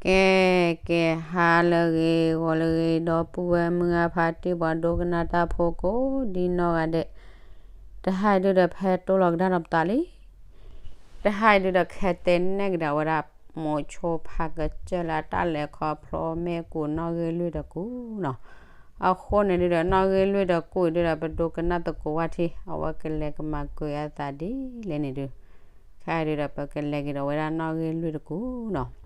ကဲ ကဲ ဟါလၢအဂ့ၤ ဂီၤလၢအဂ့ၤ ဒီပုၢ်ဝဲၢ်မုၢ်ဂၢ်ဖါတံၢ် ပှၤဒိကနၣ်တၢ်ဖိကိးဒ်နီၢ်ဂၤဒဲး, တဟါအံၤဒုဒီးဖဲတိၢ်လီၤကဒါဒီးပသးလံ. တဟါအံၤဒုဒီး ခဲတဲနဲၣ်ကဒါဝဲဒၣ် မိၤဆိဖါကစၢၢ်လၢအတၢ်လဲၤခီဖျိမ့ၢ်ကူးနီၣ်ဂံၢ်လွံၢ်တကူးနီၤ. အဃိန့ၣ်ဒုဒီး နီၣ်ဂံၢ်လွံၢ်တကူးအံၤဒုဒီး ပဒိကနၣ်သကိးဝဲထံ အဝဲကလဲၤကမၤကွံာ်အသးဒ်လဲၣ်န့ၣ်ဒု ခဲအံၤဒုဒီး ပကလဲၤက့ၤဒီးဝဲဒၣ်နီၣ်ဂံၢ်လွံၢ်တကူးနီၤ.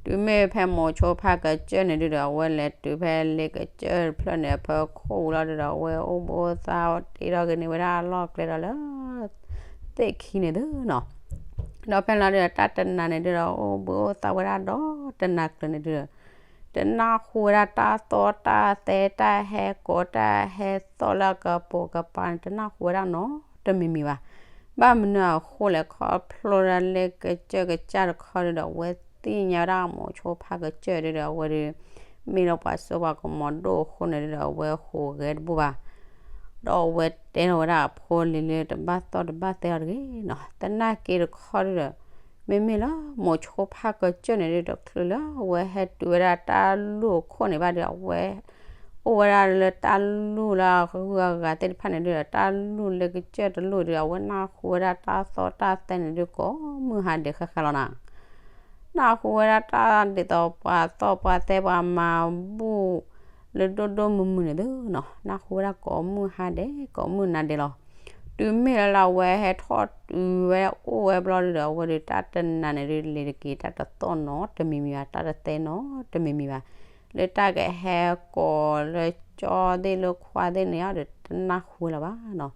တုၤမ့ၢ်ဖဲမိၤဆိဖါကစၢၢ်န့ၣ်ဒုဒီး အဝဲလဲၤတုၤဖဲလ့ကစၢၢ်တဖျၢၣ်န့ၣ် အဖီခိၣ်ဝံၤလီၤဒုဒီး အဝဲအိၣ်ဘှံးအိၣ်သါတ့ထီၣ်က့ၤန့ၢ်ဝဲဒၣ်အလီၢ်ကျဲဒီးလၢ သ့ၣ်ခံန့ၣ်ဒုနီၤ. ဒီးဖဲလီၤဒုဒီး တၢ်တနၤန့ၣ်ဒုဒီး အိၣ်ဘှံးအိၣ်သါဝဲဒၣ်ဒီးတနၤကျၢၤန့ၣ်ဒုဒီး တနၢ်ဟူဝဲဒၣ်တၢ်သီၣ်တၢ်သဲ တၢ်ဟဲကိးတၢ်ဟဲသီၣ်လၢအကပိာ်ကပၤန့ၣ် တနၢ်ဟူဝဲဒၣ်နီတမံၤမံၤဘၣ်. ဘၣ်မနုၤအဃိလဲၣ် ခီဖျိလၢလ့ကစၢၢ်ကစၢ်တခီဒုဒီး အဝဲသ့ၣ်ညါဝဲဒၣ်မိၤဆိဖါကစၢၢ်ဒုဒီး အဝဲဒု မ့ၢ်လၢပှၤစိပှၤကမီၤဒိၣ်အဃိန့ၣ်ဒုဒီး အဝဲဟူးဂဲၤတဘူၣ်ဘၣ်. ဒီးအဝဲတဲထီၣ်ဝဲဒၣ်အဖိလံၤလၢတဘၣ်သီၣ်တဘၣ်သဲအီၤတဂ့ၤနီၤ. သနာ်က့တခီဒုဒီး မ့မ့ၢ်လၢမိၤဆိဖါကစၢၢ်န့ၣ်ဒု တချုးလၢအဝဲဟဲတုၤဝဲဒၣ်တၢ်လူၢ်အခိၣ်န့ၣ်ဘၣ်ဒီး အဝဲအိၣ်ဝဲဒၣ်လၢတၢ်လူၢ်လၢအဂုၤအဂၤသ့ၣ်တဖၣ်န့ၣ်ဒုဒီး တၢ်လူၢ်လ့ကစၢၢ်တလူၢ်ဒု အဝဲနၢ်ဟူဝဲဒၣ်တၢ်သီၣ်တၢ်သဲန့ၣ်ဒု ကိးမုၢ်ဟါဒဲးဃၣ်ဃၣ်လီၤနီၤ. နၢ်ဟူဝဲဒၣ်တၢ်ဒ်သိးပှၤသီၣ်ပှၤသဲပှၤမၤဘူၣ်လၢဒိၣ်ဒိၣ်မုၢ်မုၢ်န့ၣ်ဒုနီၤ, နၢ်ဟူဝဲဒၣ်ကိးမုၢ်ဟါဒဲး ကိးမုၢ်နၤဒဲးလီၤ. တုၤမ့ၢ်လၢလၢအဝဲဟဲထီၣ်တုၤဝဲအိၣ်ဝဲဘျီဒုဒီး အဝဲဒုးတၢ်တနၤန့ၣ်ဒု လဲၤတက့ၤတၢ်တသီၣ်နီတမံၤမံၤဘၣ်, တၢ်တသဲနီတမံၤမံၤဘၣ်, လၢတၢ်ကဟဲကိးလၢကၠီသ့ၣ်လၢခွါသ့ၣ်န့ၣ်အီၤဒီး တနၢ်ဟူဝဲလၢၤဘၣ်နီၤ.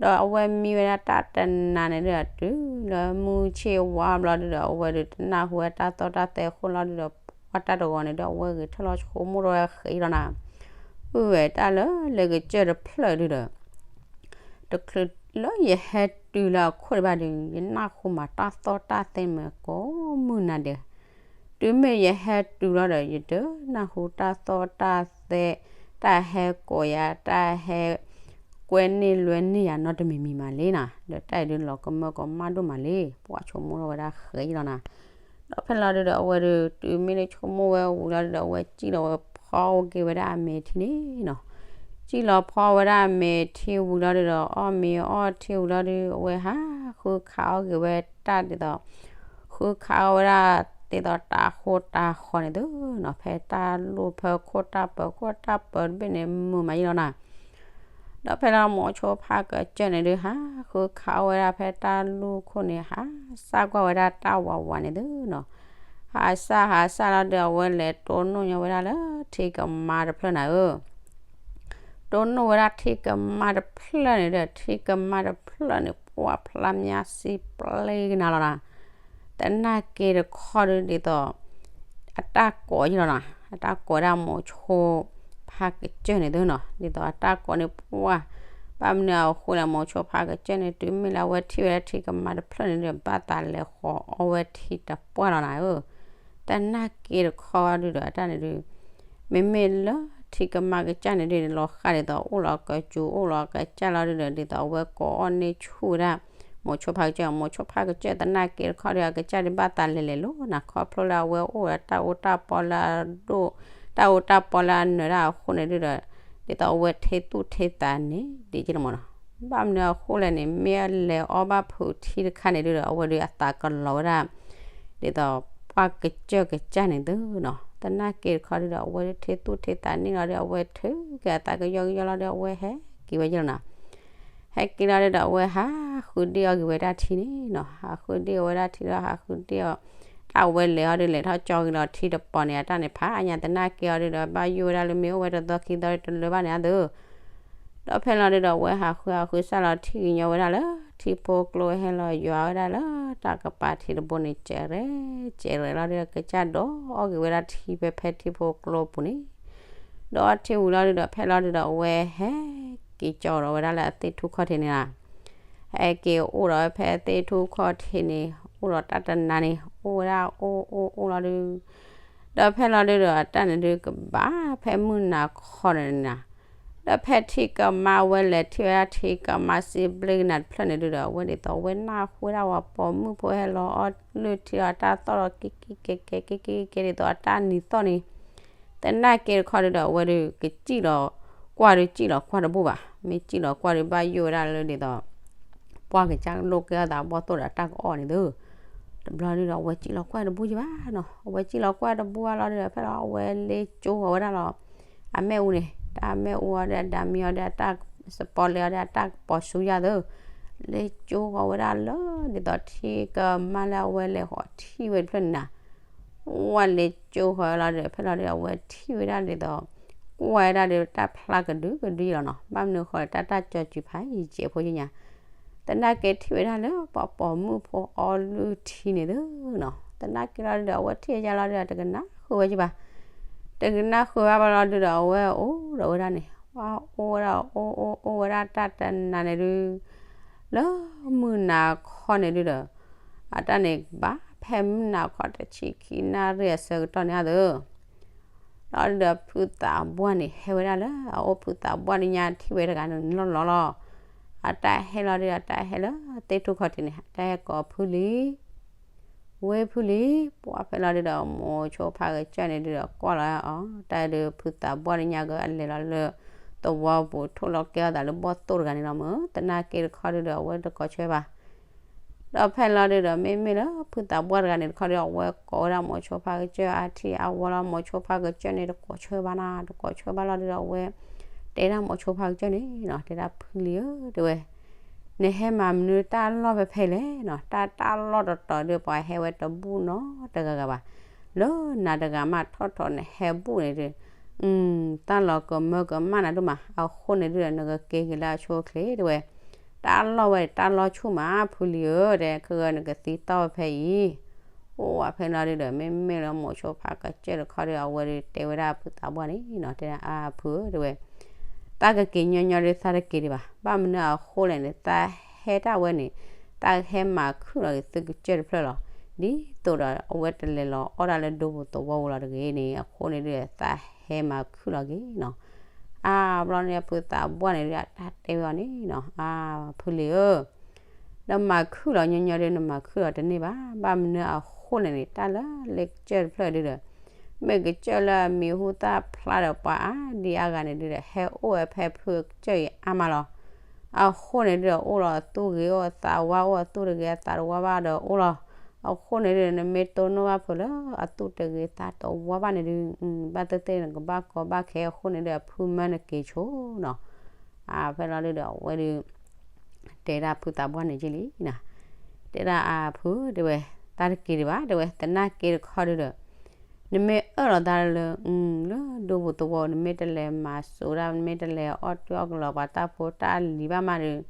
ဒီးအဝဲမံဝဲဒၣ်တၢ်တနၤန့ၣ်ဒုဒီး တုၤလၢမုၢ်ဆ့ၣ်ဝါဘျီဒုဒီး အဝဲဒုးတနၢ်ဟူဝဲတၢ်သီၣ်တၢ်သဲအဃိလီၤဒုဒီး ပှၢ်တၢ်တဂီၤန့ၣ်ဒီး အဝဲဂဲၤထၢၣ်လီၤဆိကမိၣ်ထီၣ်ဝဲဃဲအံၤလီၤနီၤ. အုၣ်ဝဲတၢ်လၢလ့ကစၢၢ်တဖျၢၣ်ဒုဒီး တချုးလၢယဟဲတုၤလၢအခိၣ်ဒံးဘၣ်ဒီး ယနၢ်ဟူမးတၢ်သီၣ်တၢ်သဲမ့ၢ်ကိးမုၢ်နၤဒဲး, တုၤမ့ၢ်ယဟဲတုၤလီၤဒီး ယတနၢ်ဟူတၢ်သီၣ်တၢ်သဲ, တၢ်ဟဲကိးယၤ တၢ်ဟဲကွဲန့ၢ်လွဲန့ၢ်ယၤနီတမံၤမံၤမးလံနီၤ. ဒီးတၢ်အံၤဒုးလီၤကမၢကီးမးဒိၣ်မးလံ, ပှၢ်ဆိကမိၣ်ထီၣ်ဝဲဒၣ်ဃဲအံၤလီၤနီၤ. ဒီးဖဲလီၤဒုဒီး အဝဲဒုး တုၤမ့ၢ်လၢဆိကမိၣ်ဝဲဝံၤလီၤဒုဒီး အဝဲစံၣ်လီၤဝဲဖီအီၣ်က့ၤဝဲဒၣ်အမဲာ်ထံန့ၣ်နီၤ. စံၣ်လီၤဖီဝဲဒၣ်အမဲာ်ထံဝံၤလီၤဒုဒီး အီၣ်မ့ၤအီၣ်ထံဝံၤလီၤဒု အဝဲဟးဃုခးအီၣ်က့ၤဝဲတၢ်ဒ်သိး ဃုခးအီၣ်ဝဲဒၣ်ဒ်သိးတၢ်ဃိတၢ်ဃီန့ၣ်ဒုနီၤ, ဖဲတၢ်လူၢ်ဖဲခိၣ်တၢ်ပၢၤ ခိၣ်တၢ်ပၢၤတဘ့ၣ်န့ၣ် မုာ်မးယံလီၤနီၤ. ဒီးဖဲလီၤမိၤဆိဖါကစၢၢ်န့ၣ်ဒုး ဟးဃုခးအီၣ်ဝဲဒၣ်ဖဲတၢ်လူၢ်ခိၣ်န့ၣ် ဟးစၢ်ကွၢ်ဝဲဒၣ်တၢ်ဝးဝးန့ၣ်ဒုနီၤ. ဟးစၢ်ဟးစၢ်လီၤဒုး အဝဲလဲၤတိၢ်နီၣ်ညီဝဲဒၣ်လၢထံကမါတဖျၢၣ်နၤဧၢ တိၢ်နီၣ်ဝဲဒၣ်ထံကမါတဖျၢၣ်န့ၣ်ဒီး ထံကမါတဖျၢၣ်န့ၣ် ပှၢ်ဖျါမၠါစံပျ့ကနၤလီၤနီၤ. သနာ်က့တခီဒုးဒ်သိး အတၢ်ကိးယံလီၤနီၤ, အတၢ်ကိးဒၣ်မိၤဆိဖါကစၢၢ်န့ၣ်ဒုနီၤ, ဒ်သိးအတၢ်ကိးန့ၣ်ပှၢ်, ဘၣ်မနုၤအဃိလဲၣ် မိၤဆိဖါကစၢၢ်န့ၣ် တုၤမ့ၢ်လၢအဝဲထံၣ်ဝဲဒၣ်ထံကမါတဖျၢၣ်န့ၣ်ဒီး ဘၣ်သးလဲၤဃီၤအီၣ်ဝဲထံတပှၢ်လီၤနၤဧၢ သနာ်က့တခီဒုဒီး အတၢ်န့ၣ်ဒုး မ့မ့ၢ်လၢထံကမါကစၢ်န့ၣ်ဒုး လီၤဃာ်ဒ်သိးအိၣ်လီၤကစူၤအိၣ်လီၤကစၢ်လီၤဒုဒီး ဒ်သိးအဝဲကိးအီၣ်န့ၢ်ဆူၣ်ဝဲဒၣ် မိၤဆိဖါကစၢၢ်, မိၤဆိဖါကစၢၢ်သနာ်က့တခီဒုး အကစၢ်ဒုးဘၣ်သးလဲၤလဲၤလီၤနၤ ခီဖျိလၢအဝဲအိၣ်ဒီးတၢ်အူတၢ်ပီလၢအဒိၣ်, တၢ်အူတၢ်ပီလၢအနၢၤတၢ်အဃိန့ၣ်ဒုဒီး ဒ်သိးအဝဲထ့သူၣ်ထ့သးန့ၣ် ဒ်က့လီၤမးနီၤ. ဘၣ်မနုၤအဃိလဲၣ်န့ၣ် မ့ၢ်အလဲၤအီၣ်ဘၣ်ဖုးထံတခါန့ၣ်ဒုဒီး အဝဲဒုးအသးကလီၤဝဲဒၣ် ဒ်သိးပှၢ်ကစၢၢ်ကစၢ်န့ၣ်ဒုနီၤ, သနာ်က့တခီဒုဒီး အဝဲဒုးထ့သူၣ်ထ့သးန့ၣ်လီၤဒီး အဝဲထုးက့ၤအသးကယီကယီလီၤဒီး အဝဲဟဲက့ၤဝဲယဲလီၤနီၤ. ဟဲက့ၤလီၤဒုဒီးအဝဲဟးဃုဒ့ၣ်အီၣ်က့ၤဝဲဒၣ်ထံန့ၣ်နီၤ, ဟးဃုဒ့ၣ်အီၣ်ဝဲဒၣ်ထံဒီး ဟးဃုဒ့ၣ်အီၣ် တၢ်အဝဲလဲၤအီၤဒုး လဲၤထီၣ်ကၠီက့ၤလီၤထံတပီၤန့ၣ် အတၢ်န့ၣ်ဖးအါညါ သနာ်က့အီၤဒုဒီး ဘၣ်ယိၣ်ဝဲဒၣ်လၢမ့ၢ်အိၣ်ဝဲတသီခံသီတလၢဘၣ်န့ၣ်အသိး ဒီးဖဲလီၤဒုဒီး အဝဲဟးဃုဟးဃုစၢ်လီၤထံကညီဝဲဒၣ်လၢထံဖိကျိ ဟဲလီၤယွၤဝဲဒၣ်လၢတၢ်ကပၤထံးတဘိန့ၣ် ကဲးရဲၣ်ကဲးရဲၣ်လီၤဒီး ကစၢ်ဒိးအီၣ်က့ၤဝဲဒၣ်ထံဖဲဖဲထံဖိကျိပူၤန့ၣ်, ဒီးအီထံဝံၤလီၤဒုဒီး ဖဲလီၤဒုဒီး အဝဲဟဲက့ၤကၠီဒီးဝဲဒၣ်လၢအသ့ၣ်ထူၣ်ခီၣ်ထံးန့ၣ်လီၤ. ဟဲက့ၤအိၣ်ဒီးဝဲဖဲသ့ၣ်ထူၣ်ခီၣ်ထံးန့ၣ် အိၣ်ဒီးတၢ်တနၤန့ၣ် အိၣ်ဝဲဒၣ်အိၣ်အိၣ်အိၣ်လီၤဒု, ဒီးဖဲလီၤဒုဒီး အတၢ်န့ၣ်ဒုကဘၣ်ဖဲမုၢ်နၤခီန့ၣ်နၤ ဒီးဖဲထံကမါဝဲလဲၤထံၣ်ဝဲဒၣ်ထံကမါစံးဘျ့ကနၣ်တဖျၢၣ်န့ၣ်ဒုဒီး အဝဲဒ်သိးဝဲနၢ်ဟူဝဲဒၣ်ဝဲပိာ်မုၣ်ဖိဟဲလီၤအီလုၢ်ထံဒီးအတၢ်သီၣ်ဒီး က့က့ကဲကဲက့က့ကဲကဲဒ်သိးအတၢ်နံၤသီၣ်န့ၣ်, သနာ်က့တခီဒုဒီး အဝဲဒုးကစံၣ်လီၤကွၢ်ဒုး စံၣ်လီၤကွၢ်တဘူၣ်ဘၣ်. မ့ၢ်စံၣ်လီၤကွၢ်ဒုး ဘၣ်ယိၣ်ဝဲဒၣ်လၢဒ်သိး ပှၢ်ကစၢ်လိၣ်ကဲအသးဘီၣ်သိၣ်ဒီးတၢ်ကအီၣ်န့ၣ်သု. တဘျီဒုဒီး အဝဲစံၣ်လီၤကွၢ်တဘူၣ်ယဘၣ်နီၤ. အဝဲစံၣ်လီၤကွၢ်တဘူၣ်ဘၣ်လီၤဒုဒီး ဖဲလီၤအဝဲလ့ကၠိဃီၤဝဲဒၣ်လီၤ အမဲၣ်အူန့ၣ်, တၢ်မဲၣ်အူအီၤဒီး ဒၣ်မံအီၤဒီး တၢ်စပီလဲအီၤဒီး တၢ်ကပီၤဆူယၤသု. လ့ကၠိဃီၤဝဲဒၣ်လၢ ဒ်သိးထံကမါလၢအဝဲလဲၤဃီၤထံၣ်ဝဲတဖျၢၣ်န့ၣ်နၤ, ဝဲလ့ကၠိဃီၤဝဲလီၤဒီး ဖဲလီၤဒုဒီး အဝဲထံၣ်ဝဲဒၣ်ဒ်သိး ကွၢ်ဝဲဒၣ်ဒီးတၢ်ဖျါကဒုကဒုလီၤနီၤ. ဘၣ်မနုၤဃီဒီး တၢ်တၢ်ကၠီၤစူၤဖးယံၤကဲးဖိယံၤညါ သနာ်က့ထံၣ်ဝဲဒၣ်လၢပှၤပိာ်မုၣ်ဖိအီလုၢ်ထံန့ၣ်သုနီၤ. သနာ်က့လီၤဒုဒီး အဝဲထံၣ်ယါလီၤဒုဒီး တကနၣ်ဃုာ်ဝဲကဘၣ်. တကနၣ်ဃုာ်ဝဲဘၣ်လီၤဒုဒီး အဝဲအိၣ်ဒီးဝဲဒၣ်န့ၣ် ဝဲအိၣ်ဝဲဒၣ်အိၣ်အိၣ်အိၣ်ဝဲဒၣ်တၢ်တနၤန့ၣ်ဒု လၢမုၢ်နၤခီန့ၣ်ဒုဒီး အတၢ်န့ၣ်ဘၣ်ဖဲမုၢ်နၤခီတဆံခံနၣ်ရံၣ်အဆၢကတီၢ်န့ၣ်အသု လီၤဒုဒီးဖုသးပှၢ်န့ၣ် ဟဲဝဲဒၣ်လၢအအိၣ် ဖုသးပှၢ်ဒုညါထံၣ်ဝဲတဂၤန့ၣ်လီၤလီၤလီၤ. အတၢ်ဟဲလီၤဒုဒီး အတၢ်ဟဲလၢသ့ၣ်ထူၣ်ခီၣ်ထံးန့ၣ် အတၢ်ဟဲကိးဖုလံ ဝ့ၢ်ဖုလံ, ပှၢ်ဖဲလီၤဒုဒီး မိၤဆိဖါကစၢၢ်န့ၣ်ဒုဒီး ကွၢ်လီၤအီၤ တၢ်ဒုးဖုသးပှၢ်ဒုညါက့ၤအလဲၤလီၤလၢ သဝီပူၤ ထိၣ်လီၤကဲအသးလၢဘီၣ်သိၣ်တဂၤန့ၣ်လီၤမၢ်. သနာ်က့တခီဒုဒီး အဝဲတကိးဆၢဘၣ် ဒီးဖဲလီၤဒုဒီး မ့မ့ၢ်လၢဖုသးပှၢ်တဂၤန့ၣ်တခီဒီး အဝဲကိးဝဲဒၣ်မိၤဆိဖါကစၢၢ်အထံအဝီလီၤ. မိၤဆိဖါကစၢၢ်န့ၣ် တကိးဆၢဘၣ်နၤ, တကိးဆၢဘၣ်လီၤဒုဒီး အဝဲတဲဒၣ်မိၤဆိဖါကစၢၢ်န့ၣ်နီၤ, တဲဒၣ်ဖုလံဧၢ တဲဝဲ, နဟဲမၤမနုၤတၢ်လီၢ်ဖဲဖဲလဲၣ်နီၤ, တၢ်တၢ်လီၢ်တတီၤဒုး ပှၤဟဲဝဲတဘူၣ်နီတဂၤဂၤဘၣ်, လၢနၤတဂၤမးထီၣ်ထီၣ်နဟဲဘူၣ်န့ၣ်ဒုး တၢ်လီၤကမၢကမၣ်နၤဒိၣ်မး, အဃိန့ၣ်ဒုဒီး နကက့ၤက့ၤလၢအဆိအချ့ တဲဝဲ, တၢ်လီၢ်ဝဲတၢ်လီၢ်ဆူၣ်မး ဖုလံဧၢ တဲ ခဲဂၤနကသံတီၢ်ဝဲဖဲအံၤ, အိၣ်ဝဲဖဲလီၤဒုဒီး မ့မ့ၢ်လၢမိၤဆိဖါကစၢၢ်တခီဒီး အဝဲဒုးတဲဝဲဒၣ်ဖုသးပှၢ်န့ၣ်နီၤ, တဲဒၣ်အါဖုဧၢ တဲဝဲ, သးကက့ၤညီညီဒုး သးတက့ၤဒံးဘၣ်, ဘၣ်မနုၤအဃိလဲၣ်န့ၣ် သးဟဲတၢ်ဝဲန့ၣ် သးဟဲမၤခုၣ်လီၤက့ၤသုကစၢၢ်တဖျၢၣ်လီၤ, ဒ်သိးဒီးအဝဲတလဲၤလီၤအီၣ်တၢ်လၢဒိပူၤသဝီပူၤလီၤတဂ့ၤန့ၣ် အဃိန့ၣ်ဒုး သးဟဲမၤခုၣ်လီၤက့ၤနီၤ, အါဘျီန့ၣ် ဖုသးပှၢ်န့ၣ်ဒုး အတၢ်တဲဝဲအီၤန့ၣ်နီၤ, အါဖုလံဧၢ နမၤခုၣ်လီၤညီညီဒုး နမၤခုၣ်လီၤတန့ၢ်ဘၣ်, ဘၣ်မနုၤအဃိလဲၣ်န့ၣ် တၢ်လၢလၢကစၢၢ်တဖျၢၣ်ဒုဒီး မ့ၢ်ကစၢၢ်လၢအမံၤဟူသၣ်ဖျါဒီးပှၤအါဒံအါဂၤန့ၣ်ဒုဒီး ဟဲအိၣ်ဝဲဖဲဖုကစၢၢ်အံၤအါမးလီၤ, အဃိန့ၣ်ဒုဒီး အိၣ်လီၤအသူၣ်ဂ့ၤအိၣ်သးဝါ အိၣ်အသူၣ်တဂ့ၤအသးတဝါဘၣ်ဒီးအိၣ်လီၤ, အဃိန့ၣ်ဒုဒီး နမ့ၢ်တိၢ်နီၣ်ဘၣ်ဖုလၢအသူၣ်တဂ့ၤသးတဝါဘၣ်န့ၣ်ဒုး ဘၣ်သ့ၣ်သ့ၣ်နကဘၣ်ကီဘၣ်ခဲအဃိန့ၣ်ဒုး အဖုမၢနက့ၤဆိနီၤ, အါဖဲလီၤဒုဒီး အဝဲဒုး တဲဒၣ်ဖုသးပှၢ်န့ၣ်က့လံနီၤ, တဲဒၣ်အါဖု တဲဝဲ, တၢ်တက့ၤဒံးဘၣ် တဲဝဲ, သနာ်က့တခီဒုဒီး နမ့ၢ်အၢၣ်လီၤသးလၢ လၢဒိပူၤသဝီ နမ့ၢ်တလဲၤမၤစိာ်ဒၣ် နမ့ၢ်တလဲၤအီၣ်တၢ်အီၣ်ကလီၤပှၤတၢ်ဖိတၢ်လံၤဘၣ်မးဒီး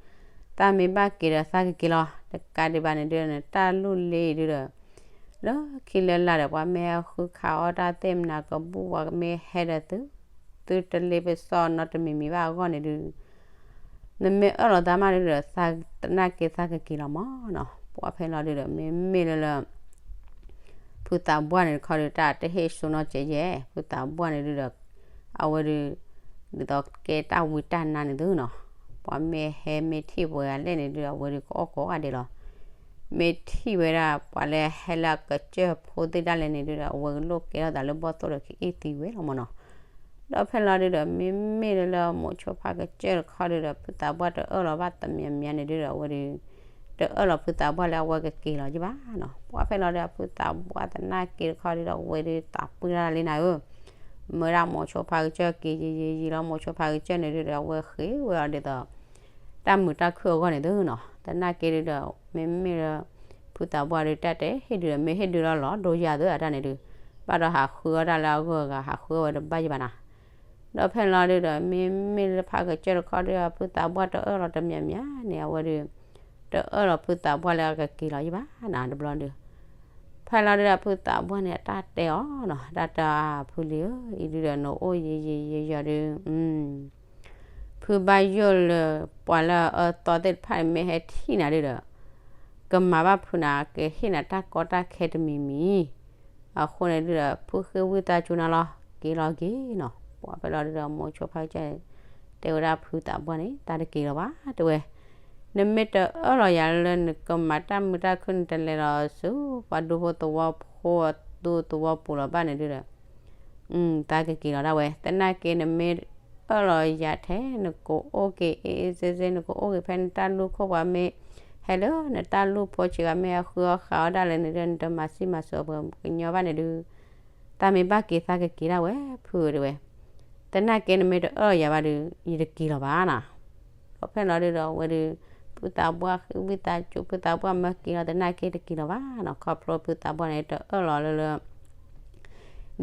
သးမ့ၢ်ဘၣ်က့ၤဒီးသးကက့ၤလီၤ, တကးဒံးဘၣ်န့ၣ်ဒုး နတၢ်လုၢ်လ့ၤဒုဒီး လၢခံလၢလာ်ဒီး ပှၤမ့ၢ်ဟဲဃုခးအီၣ်တၢ်သ့ၣ်မနၤကဘူၣ် ပှၤမ့ၢ်ဟဲဒီးသု သုတလ့ပစီနီတမံၤမံၤဘၣ်အဂီၢ်န့ၣ်ဒုး နမ့ၢ်အၢၣ်လီၤသးမးဒုဒီး သနာ်က့သးကက့ၤလီၤမးနီၤ, ပှၢ်ဖဲလီၤဒုဒီး မ့မ့ၢ်လၢလၢ ဖုသးပှၢ်န့ၣ်တခီဒုး တၢ်တဟ့ၣ်စိနီတစဲးယဲၢ် ဖုသးပှၢ်န့ၣ်ဒုဒီး အဝဲဒုး ဒ်သိးကဲတၢ်ဝံတၢ်နါန့ၣ်သုနီၤ, ပှၤမ့ၢ်ဟဲမ့ၢ်ထံၣ်ပှၤဂၤလဲၣ်န့ၣ်ဒုဒီး အဝဲဒုးကအီၣ်ကိးဂၤဒဲးလီၤ, မ့ၢ်ထံၣ်ဝဲဒၣ်ပှၤလၢဟဲလၢအကစၢၢ်ဖိသ့ၣ်ဒၣ်လဲာ်န့ၣ်ဒုဒီး အဝဲကလိၣ်ကဲထီၣ်သးလၢဘီၣ်သိၣ်ဒီးကအ့ၣ်သံဝဲလီၤမးနီၤ, ဒီးဖဲလီၤဒုဒီး မ့မ့ၢ်လၢလၢမိၤဆိဖါကစၢၢ်တခီဒုဒီး ဖုသးပှၢ်တအၢၣ်လီၤဘၣ်တမံၤမံၤန့ၣ်ဒုဒီး အဝဲဒုး တအၢၣ်လီၤဖုသးပှၢ်လၢအဝဲကက့ၤလီၤယဘၣ်နီၤ, ပှၢ်ဖဲလီၤဒုဒီး ဖုသးပှၢ်သနာ်က့တခီဒုဒီး အဝဲဒုးသးပှၢ်တၢ်လံနၤဧၢ, မၢဒၣ်မိၤဆိဖါကစၢၢ်က့ၤယံာ်ယံာ်ယံာ်လီၤ, မိၤဆိဖါကစၢၢ်န့ၣ်ဒုဒီး အဝဲဃ့ဝဲအီၤဒ်သိး တၢ်မုာ်တၢ်ခုၣ်အဂီၢ်န့ၣ်သုနီၤ, သနာ်က့ဒုဒီး မ့မ့ၢ်လၢ ဖုသးပှၢ်ဒုးတၢ်တဲဟ့ၣ်ဒုဒီး မ့ၢ်ဟ့ၣ်ဒုလီၤလီၤဒိယၤသုအတၢ်န့ၣ်ဒုး ဘၣ်ဒီးဟးဃုအီၣ်တၢ်လၢအဂုၤအဂၤ ဟးဃုအီၣ်ဝဲတဘၣ်ယဘၣ်နၤ, ဒီးဖဲလီၤဒုဒီး မ့မ့ၢ်လၢဖါကစၢၢ်တခီဒုဒီး ဖုသးပှၢ်တအၢၣ်လီၤတမံၤမံၤန့ၣ် အဝဲဒုး တအၢၣ်လီၤဖုသးပှၢ်လၢအကက့ၤလီၤယဘၣ်နၤ တဘျီဒုး ဖဲလီၤဒုဒီးဖုသးပှၢ်န့ၣ် အတၢ်တဲအီၤနီၤ, တၢ်တဲအါဖုလံဧၢ, အံၤဒုဒီးနအိၣ်ယံာ်ယံာ်ယံာ်ယံာ်ဒုး ဖုဘၣ်ယိၣ်လၢ ပှၤလၢအအၢသီသ့ၣ်တဖၣ်န့ၣ် မ့ၢ်ဟဲထံၣ်နၤဒုဒီး ကမၤဘၣ်ဖုနၤ ကဟ့ၣ်နၤတၢ်ကီတၢ်ခဲတမံၤမံၤ, အဃိန့ၣ်ဒုဒီး ဖုဃ့ဝံသးစူၤနၤလီၤ က့ၤလီၤက့ၤနီၤ, ပှၢ်ဖဲလီၤဒုဒီး မိၤဆိဖါကစၢၢ်န့ၣ် တဲဝဲဒၣ်ဖုသးပှၢ်န့ၣ် တၢ်တက့ၤလီၤဘၣ် တဲဝဲ, နမ့ၢ်တအၢၣ်လီၤယၤလၢနကမၤတၢ်မုာ်တၢ်ခုၣ် နတလဲၤလီၤဆူပှၤဒူဖိသဝီဖိအသူသဝီပူၤလီၤဘၣ်န့ၣ်ဒုဒီး တၢ်ကက့ၤလီၤဒၣ်ဝဲ, သနာ်က့နမ့ၢ်အၢၣ်လီၤယၤထဲ နကအိၣ်က့ၤအ့ၣ်အ့ၣ်စ့စ့ နကအိၣ်က့ၤဖဲနတၢ်လူၢ်ခိၣ် ပှၤမ့ၢ်ဟဲလၢနတၢ်လူၢ်ဖိဆံး ပှၤမ့ၢ်အဃုအီၣ်ဃုအီဒၣ်လဲာ်န့ၣ်ဒီး နတမၤဆံးမၤစိၤပှၤကညီဘၣ်န့ၣ်ဒု တၢ်မ့ၢ်ဘၣ်က့ၤသးကက့ၤဒၣ်ဝဲ ဖုတဲဝဲ, သနာ်က့နမ့ၢ်တအၢၣ်လီၤယၤဘၣ်ဒီး ယတက့ၤလီၤဘၣ်နီၤ, ဒီးဖဲလီၤဒုဒီး အဝဲဒု ဖုသးပှၢ်ဃံဝံသးစူၤ ဖုသးပှၢ်မၢက့ၤလီၤ သနာ်က့တက့ၤလီၤဘၣ်နီၤ, ခီဖျိဖုသးပှၢ်န့ၣ် တအၢၣ်လီၤလၢလၢ ဒ်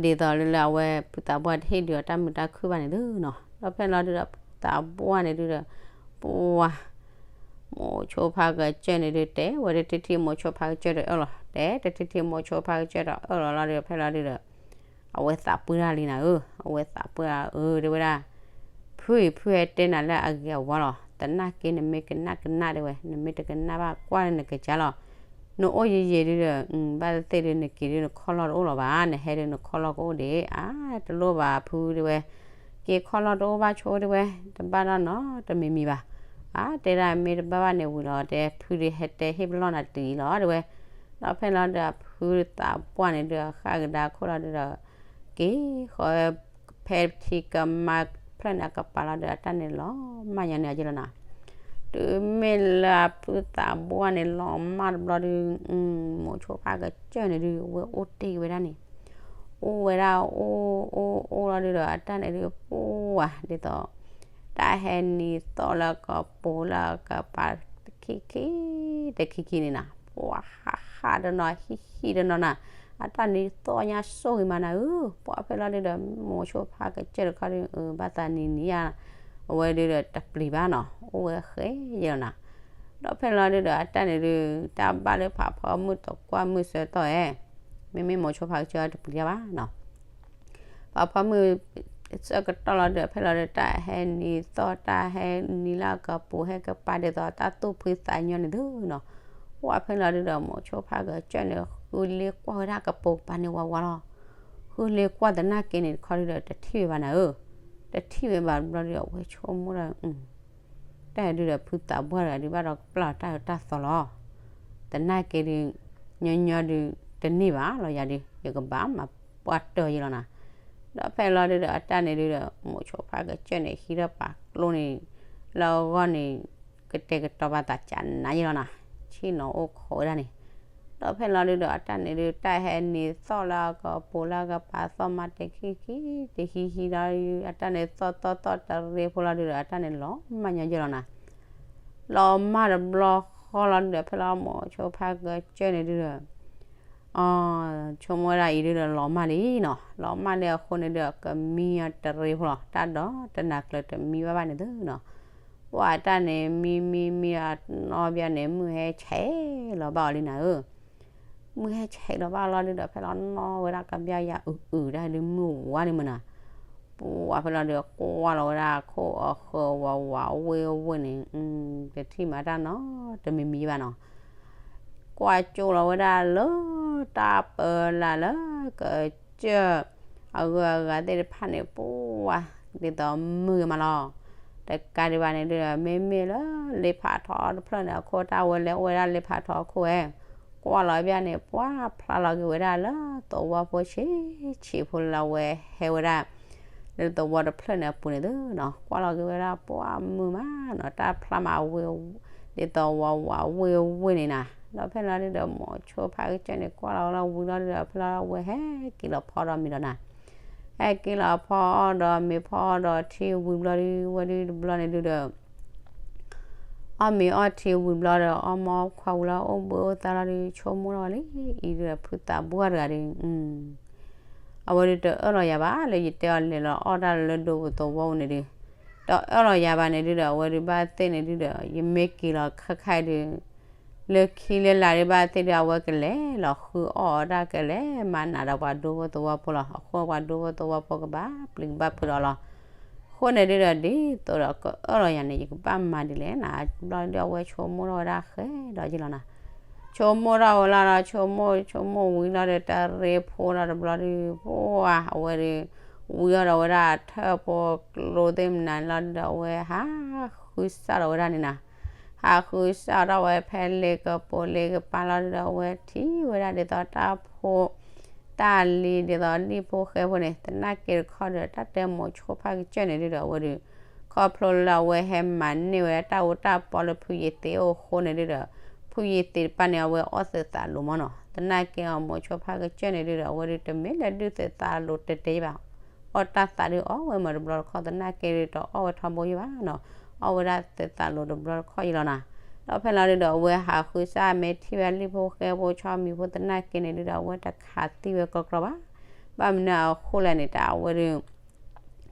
သိးလၢလၢအဝဲဖုသးပှၢ်တဟ့ၣ်ဒုးအီၤတၢ်မုာ်တၢ်ခုၣ်ဘၣ်န့ၣ်ဒုနီၤ, ဒီးဖဲလီၤဒုဒီးဖုသးပှၢ်န့ၣ်ဒုဒီး ပှၤ မိၤဆိဖါကစၢၢ်န့ၣ်ဒု တဲဝဲတထံၣ်ထံၣ်မိၤဆိဖါကစၢၢ်တအၢၣ်လီၤ, တဲတထံၣ်ထံၣ်မိၤဆိဖါကစၢၢ်တအၢၣ်လီၤလီၤဒီး ဖဲလီၤဒုဒီး အဝဲသးပှၢ်တၢ်လံနၤဧၢ, အဝဲသးပှၢ်အၢ တဲဝဲဒၣ်, ဖုအံၤ ဖုဟဲတဲနၤလၢအဂ့ၤအဝါလီၤ, သနာ်က့နမ့ၢ်ကနၣ်ကနၣ်တဲဝဲ, နမ့ၢ်တကနၣ်ဘၣ်ကွၢ်လၢနကစၢ်လီၤ, နအိၣ်ယံာ်ယံာ်ဒုဒီး ဘၣ်သ့ၣ်သ့ၣ်ဒု နက့ၤဒု နခီၣ်လီၢ်တအိၣ်လီၤဘၣ်, နဟဲဒု နခီၣ်လီၢ်ကအိၣ်ဒံး, အါ တလိၣ်ဘၣ်ဖုတဲဝဲ, က့ၤခီၣ်လီၢ်တအိၣ်ဘၣ်ဆိတဲဝဲ, တဘၣ်နီတမံၤမံၤဘၣ်, အါ တဲဒၣ်မ့ၢ်တဘၣ်ဘၣ်န့ၣ်ဝံၤလီၤ တဲ ဖုဒုဟဲတဲဟ့ၣ်ပလီၢ်နၤတံၢ်လီၤတဲဝဲ, ဒီးဖဲလီၤဒု ဖုသးပှၢ်န့ၣ်ဒု ဃၣ်ကဒါခိၣ်လီၤဒုဒီး က့ၤဃီ ဖဲထံကမါဖျၢၣ်န့ၣ်အကပၤလီၤဒု အတၢ်န့ၣ်လီၤမၢ်ညီန့ၣ်အက့လီၤနီၤ, တုၤမ့ၢ်လၢအဖုသးပှၢ်န့ၣ်လီၤမၢ်တဘျီဒု မိၤဆိဖါကစၢၢ်န့ၣ်ဒု အဝဲအိၣ်တ့ၢ်ဝဲဒၣ်န့ၣ်, အိၣ်ဝဲဒၣ်အိၣ်အိၣ်အိၣ်လီၤဒုဒီး အတၢ်န့ၣ်ဒု ပှၤဒ်သိး တၢ်ဟဲနံၤသီၣ်လၢကပူၤလၢကပၤ တခံခံ တခံခံန့ၣ်နၤ ပှၤဟးဟးတနီၤ ဟံၣ်ဟံၣ်တနီၤနၤ, အတၢ်နံၤသီၣ်ညါစိၣ်ဂ့ၤမးနၤဧၢ, ပှၤဖဲလီၤဒုဒီး မိၤဆိဖါကစၢၢ်တခီဒု ဘၣ်သးနံၤနံၤဧါ, အဝဲဒုဒီးတပျံၤဘၣ်နီၤ အိၣ်ဝဲဃဲယဲလီၤနၤ, ဒီးဖဲလီၤဒုဒီးအတၢ်န့ၣ်ဒု တၢ်ဘၣ်လၢဖးဖီမုၢ်တကွၢ်မုၢ်ဆၢတီၢ်ဧဲ, မ့မ့ၢ်မိၤဆိဖါကစၢၢ်တပျံၤတၢ်ဘၣ်နီၤ ပှၤဖီမုၢ်ဆၢကတီၢ်လီၤဒုး ဖဲလီၤဒုး တၢ်ဟဲနံၤသီၣ် တၢ်ဟဲနံၤလၢအကပူၤ ဟဲကပၤဒ်သိးတၢ်သူၣ်ဖှံသးညီန့ၣ်ဒုးနီၤ, ပှၤဖဲလီၤဒုးဒီး မိၤဆိဖါကစၢၢ်န့ၣ် ဃုလ့ကွၢ်ဝဲဒၣ်ကပူၤကပၤန့ၣ်ဝးဝးလီၤ, ဃုလ့ကွၢ်သနာ်က့န့ၣ်တခီဒုးဒီး တထံၣ်ဝဲဘၣ်နၤဧၢ, တထံၣ်ဝဲဘၣ်ဘျီဒုး အဝဲဆိကမိၣ်ဒီး တၢ်ဒုးဒီးဖုသးပှၢ်တဂၤဒုး ဘၣ်ဒီးကပျၢ်တၢ်အၢတၢ်သီလီၤ, သနာ်က့ဒုး ညီညီဒုး တန့ၢ်ဘၣ်လီၤယၤဒုး ယကဘၣ်မၤပှၢ်တၢၢ်ယဲလီၤနၤ, ဒီးဖဲလီၤဒုးဒီးအတၢ်န့ၣ်ဒုးဒီး မိၤဆိဖါကစၢၢ်န့ၣ် ဟံးထီၣ်ပာ်ကျိန့ၣ် လၢအဂီၢ်န့ၣ် ကတဲာ်ကတီၤဘၣ်သးကနၤယဲလီၤနၤ, ဆ့ၣ်နီၤအိၣ်ခိးဝဲဒၣ်န့ၣ်, ဒီးဖဲလီၤဒုးဒီးအတၢ်န့ၣ်ဒုး တၢ်ဟဲနံၤသီၣ်လၢအကပူၤလၢအကပၤသီၣ်မး တခံခံ တဟံးဟံးဒီး အတၢ်န့ၣ်သီၣ်သီၣ်သီၣ်တရ့ဖိလီၤဒုးဒီး အတၢ်န့ၣ်လီၤမၢ်ညီယဲလီၤနၤ, လီၤမၢ်တဘျီဃီလီၤဒုးဒီး ဖဲလီၤမိၤဆိဖါကစၢၢ်န့ၣ်ဒုးဒီး ဆိကမိၣ်ဝဲဒၣ်အံၤဒုးဒီးလီၤမၢ်လံနီၤ, လီၤမၢ်လံအဃိန့ၣ်ဒုး ကမံအီၤတရ့ဖိလီၤ, တၢ်ဒီးတနၤကျၢၤတမံဘၣ်ဘၣ်န့ၣ်သုနီၤ, ပှၤတၢ်န့ၣ် မံမံမံအီၤနီၢ်ဘၣ်န့ၣ် မုၢ်ဟဲဆဲးလီၤဘၣ်အီၤလံနၤဧၢ, မုၢ်ဟဲဆဲးလီၤဘၣ်လီၤဒုးဒီး ဖဲလီၤနီၢ်ဝဲဒၣ်ကဘျၣ်ယၤအုးအုးဒၣ်ဒုး မုၢ်ဝါဒုးမနၤ, ပှၤဖဲလီၤဒုး ကွၢ်လီၤဝဲဒၣ်ခိၣ်အဃၢၤဝးဝးဝ့ၢ်ဝ့ၢ်န့ၣ် တထံၣ်မးတၢ်နီတမံၤမံၤဘၣ်နီၤ ကွၢ်ကၠိလီၤဝဲဒၣ်လၢ တၢ်ပၢလၢကစၢၢ် အဂုၤအဂၤသ့ၣ်တဖၣ်န့ၣ် ပှၤ ဒ်သိးမုာ်မးလီၤ, တကးဒံးဘၣ်န့ၣ်ဒုးဒီး မ့မ့ၢ်လၢလ့ဖးထီတဖျၢၣ်န့ၣ် အခိၣ် တၢ်ဝဲလဲၤအိၣ်ဝဲဒၣ်လ့ဖးထီအခိၣ်ဝဲ, ကွၢ်လီၤဘၣ်န့ၣ် ပှၤဖျါလီၤက့ၤဝဲဒၣ်လၢသဝီဖိဆံးဆံးဖိလၢအဝဲဟဲဝဲဒၣ် လၢသဝီတဖျၢၣ်န့ၣ်အပူၤန့ၣ်သုနီၤ, ကွၢ်လီၤက့ၤဝဲဒၣ်ပှၤမုာ်မးနီၤ, တၢ်ဖျါမးအဝ့ၢ် ဒ်သိးဝးဝးဝ့ၢ်ဝ့ၢ်န့ၣ်နၤ, ဒီးဖဲလီၤဒုးဒီး မိၤဆိဖါကစၢၢ်န့ၣ် ကွၢ်လီၤဝဲလၢဝံၤလီၤဒုးဒီး ဖဲလီၤဝဲဟဲက့ၤလီၤဖီဒီးမ့ၤဒီးနၤ, ဟဲက့ၤလီၤဖီအီၣ်ဒီးမ့ၤဖီအီၣ်ဒီးထံဝံၤဘျီဒုး ဝဲဒုးတဘျီန့ၣ်ဒုးဒီး အီၣ်မ့ၤအီၣ်ထံဝံၤဘျီဒီး အီၣ်မ့ၤအီၣ်ခွါဝံၤလီၤ အိၣ်ဘှံးအိၣ်သါလီၤဒုး ဆိကမိၣ်ထီၣ်ဝဲလံ အံၤဒုးဒီးဖုသးပှၢ်တဂၤဒုး အဝဲဒုးတအၢၣ်လီၤယၤဘၣ်လၢယတဲအီၤလဲၤလီၤအီၣ်တၢ်လၢဒိပူၤသဝီပူၤန့ၣ်ဒုး, တအၢၣ်လီၤယၤဘၣ်န့ၣ်ဒုးဒီး အဝဲဒုးဘၣ်သ့ၣ်န့ၣ်ဒုးဒီး ယမ့ၢ်က့ၤလီၤခဲခါအံၤဒုး လၢခံလၢလာ်ဒုးဘၣ်သ့ၣ်ဒုး အဝဲကလဲၤလီၤဃုအီၣ်အီၣ်တၢ် ကလဲၤမၤနးဒီးပှၤဒူဖိသဝီဖိလီၤ. အဃိပှၤဒူဖိသဝီဖိကဘၣ်ပျံၤကဘၣ်ဖုးဒီးအီၤလီၤ. အဃိန့ၣ်ဒုးဒီး ဒ်သိးဒီးကအၢၣ်လီၤယၤန့ၣ် ယကဘၣ်မၤဒ်လဲၣ်နၤ. ဘျီဒုးအဝဲဆိကမိၣ်ထီၣ်ဝဲဒၣ်ဃဲဒီးယလီၤနၤ. ဆိကမိၣ်ထီၣ်ဝဲလီၤဒီး ဆိကမိၣ်ဆိကမိၣ်ဝံၤလီၤဒီး တရ့ဖိလီၤတဘျီဒုး ပှၤအဝဲဒုး ဝံၤအီၤဒီးဝဲဒၣ်အထၢၣ်ဖိကျိသ့ၣ်မနုၤလီၤဒုဒီး အဝဲဟးဃုစၢ်ဒီးဝဲဒၣ်န့ၣ်နီၤ. ဟးဃုစၢ်ဒီးဝဲဖဲလ့ကပိာ်လ့ကပၤလီၤဒုဒီး အဝဲထံၣ်ဝဲဒၣ်ဒ်သိးတၢ်ဖိ တၢ်လံၤဒ်သိးလံၣ်ဖိဃဲဖိန့ၣ် သနာ်က့တခီဒီး တၢ်တဲမိၤဆိဖးကစၢၢ်န့ၣ်ဒုဒီး အဝဲဒုး ခီဖျိလၢအဝဲဟဲမၤန့ၢ်ဝဲဒၣ်တၢ်အူတၢ်ပီလၢဖုယ့ၤသ့းအိၣ်အဃိန့ၣ်ဒုဒီး ဖုယ့ၤသ့းတဖၣ်န့ၣ် အဝဲအီၣ်သုးသးလိၤမၢ်နီၤ. သနာ်က့အီၤမိၤဆိဖးကစၢၢ်န့ၣ်ဒုဒီး အဝဲဒုးတမ့ၢ်လၢဒုးသုးသးလိၤတဲတဲဘၣ် အီၣ်တၢ်သးဒုးအီၣ်ဝဲမ့ၢ်တဘျီတခီၣ် သနာ်က့ဒုးတအီၣ်ဝဲထီဘိယံၤဘၣ်နီၤ. အီၣ်ဝဲဒၣ်သုးသးလိၤတဘျီတခီၣ်ယံၤလီၤနီၤ. ဒီးဖဲလီၤဒုဒီး အဝဲဟးဃုစၢ်မ့ၢ်ထံၣ်ဝဲဒၣ်လံၣ်ဖိဃဲဖိဆီမံၤဖိသနာ်က့န့ၣ်ဒုဒီး အဝဲတခးသံဝဲကြီကြီဘၣ်. ဘၣ်မနုၤအဃိလဲၣ်န့ၣ် တၢ်အဝဲဒုး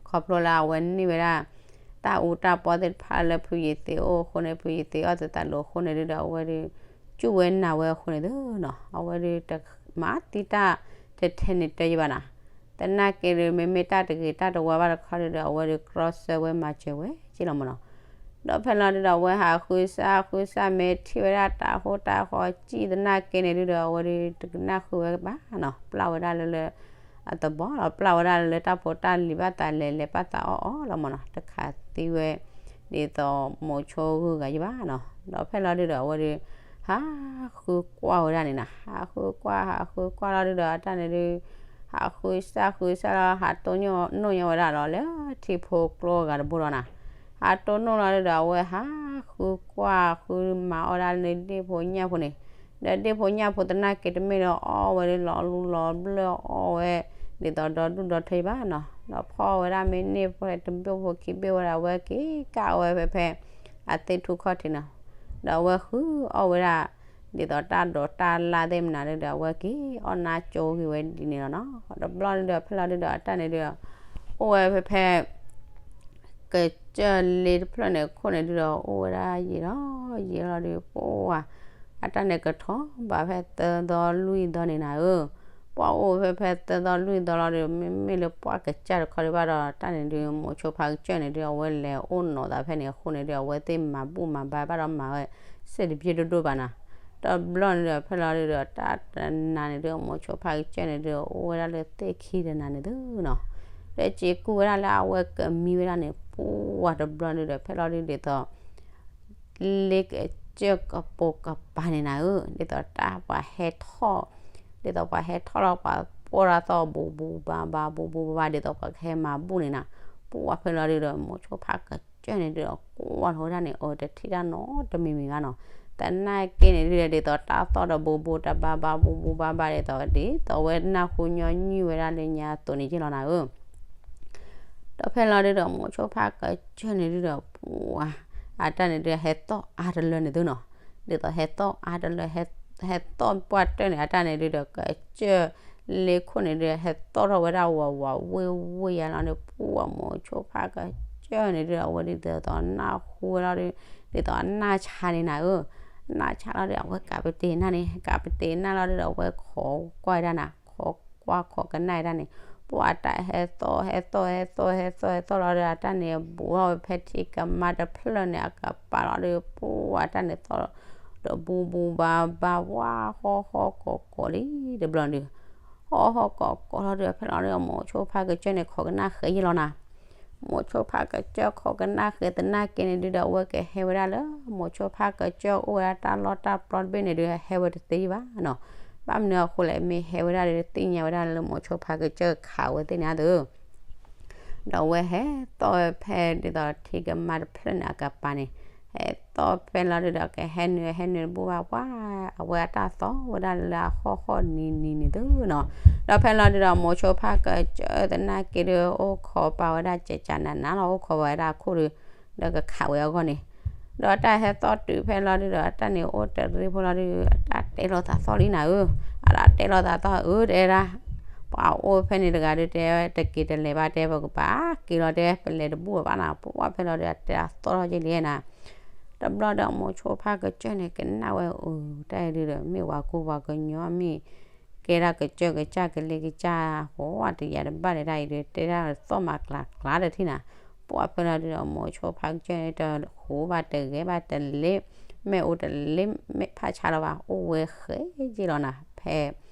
ခီဖျိလၢအဝဲန့ၢ်ဝဲဒၣ် တၢ်အူတၢ်ပီသ့ၣ်တဖၣ်လၢဖုယ့ၤသ့းအိၣ်အဃိန့ၣ် ဖုယ့ၤသ့းအီၣ်သုးသးလိၤအဃိန့ၣ်ဒုဒီး အဝဲဒုး စူၢ်ဝဲနာ်ဝဲအဃိန့ၣ်သုနီၤ. အဝဲဒုးတမၤသံတၢ်တထဲန့ၣ်တယံၤဘၣ်နီၤ. သနာ်က့ဒုး မ့မ့ၢ်တၢ်တဂ့ၤတၢ်တဝါဘၣ်တခီဒုဒီး အဝဲဒုးကြီဆၢဝဲမၤစၢၤဝဲက့လီၤမ့ၢ်နီၤ. ဒီးဖဲလီၤဒုဒီး အဝဲဟးဃုစၢ်ဃုစၢ်မ့ၢ်ထံၣ်ဝဲဒၣ်တၢ်ဟူးတၢ်ဃီ စံၣ်သနာ်က့န့ၣ်ဒုဒီး အဝဲဒုးတကနၣ်ဃုဝဲဘၣ်နီၤ. ပျၢ်ဝဲဒၣ်လၢလၢ အသဘီလီၤ ပျၢ်ဝဲဒၣ်လၢတၢ်ဖိတၢ်လံၤဘၣ်သးလဲၤလဲၤဘၣ်သးအီၣ်အီလီၤမ့ၢ်နီၤ. တခးသံဝဲ ဒ်သိးမိၤဆိဂုၤဂၤယံၤဘၣ်နီၤ. ဒီးဖဲလီၤဒုဒီး အဝဲဒုး ဟးဃုကွၢ်ဝဲဒၣ်န့ၣ်နီၤ. ဟးဃုကွၢ် ဟးဃုကွၢ်လီၤဒုဒီး အတၢ်န့ၣ်ဒုး ဟးဃုစၢ်ဃုစၢ်လီၤ ဟးတိၢ်နီၣ်ညီဝဲဒၣ်လီၤလၢထံဖိကျိအဂၤတဘိလီၤနီၤ. ဟးတိၢ်နီၣ်လီၤဒုဒီး အဝဲဟးဃုကွၢ်ဃုမၤအီၣ်ဒၣ်လၢဒ့ၣ်ဖိညၣ်ဖိန့ၣ် ဒီးဒ့ၣ်ဖိညၣ်ဖိသနာ်က့တမ့ၢ်လၢအီၣ်ဝဲလီၤလူလီၤဘျၢၣ်အီၣ်ဝဲ ဒ်သိးဒီဒူၣ်ဒီထၢဘၣ်နီၤ. ဒီးဖီၣ်ဝဲဒၣ်မ့ၢ်န့ၢ်ဖဲတဘ့ၣ်ဖိခံဘ့ၣ်ဝဲဒီး အဝဲက့ၤကၣ်ဝဲဖဲဖဲ အသ့ၣ်ထူၣ်ခီၣ်ထံးနီၤ. ဒီးအဝဲဃုအီၣ်ဝဲဒၣ် ဒ်သိးတၢ်ဒိးတၢ်လၢ်သ့ၣ်မနုၤဒုဒီး အဝဲက့ၤအီၣ်နါကၠိဂ့ၤဝဲဒ်န့ၣ်လီၤနီၤ. တဘျီဒုဒီး ဖဲလီၤဒုဒီး အတၢ်န့ၣ်ဒုဒီး အိၣ်ဝဲဖဲဖဲ ကစၢၢ်လ့တဖျၢၣ်န့ၣ် ခိၣ်န့ၣ်ဒုဒီး အိၣ်ဝဲဒၣ်ယံာ်လီၤယံာ်လီၤဒု ပှၤ အတၢ်န့ၣ်ကထီၣ်ဘးဖဲ သၢသီလွံၢ်သီန့ၣ်နၤဧၢ. ပှၤအိၣ်ဖဲဖဲသၢသီလွံၢ်သီလီၤဒု မ့မ့ၢ်လၢပှၤကစၢ်တခီဒုဘၣ်ဒီး တၢ်န့ၣ်ဒု မိၤဆိဖးကစၢၢ်န့ၣ်ဒု အဝဲလဲၤအိၣ်နီၤသးဖဲန့ၣ်အဃိန့ၣ်ဒု အဝဲသ့ၣ်မၤဘူၣ်မၤဘါဘၣ်ဒီးမၤဝဲ စဲးတဘျ့ဒိၣ်ဒိၣ်ဘၣ်နၤ. တဘျီန့ၣ်ဒီး ဖဲလီၤဒုဒီး တၢ်တနၤန့ၣ်ဒု မိၤဆိဖးကစၢၢ်န့ၣ်ဒု အိၣ်ဝဲဒၣ်လၢသ့ၣ်ခံတနၤန့ၣ်သုနီၤ. ဒီးစ့ၤကူၣ်ဝဲဒၣ်လၢအဝဲကမံဝဲဒၣ်န့ၣ် ပှၤတဘျီဒုဒီး ဖဲလီၤဒုဒ်သိး လ့ကစၢၢ်ကပိာ်ကပၤန့ၣ်နၤဧၢ, ဒ်သိးတၢ်ပှၤဟဲထီၣ်, ဒ်သိးပှၤဟဲထီၣ်လီၤ ပှၤပိာ်တၢ်သီၣ် ဘူးဘူးဘါဘါ ဘူးဘူးဘါဘါ ဒ်သိးပှၤကဟဲမၤဘူၣ်န့ၣ်နၤ, ပှၤဖဲလီၤဒုဒီး မိၤဆိဖးကစၢၢ်န့ၣ်ဒုဒီး ကွၢ်လီၤဝဲဒၣ်န့ၣ် အတထံၣ်တၢ်နီတမံၤမံၤဘၣ်နီၤ, သနာ်က့န့ၣ်ဒုဒီး ဒ်သိးတၢ်သီၣ်ဒီးဘူးဘူးတၢ်ဘါဘါ ဘူးဘူးဘါဘါ ဒ်သိး ဒ်သိးဝဲနၢ်ဟူညီနုၢ်ဝဲဒၣ်လၢညါအသိးန့ၣ်က့လီၤနၤဧၢ. ဒီးဖဲလီၤဒုဒီး မိၤဆိဖးကစၢၢ်န့ၣ်ဒုဒီး ပှၤ အတၢ်န့ၣ်ဒုဒီး ဟဲသီၣ်အါတလၢန့ၣ်သုနီၤ, ဒ်သိးဟဲသီၣ်အါတလၢ ဟဲသီၣ်ပှၢ်တၢၢ်န့ၣ် အတၢ်န့ၣ်ဒုဒီး ကစၢၢ်လ့ခိၣ်န့ၣ်ဒုဒီး ဟဲသီၣ်ထီၣ်ဝဲဒၣ်ဝးဝးဝ့ၢ်ဝ့ၢ်ယါလီၤန့ၣ် ပှၤမိၤဆိဖးကစၢၢ်န့ၣ်ဒုဒီး အဝဲဒ်သိးနၢ်ဟူဝဲလီၤဒု ဒ်သိးအနၢ်ဆါန့ၣ်နၤဧၢ, နၢ်ဆါလီၤဒု အဝဲကးပတ့ၤနၢ်န့ၣ် ကးပတ့ၤနၢ်လီၤဒုဒီး အဝဲခိးကွၢ်ဒၣ်နၤ ခိးကွၢ်ခိးကနၣ်ဒၣ်န့ၣ်, ပှၤအတၢ်ဟဲသီၣ် ဟဲသီၣ် ဟဲသီၣ် ဟဲသီၣ် ဟဲသီၣ်လီၤဒု အတၢ်န့ၣ် ဘူးထီၣ်ဝဲဖဲထံကမါတဖျၢၣ်န့ၣ် အကပၤလီၤဒု ပှၤအတၢ်န့ၣ်သီၣ် ဒီးဘူးဘူးဘါဘါ ဝါဟီၣ်ဟီၣ်ကီၤကီၤလံ တဘျီဒု ဟီၣ်ဟီၣ်ကီၤကီၤလီၤဒု ဖဲလီၤဒု မိၤဆိဖးကစၢၢ်န့ၣ် ခိးကနၣ်ဃဲယ့ၢ်လီၤနၤ, မိၤဆိဖးကစၢၢ်ခိးကနၣ်ဃဲသနာ်က့န့ၣ်ဒုဒီး အဝဲကဟဲဝဲဒၣ်လၢ မိၤဆိဖးကစၢၢ်အိၣ်ဝဲဒၣ်တၢ်လီၢ်တၢ်ပျီတဘ့ၣ်န့ၣ်ဒု ဟဲဝဲတသ့ဘၣ်နီၤ, ဘၣ်မနုၤအဃိလဲၣ် မ့ၢ်ဟဲဝဲဒၣ်ဒု သ့ၣ်ညါဝဲဒၣ်လၢမိၤဆိဖးကစၢၢ်ခးဝဲသ့ၣ်န့ၣ်အသိး ဒီးအဝဲဟဲသီၣ်ဝဲဖဲဒ်သိးထံကမါတဖျၢၣ်န့ၣ်အကပၤန့ၣ်, ဟဲသီၣ်ဖဲလီၤဒုဒီး ကဟဲနုာ်ဟဲနုာ်တဘူၣ်ဘၣ်ပှၤ, အဝဲအတၢ်သီၣ်ဝဲဒၣ်လၢအဟီၣ်ဟီၣ်နံၤနံၤန့ၣ်သုနီၤ, ဒီးဖဲလီၤဒုဒီး မိၤဆိဖးကစၢၢ်သနာ်က့ဒု အိၣ်ခိးပာ်ဝဲဒၣ်ကကနးနးလီၤ အိၣ်ခိးဝဲဒၣ်အခိၣ်ဒု ဒီးကခးဝဲအဂီၢ်န့ၣ်, ဒီးတၢ်ဟဲသီၣ်တုၤဖဲလီၤဒုဒီး တၢ်န့ၣ်အိၣ်တရံးဖိလီၤဒု အတၢ်တဲလိာ်သးသီၣ်လံနၤဧၢ, အတၢ်တဲလိာ်သးသီၣ်ဧၢ တဲဒၣ် ပှၤအိၣ်ဖဲန့ၣ်တဂၤဒုတဲ တက့ၤတလဲၤဘၣ်တဲ ပကဘၣ်က့ၤလီၤတဲ ပလဲၤတဘူၣ်ဘၣ်နၤ ပှၤဖဲလီၤဒု အတၢ်သီၣ်ထီၣ်က့ၤလံနၤ, တဘျီဒီးမိၤဆိဖးကစၢၢ်န့ၣ် ကနၣ်ဝဲအူ တၢ်ဒုဒီး မ့ၢ်ဝၤကူဝၤကညီမ့ၢ် ကဲဒၣ်ကစၢၢ်ကစၢ်ကလ့ကစၢ် ပှၤတယာ်တဘၣ်လဲၣ်တၢ်အံၤဒု တဲဒၣ်သီၣ်မၤကျးကျးတထံၣ်နၤ, ပှၤဖဲလီၤဒုဒီး မိၤဆိဖးကစၢၢ်န့ၣ် တဃိဘၣ်တဂဲၤဘၣ်တလ့ မ့ၣ်အူတလ့ မ့ၢ်ဖးဆါလီၤဘၣ် အိၣ်ဝဲဃဲယ့ၢ်လီၤနၤ ဖဲ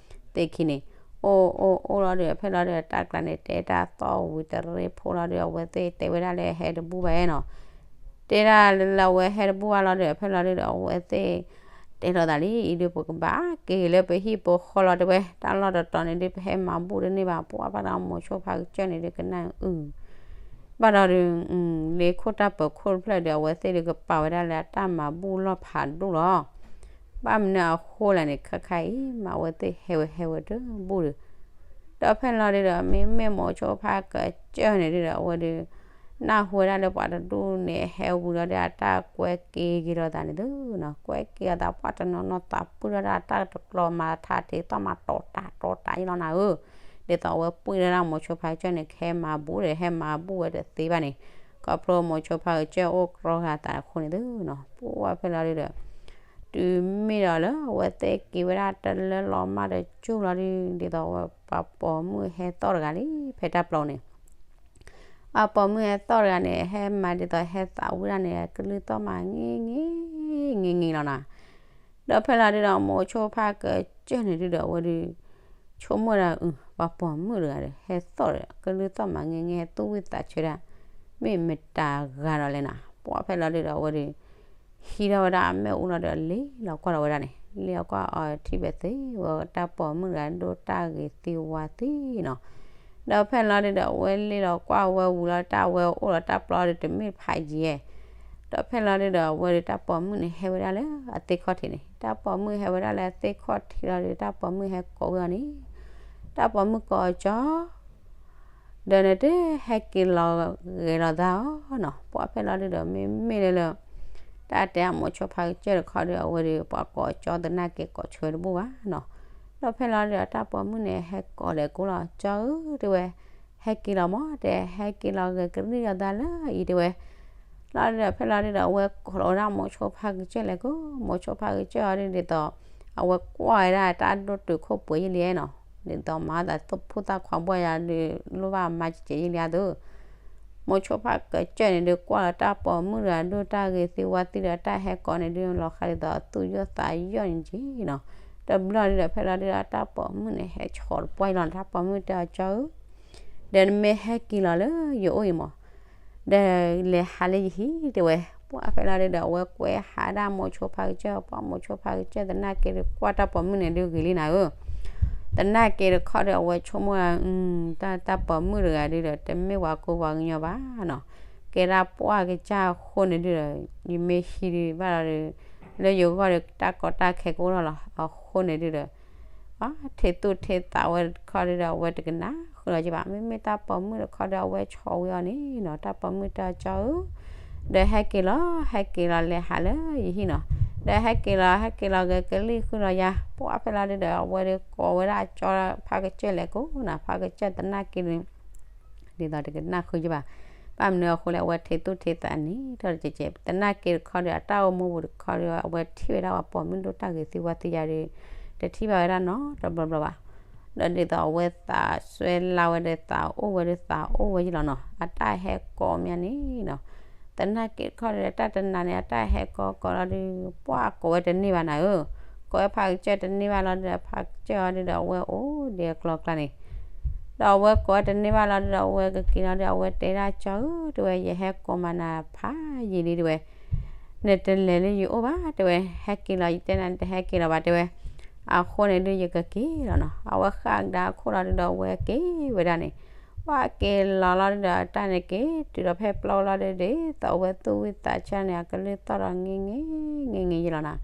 သ့ၣ်ခံန့ၣ် အိၣ်အိၣ်အိၣ်လီၤဒီး ဖဲလီၤဒီး တၢ်ကျါန့ၣ် တဲတၢ်သီၣ်ဝံၤတရ့ဖိလီၤဒီး အဝဲသ့ၣ်တဲဝဲဒၣ်လၢဟဲတဘူၣ်ဘၣ်နီၤ. တဲဒၣ်လၢအဝဲဟဲတဘူၣ်ဘၣ်လီၤဒီး ဖဲလီၤဒုဒီး အဝဲသ့ၣ် တဲလိာ်သးလံ အံၤဒု ပကဘၣ်က့ၤလၢပဟံၣ်ပဃီလီၤတဲဝဲ, တၢ်လီၢ်တတီၤန့ၣ်ဒု ပဟဲမၤဘူၣ်တန့ၢ်ဘၣ်. ပှၢ်ဖဲလီၤ မိၤဆိဖါကစၢၢ်န့ၣ်ဒု ကနၣ်အု ဘၣ်ဒီးဒု လၢခိၣ်တၢ်ပၢၤခိၣ်တဖျၢၣ်ဒီး အဝဲသ့ၣ်ဒု ကပာ်ဝဲဒၣ်လၢအတၢ်မၤဘူၣ်လီၢ်ဖးဒိၣ်လီၤ. ဘၣ်မနုၤအဃိလဲၣ်န့ၣ် ခါခါအံၤ မၤအဝဲသ့ၣ်ဟဲဝဲဟဲဝဲတဘူၣ်ဒု ဒီးဖဲလီၤဒုဒီး မ့မ့ၢ်မိၤဆိဖါကစၢၢ်န့ၣ်ဒုဒီး အဝဲဒု နၢ်ဟူဝဲဒၣ်လၢပှၤတဒူၣ်န့ၣ် ဟဲဝံၤလီၤဒီး အတၢ်ကွဲက့ၤက့ၤလိာ်သးန့ၣ်သုနီၤ. ကွဲက့ၤအသး ပှၢ်တနီၤနီၤသးပှၢ်ထီၣ်ဒၣ် တၢ်တကျီၤမၤထးထံးသီၣ်မၤတီၤတၢ်တီၤတၢ်ယလီၤနၤဧၢ. ဒ်သိးအဝဲပှၢ်ဒၣ်မိၤဆိဖါကစၢၢ်န့ၣ် ကဟဲမၤဘူၣ်ဒီး ဟဲမၤဘူၣ်ဝဲတသ့ဘၣ်န့ၣ်, ခီဖျိမိၤဆိဖါကစၢၢ်အိၣ်ကြီဂၤသးအဃိန့ၣ်သုနီၤ. ပှၢ်ဖဲလီၤဒုဒီး တုၤမ့ၢ်ဒီးလၢအဝဲသ့ၣ်က့ၤဝဲဒၣ်တလၢလီၤမၢ်တကၠိၢ်လီၤဒု ဒ်သိးအဝဲပှၤပိာ်မုၣ်ဟဲသီၣ်တဂၤလံ ဖဲတၢ်ပျီန့ၣ် အပိာ်မုၣ်ဟဲသီၣ်တဂၤန့ၣ် ဟဲမၤဒ်သိးဟဲသးဝံၣ်ဒၣ်န့ၣ် ကလုၢ်သီၣ်မး င့ၤင့ၤင့ၤလီၤနၤ. ဒီးဖဲလီၤဒုဒီး မိၤဆိဖါကစၢၢ်န့ၣ်ဒုဒီး အဝဲဒု ဆိကမိၣ်ဒၣ်အု ပှၤပိာ်မုၣ်တဂၤဒီး ဟဲသီၣ်ဒီး ကလုၢ်သီၣ်မး င့ၤင့ၤ ဟဲသူၣ်ဝံၣ်သးဆၢဒၣ် မ့ၢ်မတၤဂၤဒီးလဲၣ်နၤ. ပှၢ်ဖဲလီၤဒုဒီး အဝဲဒု ဟံးထီၣ်ဝဲဒၣ်အမဲာ်အူလီၤဒီး လ့လီၤကွၢ်လီၤဝဲဒၣ်န့ၣ်, လ့လီၤကွၢ်အီၤထံၣ်ဘၣ်သ့ဝဲ တၢ်ပိာ်မုၣ်တဂၤဒိၣ်တၢ်ဂ့ၤသ့ဝါသ့နီၤ. ဒီးဖဲလီၤဒုဒီး အဝဲလ့လီၤကွၢ်ဝဲဝံၤလီၤ တၢ်ဝဲအိၣ်လီၤတၢ်ပျီဒု တမ့ၢ်တဖးယံၤဧါ. ဒီးဖဲလီၤဒုဒီး အဝဲဒု တၢ်ပိာ်မုၣ်န့ၣ် ဟဲဝဲဒၣ်လၢအသ့ၣ်ခီၣ်ထံးန့ၣ်, တၢ်ပိာ်မုၣ်ဟဲဝဲဒၣ်လၢအသ့ၣ်ခီၣ်ထံးလီၤဒု တၢ်ပိာ်မုၣ်ဟဲကိးဝဲအီၤန့ၣ်, တၢ်ပိာ်မုၣ်ကိးအီၤကၠီ ဒီးနတဟဲက့ၤလီၤဂဲၤလီၤသးအီၤနီၤ. ပှၢ်ဖဲလီၤဒုဒီး မ့မ့ၢ်လၢလၢ တၢ်တဲအမိၤဆိဖါကစၢၢ်တခီဒီး အဝဲဒု ပှၤကိးအီၤကၠီသနာ်က့ ကိးဆၢဝဲတဘူၣ်ဘၣ်နီၤ. ဒီးဖဲလီၤဒုဒီး တၢ်ပိာ်မုၣ်န့ၣ် ဟဲကိးလဲၤကိးလီၤ ကၠီဧၢ တဲဝဲ, ဟဲက့ၤလီၤမး တဲ ဟဲက့ၤလီၤဂဲၤကလံၣ်လီၤသးလၢအံၤတဲဝဲ. လီၤဒုဒီး ဖဲလီၤဒုဒီး အဝဲကိးလီၤဝဲဒၣ်မိၤဆိဖါကစၢၢ်လဲၤကိး, မိၤဆိဖါကစၢၢ်အီၤဒု ဒ်သိး အဝဲကွၢ်ဝဲဒၣ်တၢ်ဒိၣ်တုာ်ခိၣ်ပှဲၤယံာ်လံနီၤ, ဒ်သိးမၤသးသူၣ်ဖှံသးခွါဘှီယၤဒု လိၣ်ဘၣ်မၤစဲးယံာ်လံအသိး မိၤဆိဖါကစၢၢ်န့ၣ်ဒု ကွၢ်လီၤတၢ်ပိာ်မုၣ်တဂၤဒိၣ်တၢ်ဂ့ၤသ့ဝါသ့ဒီး တၢ်ဟဲကိးန့ၣ်ဒု လီၤဃးဒ်သိးသူၣ်ယိာ်သးယိာ်န့ၣ်က့နီၤ. တဘျီဒုဒီး ဖဲလီၤဒုဒီး တၢ်ပိာ်မုၣ်န့ၣ် ဟဲဆီၣ်တပှၢ်ယံၤလီၤနီၤ. တၢ်ပိာ်မုၣ်တဲအီၤ ကၠီဧၢ ဒီးနမ့ၢ်ဟဲက့ၤလီၤလၢယအိၣ်အံၤမး ဒီးလဲၤဟးလၢယဟံၣ်တဲဝဲ. ပှၢ်ဖဲလီၤဒုဒီး အဝဲကွဲဟးဒၣ်မိၤဆိဖါကစၢၢ်, ပှၢ်မိၤဆိဖါကစၢၢ်သနာ်က့ဒု ကွၢ်တၢ်ပိာ်မုၣ်န့ၣ်ဒုဂ့ၤလံနၤဧၢ. သနာ်က့တခီဒီး အဝဲဆိကမိၣ် တၢ် တၢ်ပိာ်မုၣ်တဂၤဒုဒီး တမ့ၢ်ပှၤကူပှၤကညီဘၣ်နီၤ. ကဲဒၣ်ပှၢ်ကစၢ်အဃိန့ၣ်ဒုဒီး ယမ့ၢ်ဟံးဒုဘၣ်လီၤဒု လၢယဂီၢ်ဒီး တၢ်ကီတၢ်ခဲကအိၣ်ထီၣ်လီၤ. အဃိန့ၣ်ဒုဒီး ထံးသူၣ်ထံးသးဝဲတခီဒုဒီး အဝဲတကနၣ်ဃုာ်လီၤက့ဘၣ်. မ့မ့ၢ်တၢ်ပိာ်မုၣ်တခီဒီး အဝဲဆီၣ်ဝံၤအီၤန့ၣ်နီၤ. တၢ်ပိာ်မုၣ်တဲအီၤ ကၠီဧၢ ဒီးဟဲက့ၤလီၤ ဟဲက့ၤလီၤလဲၤဟးလၢယဟံၣ်နီၤ. ဒီးဟဲက့ၤလီၤ ဟဲက့ၤလီၤဂဲၤကလံၣ်ဃုာ်လီၤယၤ. ပှၢ်ဖဲလီၤဒုဒီး အဝဲဒုကိးဝဲဒၣ်ကၠီ ဖါကစၢၢ်လဲၤကိးနီၤ. ဖါကစၢၢ်သနာ်က့ဒု ဒ်သိးတကနၣ်ဃုာ်ယဘၣ်. ဘၣ်မနုၤအဃိလဲၣ် အဝဲထံးသူၣ်ထံးသးန့ၣ် ထီၣ်တကဲးကဲး သနာ်က့တခီဒီး အတၢ်အိၣ်မူပူၤတခီဒီး အဝဲထံၣ်ဝဲဒၣ်ပှၤပိာ်မုၣ်ဒိၣ်တၢ်ဂ့ၤသ့ဝါသ့ယၤဒီး တထံၣ်ဘၣ်ဝဲဒၣ်နီတဘျီဘျီဘၣ်. ဒီးဒ်သိးအဝဲသးစွဲလၢ်ဝဲဒီးသးအိၣ်ဝဲဒီးသးအိၣ်ဝဲယလီၤနီၤ. အတၢ်ဟဲကိးမးန့ၣ်နီၤ. သနာ်က့တခီဒီး တၢ်တနၤန့ၣ် အတၢ်ဟဲကိးကိးလီၤဒုး ပှၢ်ကိးဝဲတန့ၢ်ဘၣ်နၤဧၢ. ကိးဝဲဖါကစၢၢ်တန့ၢ်ဘၣ်လီၤဒုး ဖါကစၢၢ်အီၤဒုးဒီး အဝဲအိၣ်ဒံးအကျီကျါန့ၣ် ဒီးအဝဲကိးဝဲတန့ၢ်ဘၣ်လီၤဒုးဒီး အဝဲကက့ၤလီၤဒုး အဝဲတဲဒၣ်ကၠီဧၢ တဲဝဲ ယဟဲကိးမးနၤဖးယံာ်လံတဲဝဲ နတလဲၤလၢယအိၣ်ဘၣ်တဲဝဲ ဟဲက့ၤလီၤ ယတဲနၤနတဟဲက့ၤလီၤဘၣ်တဲဝဲ အဃိန့ၣ်ဒုး ယကက့ၤလီၤနီၤ. အဝဲဃၣ်ကဒါခိၣ်လီၤဒုးဒီး အဝဲက့ၤဝဲဒၣ်န့ၣ် ပှၢ်က့ၤလီၤလီၤဒုးဒီး တၢ်န့ၣ်က့ၤတုၤဒီးဖဲပျီလီၤဒုး ဒ်သိးအဝဲသူၣ်ဝံၣ်သးဆၢန့ၣ် အကလုၢ်သီၣ်ဒီးင့ၤင့ၤင့ၤယလီၤနီၤ.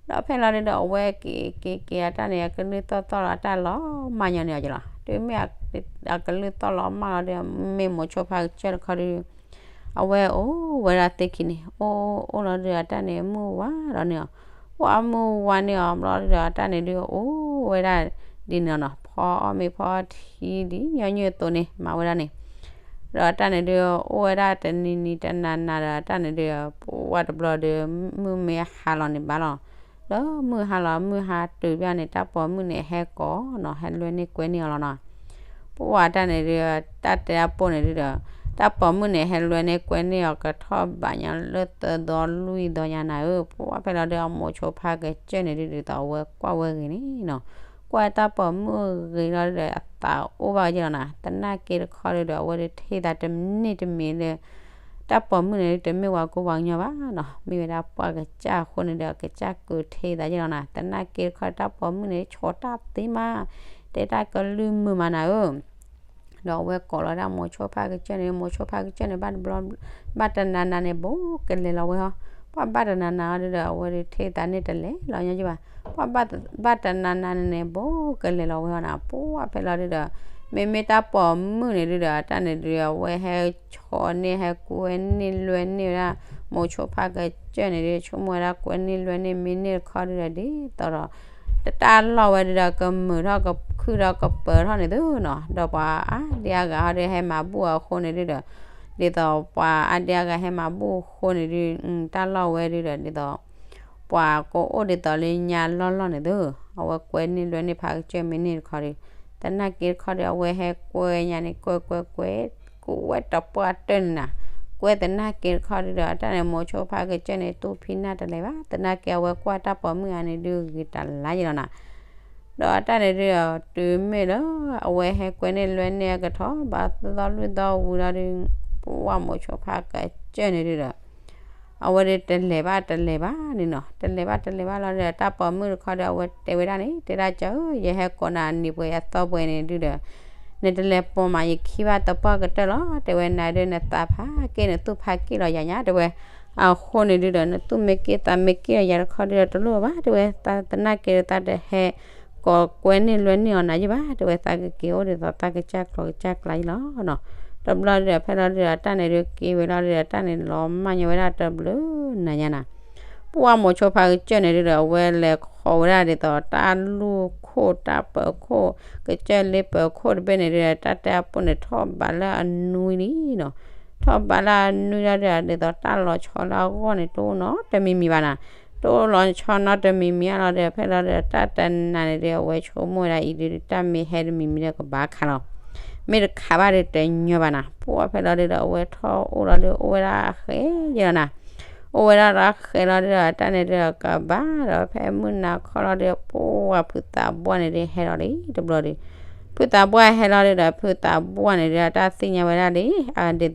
ဒီးဖဲလီၤဒုးဒီး အဝဲက့ၤက့ၤက့ၤအတၢ်န့ၣ် အကလုၢ်သီၣ်သီၣ်လီၤ အတၢ်လီၤမၢ်ညီန့ၣ်အီၤကလီၤ. တုၤမ့ၢ်အကလုၢ်သီၣ်လီၤမၢ်လီၤဒုး မ့ၢ်မိၤဆိဖါကစၢၢ်တခီဒုး အဝဲအိၣ်ဝဲဒၣ်သ့ခံန့ၣ် အိၣ်အိၣ်လီၤဒုး အတၢ်န့ၣ်မုၢ်ဝါဒီးန့ၣ်အီၤ ပှၢ်မုၢ်ဝါန့ၢ်အီၤဘျီဒုးဒီး အတၢ်န့ၣ်ဒုး အိၣ်ဝဲဒၣ်ဒ်န့ၣ်နီၤ ဖီအီၣ်မ့ၤဖီထံဒ်ညီနုၢ်အသိးန့ၣ် မၤဝဲဒၣ်န့ၣ် ဒီးအတၢ်န့ၣ်ဒုး အိၣ်ဝဲဒၣ်တနံၤနံၤတနၤနၤဒီး အတၢ်န့ၣ်ဒုး ပှၢ်တဘျီဒုး မုၢ်မ့ၢ်ဟါလီၤန့ၣ်ဘၣ်လီၤ. ဒီးမုၢ်ဟါလီၤ မုၢ်ဟါတုၤဘၣ်န့ၣ် တၢ်ပိာ်မုၣ်န့ၣ်ဟဲကိးနီၤ ဟဲလွဲန့ၢ်ကွဲန့ၢ်အီၤလီၤနီၤ. ပှၢ်တၢ်န့ၣ်ဒုး တၢ်တဲအပိၢ်န့ၣ်ဒုးဒီး တၢ်ပိာ်မုၣ်န့ၣ် ဟဲလွဲန့ၢ်ကွဲန့ၢ်အီၤကထီၣ်ဘးညါလၢသၢသီလွံၢ်သီညါနၤဧၢ. ပှၢ်ဖဲလီၤဒုး အမိၤဆိဖါကစၢၢ်န့ၣ်ဒုး ဒ်သိးအဝဲကွၢ်ဝဲဂ့ၤန့ၣ်နီၤ ကွၢ်တၢ်ပိာ်မုၣ်ဂ့ၤလီၤဒီး အသးအိၣ်ဘၣ်ကဲလီၤနၤ. သနာ်က့တခီဒုဒီး အဝဲဒုးထဲသးတန့ၢ်တမံၤလၢ တၢ်ပိာ်မုၣ်န့ၣ်ဒုး တမ့ၢ်ဝၤကိပှၤကညီဘၣ်နီၤ, မ့ၢ်ဝဲဒၣ်ပှၢ်ကစၢ်အဃိန့ၣ်ဒီး အကစၢ်က့ၤထဲသးကဲလီၤနၤ. သနာ်က့တခီ တၢ်ပိာ်မုၣ်န့ၣ် ဆီတၢ်သ့မး, တဲတၢ်ကလုၢ်မုာ်မးနၤဧၢ ဒီးအဝဲကိးလီၤဒၣ်မိၤဆိဖါကစၢၢ်န့ၣ်, မိၤဆိဖါကစၢၢ်န့ၣ် ဘၣ်တဘျီ ဘၣ်တနၤနၤန့ၣ် ဘူးကလဲၤလီၤဝဲဟီ, ပှၢ်ဘၣ်တနၤနၤအီၤဒုဒီး အဝဲဒုးထဲသးန့ၢ်တလဲၤလီၤညီကဘၣ်, ပှၢ်ဘၣ်တနၤနၤန့ၣ်န့ၣ် ဘူးကလဲၤလီၤဝဲဟီနၤ. ပှၢ်ဖဲလီၤဒုဒီး မ့မ့ၢ်တၢ်ပိာ်မုၣ်န့ၣ်ဒုဒီး အတၢ်န့ၣ်ဒုဒီး အဝဲဟဲဆီန့ၢ် ဟဲကွဲန့ၢ်လွဲန့ၢ်ဝဲဒၣ် မိၤဆိဖါကစၢၢ်န့ၣ်ဒု ဆိကမိၣ်ဝဲဒၣ်ကွဲန့ၢ်လွဲန့ၢ်မ့ၢ်န့ၢ်တခီဒုဒီး ဒ်သိးဒီး တတၢ်လီၢ်ဝဲဒုဒီး ကမုာ်ထီၣ်ကခုၣ်ထီၣ်ကပၢၤထီၣ်န့ၣ်သုနီၤ, ဒီးပှၤအါဒံအါဂၤဟီဒု ဟဲမၤဘူၣ်အဃိန့ၣ်ဒုဒီး ဒ်သိးပှၤအါဒံအါဂၤဟဲမၤဘူၣ်အဃိန့ၣ်ဒု တၢ်လီၢ်ဝဲဒုဒီး ဒ်သိး ပှၤကအိၣ်ဒ်သိးလၢညါလီၢ်လီၢ်န့ၣ်သု, အဝဲကွဲန့ၢ်လွဲန့ၢ်ဖါကစၢၢ်မ့ၢ်န့ၢ်တခီဒု, သနာ်က့တခီဒု အဝဲဟဲကွဲညါန့ၣ် ကွဲကွဲကွဲ ကဝဲတပှၢ်တၢၢ်န့ၣ်နၤ, ကွဲသနာ်က့တခီဒုဒီး အတၢ်န့ၣ် မိၤဆိဖါကစၢၢ်န့ၣ် တူၢ်ဖံးနၢ်တလဲၤဘၣ်, သနာ်က့အဝဲကွၢ်တၢ်ပိာ်မုၣ်အါန့ၣ်ဒုဂ့ၤတလါယလီၤနၤ ဒီးအတၢ်န့ၣ်ဒုဒီး တုၤမ့ၢ်လၢ အဝဲဟဲကွဲန့ၢ်လွဲန့ၢ်အကထီၣ် ဘၣ်သီလွံၢ်သီဝံၤလီၤဒု ပှၢ်မိၤဆိဖါကစၢၢ်န့ၣ်ဒုဒီး အဝဲဒုတလဲၤဘၣ်တလဲၤဘၣ်န့ၣ်နီၤ, တလဲၤဘၣ်တလဲၤဘၣ်လီၤဒီး တၢ်ပိာ်မုၣ်တခီဒီး အဝဲတဲဝဲဒၣ်န့ၣ် တဲဒၣ်ကၠီဧၢ ယဟဲကိးနၤနံၤပှဲၤအသီပှဲၤန့ၣ်ဒုဒီး နတလဲၤပိာ်မးယခံဘၣ်သပှၢ်ကတၢၢ်လီၤ, တဲဝဲနၤဒု နသးဖးက့ၢ် နသူၣ်ဖးက့ၢ်လီၤယၤညါ တဲဝဲ, အဃိန့ၣ်ဒုဒီး နသူၣ်မ့ၢ်က့ၢ်သးမ့ၢ်က့ၢ်လီၤယၤတခီဒုဒီး တလိၣ်ဘၣ် တဲဝဲ, သနာ်က့ဒီး သးတဟဲ ကိးကွဲန့ၢ်လွဲန့ၢ်အီၤနၤယဘၣ် တဲဝဲ, သးကက့ၤအိၣ်ဒ်သိးသးကစၢ်ကျီကစၢ်ကျါယလီၤနီၤ, တဘျီဒုဒီး ဖဲလီၤဒုဒီး တၢ်န့ၣ်ဒုက့ၤဝဲလီၤဒုဒီး တၢ်န့ၣ်လီၤမၢ်ညီဝဲဒၣ်တဘျုးနၤညါနၤ ပှၢ်မိၤဆိဖါကစၢၢ်န့ၣ်ဒုဒီး အဝဲလဲၤဃီၤဝဲဒၣ်ဒ်သိးတၢ်လူၢ်ခိၣ်တၢ်ပၢၤခိၣ် ကစၢၢ်လ့ပၢၤခိၣ်တဘ့ၣ်န့ၣ်ဒုဒီး တၢ်တဲအပူၤန့ၣ်ထီၣ်ဘးလၢအနွံလံနီၤ, ထီၣ်ဘးလၢအနွံလီၤဒုဒီး ဒ်သိးတၢ်လီၤဆီလၢအဂီၢ်န့ၣ်တအိၣ်နီတမံၤမံၤဘၣ်နၤ, တအိၣ်လီၤဆီနီတမံၤမံၤအါလီၤဒီး ဖဲလီၤဒုဒီး တၢ်တနၤန့ၣ်ဒု အဝဲဆိကမိၣ်ဝဲဒၣ်အံၤဒု တၢ်မ့ၢ်ဟဲတမံၤမံၤဒီးကဘၣ်ခးလီၤ မ့ၢ်တခးဘၣ်ဒီးတညီဘၣ်နၤ, ပှၢ်ဖဲလီၤဒုဒီး အဝဲထီၣ်အိၣ်လီၤဒု အိၣ်ဝဲဒၣ်အဃဲယဲလီၤနၤ, အိၣ်ဝဲဒၣ်လၢအဃဲလီၤဒုဒီး တၢ်န့ၣ်ဒုဒီးကဘၣ်ဒီး ဖဲမုၢ်နၤခီလီၤဒုဒီး ပှၢ်ဖုသးပှၢ်န့ၣ်ဒုဟဲလီၤလံတဘျီဒု, ဖုသးပှၢ်ဟဲလီၤဒုဒီး ဖုသးပှၢ်န့ၣ်ဒု တၢ်သ့ၣ်ညါဝဲဒၣ်လံ ဒ်သိး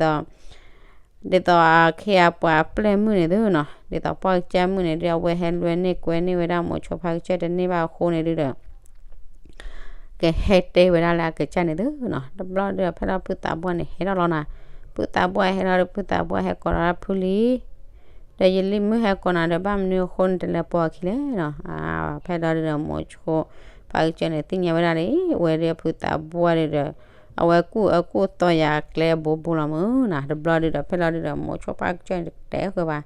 ဒ်သိးအခ့အပှၤပျဲၢ်မုၣ်န့ၣ်သုနီၤ, ဒ်သိးပှၢ်ကစၢ်မုၣ်န့ၣ်ဒု အဝဲဟဲလွဲန့ၢ်ကွဲန့ၢ်ဝဲဒၣ်မိၤဆိဖါကစၢၢ်တန့ၢ်ဘၣ်အဃိန့ၣ်ဒုဒီး ကဟဲတဲဝဲဒၣ်လၢအကစၢ်န့ၣ်သုနီၤ, တဘျီဒုဒီးဖဲလီၤဖုသးပှၢ်န့ၣ်ဟဲထီၣ်လီၤနၤ, ဖုသးပှၢ်ဟဲလီၤဒီး ဖုသးပှၢ်ဟဲကိးလီၤဒၣ်ဖုလံ ဒီးယလံၤမုၣ်ဟဲကိးနၤဒီး ဘၣ်မနုၤအဃိနတလဲၤပိာ်အခံလဲၣ်နီၤ, ဖဲလီၤဒုဒီးမိၤဆိဖါကစၢၢ်န့ၣ် သ့ၣ်ညါဝဲဒၣ်လံ, ဝဲဒုဖုသးပှၢ်ဒုဒီး အဝဲကူၣ်အၢကူၣ်သီယၤကျဲအဘိဘိလီၤမုၢ်နၤ, တဘျီဒုဒီး ဖဲလီၤဒုဒီးမိၤဆိဖါကစၢၢ်န့ၣ်တတဲဃုာ်ဘၣ်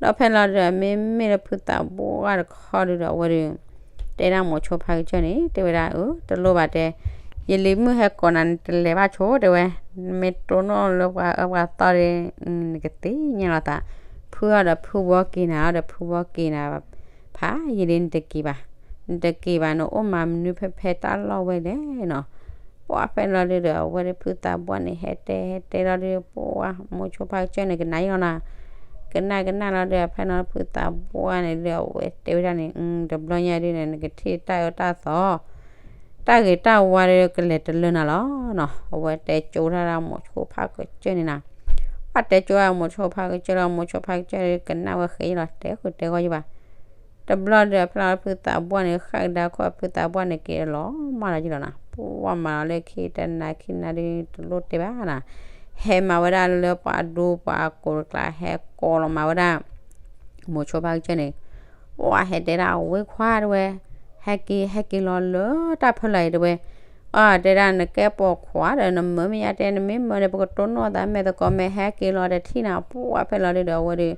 ဒီးဖဲလီၤဒုဒီး မ့မ့ၢ်လၢဖုသးပှၢ်တခီဒုဒီး အဝဲဒု တဲဒၣ်မိၤဆိဖါကစၢၢ်န့ၣ် တဲဝဲဒၣ် အၢ တလိၣ်ဘၣ်တဲ, ယလံၤမုၣ်ဟဲကိးနၤန့ၣ် တလဲၤဘၣ်ဆိ တဲဝဲ, မ့ၢ်တိၢ်နီၣ်လၢပှၤအၢပှၤသီဒီး နကသ့ၣ်ညါလီၤသး, ဖုအီၤဒီးဖုဘှီက့ၤနၤအီၤဒီးဖုဘှီက့ၤနၤ, ဖးယံာ်လံနတက့ၤဘၣ်, နတက့ၤဘၣ် နအိၣ်မၤမနုၤဖဲဖဲတၢ်လီၢ်ဝဲလဲၣ်နီၤ ပှၢ်ဖဲလီၤဒုဒီး အဝဲဒုဖုသးပှၢ်န့ၣ် ဟဲတဲဟဲတဲလီၤဒု ပှၢ်မိၤဆိဖါကစၢၢ်န့ၣ် ကနၣ်ယလီၤနၤ, ကနၣ်ကနၣ်လီၤဒု ဖဲလီၤဖုသးပှၢ်န့ၣ်ဒု အဝဲတဲဝဲဒၣ်န့ၣ် တဘျီညါဒုန့ၣ် နကထံၣ်တၢ်အၢတၢ်သီ တၢ်ဂ့ၤတၢ်ဝါဒုကလဲၤတလၢနၤလီၤနီၤ, အဝဲတဲကၠိဒၣ်ဒၣ်မိၤဆိဖါကစၢၢ်န့ၣ်နၤ, ပှၢ်တဲကၠိဒၣ်မိၤဆိဖါကစၢၢ်လီၤ, မိၤဆိဖါကစၢၢ်ဒုကနၣ်ဝဲဃဲလီၤ တဲဃုာ်တဲဂီၢ်ယဘၣ် တဘျီဒုး ဖဲလီၤဖုသးပှၢ်န့ၣ် ဃၣ်ကဒါခိၣ်ဖုသးပှၢ်န့ၣ် က့ၤလီၤမၢ်လီၤယလီၤနၤ, ပှၢ်မၤလီၤလၢခံတနၤခံနၤဒုး တလိၣ်တဲဘၣ်နၤ, ဟဲမၤဝဲဒၣ်လၢပှၤဒူပှၤကိးတကျါ ဟဲကိးလီၤမၤဝဲဒၣ် မိၤဆိဖါကစၢၢ်န့ၣ်, ပှၢ်ဟဲတဲဒၣ် ဝ့ခွါတဲဝဲ, ဟဲက့ၤ ဟဲက့ၤလီၤလၢတၢ်ဖီလာ်အံၤတဲဝဲ, အတဲဒၣ် နကဲပိာ်ခွါဒီး နမၢမ့ၢ်ယါတဲ နမ့ၢ်မၢန့ၣ် ပကတိၢ်နီၣ်သးမဲာ်သကိး မ့ၢ်ဟဲက့ၤလီၤတထံၣ်နၤ, ပှၢ်ဖဲလီၤဒုးဒီး အဝဲဒုး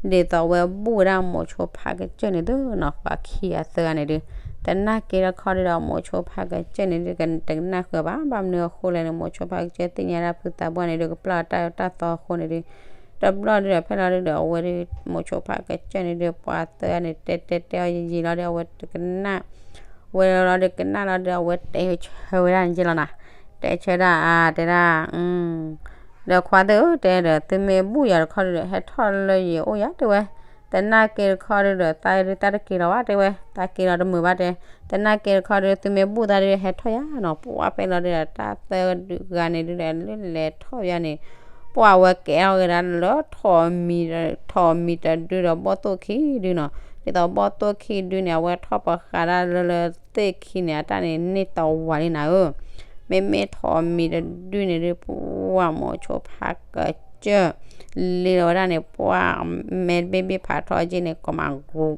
ဒ်သိးအဝဲဘူၣ်ဝဲဒၣ်မိၤဆိဖါကစၢၢ်န့ၣ်သုနီၤ, ပှၤခံဂၤသၢဂၤန့ၣ်ဒုး, သနာ်က့တခီဒုးဒီး မိၤဆိဖါကစၢၢ်န့ၣ်ဒုး တကနၣ်ဃုာ်ဘၣ်, ဘၣ်မနုၤအဃိလဲၣ်န့ၣ် မိၤဆိဖါကစၢၢ်သ့ၣ်ညါဒၣ်ဖုသးပှၢ်န့ၣ်ဒုး ကပျၢ်တၢ်အၢတၢ်သီအဃိန့ၣ်ဒုး, တဘျီဒုးဒီး ဖဲလီၤဒုးဒီး အဝဲဒုး မိၤဆိဖါကစၢၢ်န့ၣ်ဒုး ပှၤသၢဂၤန့ၣ် တဲတဲတဲအီၤယံာ်ယံာ်လီၤဒီး အဝဲတကနၣ် ဝဲလီၤဒီးကနၣ်လီၤဒီး အဝဲတဲဆၢဝဲဒၣ်န့ၣ်က့လီၤနၤ, တဲဆၢဒၣ်အါ တဲဒၣ် ဒီးခွါသ့ၣ်ဧၢ တဲဒီး သုမ့ၢ်ဘူၣ်ယၤတခီဒုးဒီး ဟဲထီၣ်လၢယအိၣ်ယၤတဲဝဲ, သနာ်က့တခီဒုဒီး သးဒုတၢ်တက့ၤလီၤဘၣ်တဲဝဲ, သးက့ၤလီၤတမုာ်ဘၣ်တဲ, သနာ်က့တခီဒု သုမ့ၢ်ဘူၣ်သးဒုဟဲထီၣ်ယၤနီၤ, ပှၢ်ဖဲလီၤဒုဒီး တၢ်သၢဂၤန့ၣ်ဒုဒီး လၢလဲၤထီၣ်ယၤန့ၣ်, ပှၢ်ဝဲကဲထီၣ်ကဒါလၢ ထိၣ်မံၤတဒုဒီးဘီၣ်သိၣ်ခံဒုနီၤ, ဒ်သိးဘီၣ်သိၣ်ခံဒုန့ၣ် အဝဲထီၣ်ပဃာ်ဒၣ်လၢလၢသ့ၣ်ခံန့ၣ် အတၢ်န့ၣ်န့ၢ်တဝၤလံနၤဧၢ မ့မ့ၢ်ထိၣ်မံၤတဒုန့ၣ်ဒု ပှၢ်မိၤဆိဖးကစၢၢ် လ့လီၤဝဲဒၣ်န့ၣ် ပှၢ်မဲတဘ့ၣ်ဘ့ၣ်ဖးထီၣ်က့န့ၣ် ကီးမး ကြူး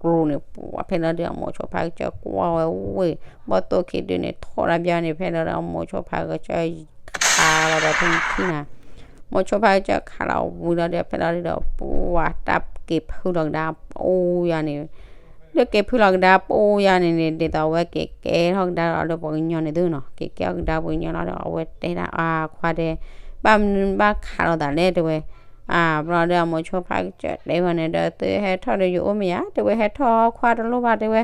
ကြူးန့ၣ် ပှၢ်ဖဲလီၤဒုဒီး အမိၤဆိဖးကစၢၢ်ကွၢ်ဝဲဝ့ၢ် ဘီၣ်သိၣ်ခံဒုန့ၣ် ထီၣ်တၢ်ဘျီန့ၣ် ဖဲလီၤဒုဒီး အမိၤဆိဖးကစၢၢ် ခးလီၤဒီးဖဲန့ၣ်ခံနၤ, မိၤဆိဖးကစၢၢ်ခးလီၤဝံၤလီၤဒုဒီး ဖဲလီၤဒုဒီး ပှၢ်တၢ်က့ၤဖုလီၤကဒါပအိၣ်ယၤန့ၣ် လၢက့ၤဖုလီၤကဒါပအိၣ်ယၤန့ၣ်န့ၣ် ဒ်သိးအဝဲက့ၤကဲထီၣ်ကဒါလီၤလၢပှၤကညီန့ၣ်သုနီၤ, က့ၤကဲထီၣ်ကဒါပှၤကညီလီၤဒီး အဝဲတဲဒၣ်အါခွါတဲ, ဘၣ်မနုၤဘၣ်ခးလိာ်သးလဲၣ်တဲဝဲ, အါဘျီဒီးအမိၤဆိဖးကစၢၢ်တဲဝဲန့ၣ်ဒီး သုဟဲထီၣ်ဒီးယအိၣ်မ့ၢ်ယၤ တဲဝဲ ဟဲထီၣ်ခွါတလိၣ်ဘၣ်တဲဝဲ,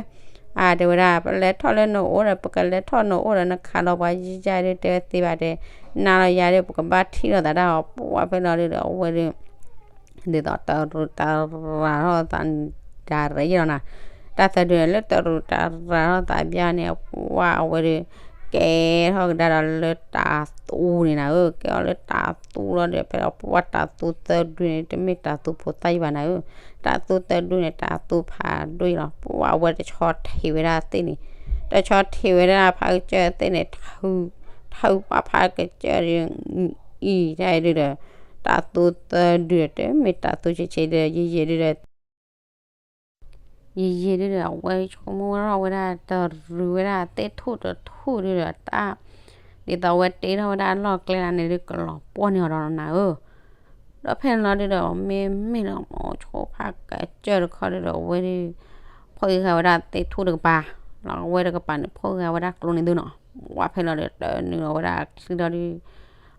အါတဲဝဲဒၣ် ပလဲၤထီၣ်လၢနအိၣ်ဒီး ပကလဲၤထီၣ်နအိၣ်ဒီး နခးလီၤပှၤယံာ်ယံာ်ဒုတဲဝဲသ့ဘၣ်တဲ, နၤလီၤယၤဒု ပကဘၣ်ထံၣ်လိာ်သးတၢ်အီၤ ပှၢ်ဖဲလီၤဒုဒီး အဝဲဒု ဒ်သိးတရူးတရၤထီၣ်သး ဒၣ်ရဲၣ်ယဲလီၤနၤ, တၢ်သၢဒုန့ၣ်လၢတရူးတရၤထီၣ်သးဘျီန့ၣ် ပှၢ်အဝဲဒု ကဲထီၣ်ကဒါဒီးလၢတၤသူန့ၣ်နၤဧၢ, ကဲအီၤလၢတၤသူလီၤဒီး ဖဲလီၤပှၢ်တၤသူသၢဒုန့ၣ် တမ့ၢ်တၤသူဖိသၣ်ယံဘၣ်နၤဧၢ, တၤသူသၢဒုန့ၣ် တၤသူဖးဒိၣ်ယဲလီၤ, ပှၢ်အဝဲတဆီထံးဝဲဒၣ်သ့ၣ်န့ၣ်, တဆီထံးဝဲဒၣ်ဖးကစၢၢ်သ့ၣ်န့ၣ် ထုးပှၢ်ဖးကစၢၢ်ဒီး အံၤတၢ်ဒုဒီး တၤသူသၢဒုဒီး တမ့ၢ်တၤသူဆံးဆံးဒီး ယံာ်ယံာ်ဒုဒီး ယံာ်ယံာ်ဒုဒီး အဝဲဆိကမိၣ်ထီၣ်ဝဲဒၣ် တရူးဝဲဒၣ်သ့ၣ်ထူၣ်တထူၣ်ဒုဒီးတၢ်, ဒ်သိးအဝဲတ့ထီၣ်ဝဲဒၣ်အလီၢ်ကျဲလၢန့ၣ်ဒု ကလီၤပှီၢ်န့ၢ်အီၤဒီးနၤဧၢ, ဒီးဖဲန့ၣ်လီၤဒုဒီး မ့မ့ၢ်လၢမိၤဆိဖးကစၢၢ်တခီဒုဒီး အဝဲဒု ဖီၣ်ဂံၢ်ဃာ်ဝဲဒၣ်သ့ၣ်ထူၣ်တကပၤ, လီၤအဝဲတကပၤန့ၣ် ဖီၣ်ဂံၢ်ဃာ်ဝဲဒၣ်ကျိန့ၣ်သုနီၤ, ပှၢ်ဖဲလီၤဒုဒီး တနုာ်လီၤဝဲဒၣ်အချံလီၤဒု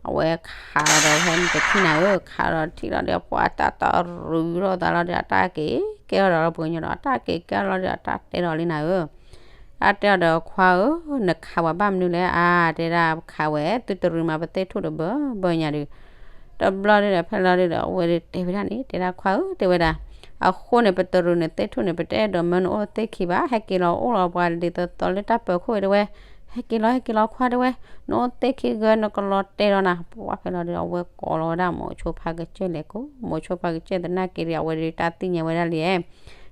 အဝဲခးလီၤဒီးဖဲန့ၣ်တထံၣ်နၤဧၢ, ခးလီၤတထံၣ်လီၤဒီး ပှၢ်တၢ်တရူးထီၣ်သးလီၤဒီး အတၢ်က့ၤကဲထီၣ်ဒီးလၢပှၤကညီဒီး အတၢ်က့ၤကဲထီၣ်လီၤဒီး အတၢ်တဲဒီးလံနၤဧၢ, တၢ်တဲအီၤဒီး ခွါဧၢ, နခးပှၤဘၣ်မနုၤလဲၣ်, အါ တဲဒၣ်ခးဝဲ သုတရူးမးပသ့ၣ်ထူၣ်တဘၢဘၢညါဒု တဘျီဒုဒီး ဖဲလီၤဒုဒီး အဝဲဒုတဲဝဲဒၣ်န့ၣ် တဲဒၣ်ခွါဧၢ တဲဝဲဒၣ်, အဃိန့ၣ် ပတရူးန့ၣ်သ့ၣ်ထူၣ်န့ၣ် ပတအဲၣ်ဒိးမၢနအိၣ်သ့ၣ်ခံဘၣ်, ဟဲက့ၤလီၤအိၣ်လီၤပှၤဒ်သိးသိးလၢတၢ်ပၢၤခိၣ်ဝဲတဲဝဲ, ဟဲက့ၤလီၤ ဟဲက့ၤလီၤခွါတဲဝဲ, နအိၣ်သ့ၣ်ခံဂၢၢ် နကလီၤတဲာ်လီၤနၤ, ပှၢ်ဖဲလီၤဒုဒီး အဝဲကိးလီၤဝဲဒၣ်မိၤဆိဖးကစၢၢ်လဲၤကိး, မိၤဆိဖးကစၢၢ်သနာ်က့ဒီး အဝဲဒုတၢ်သ့ၣ်ညါဝဲဒၣ်လံ,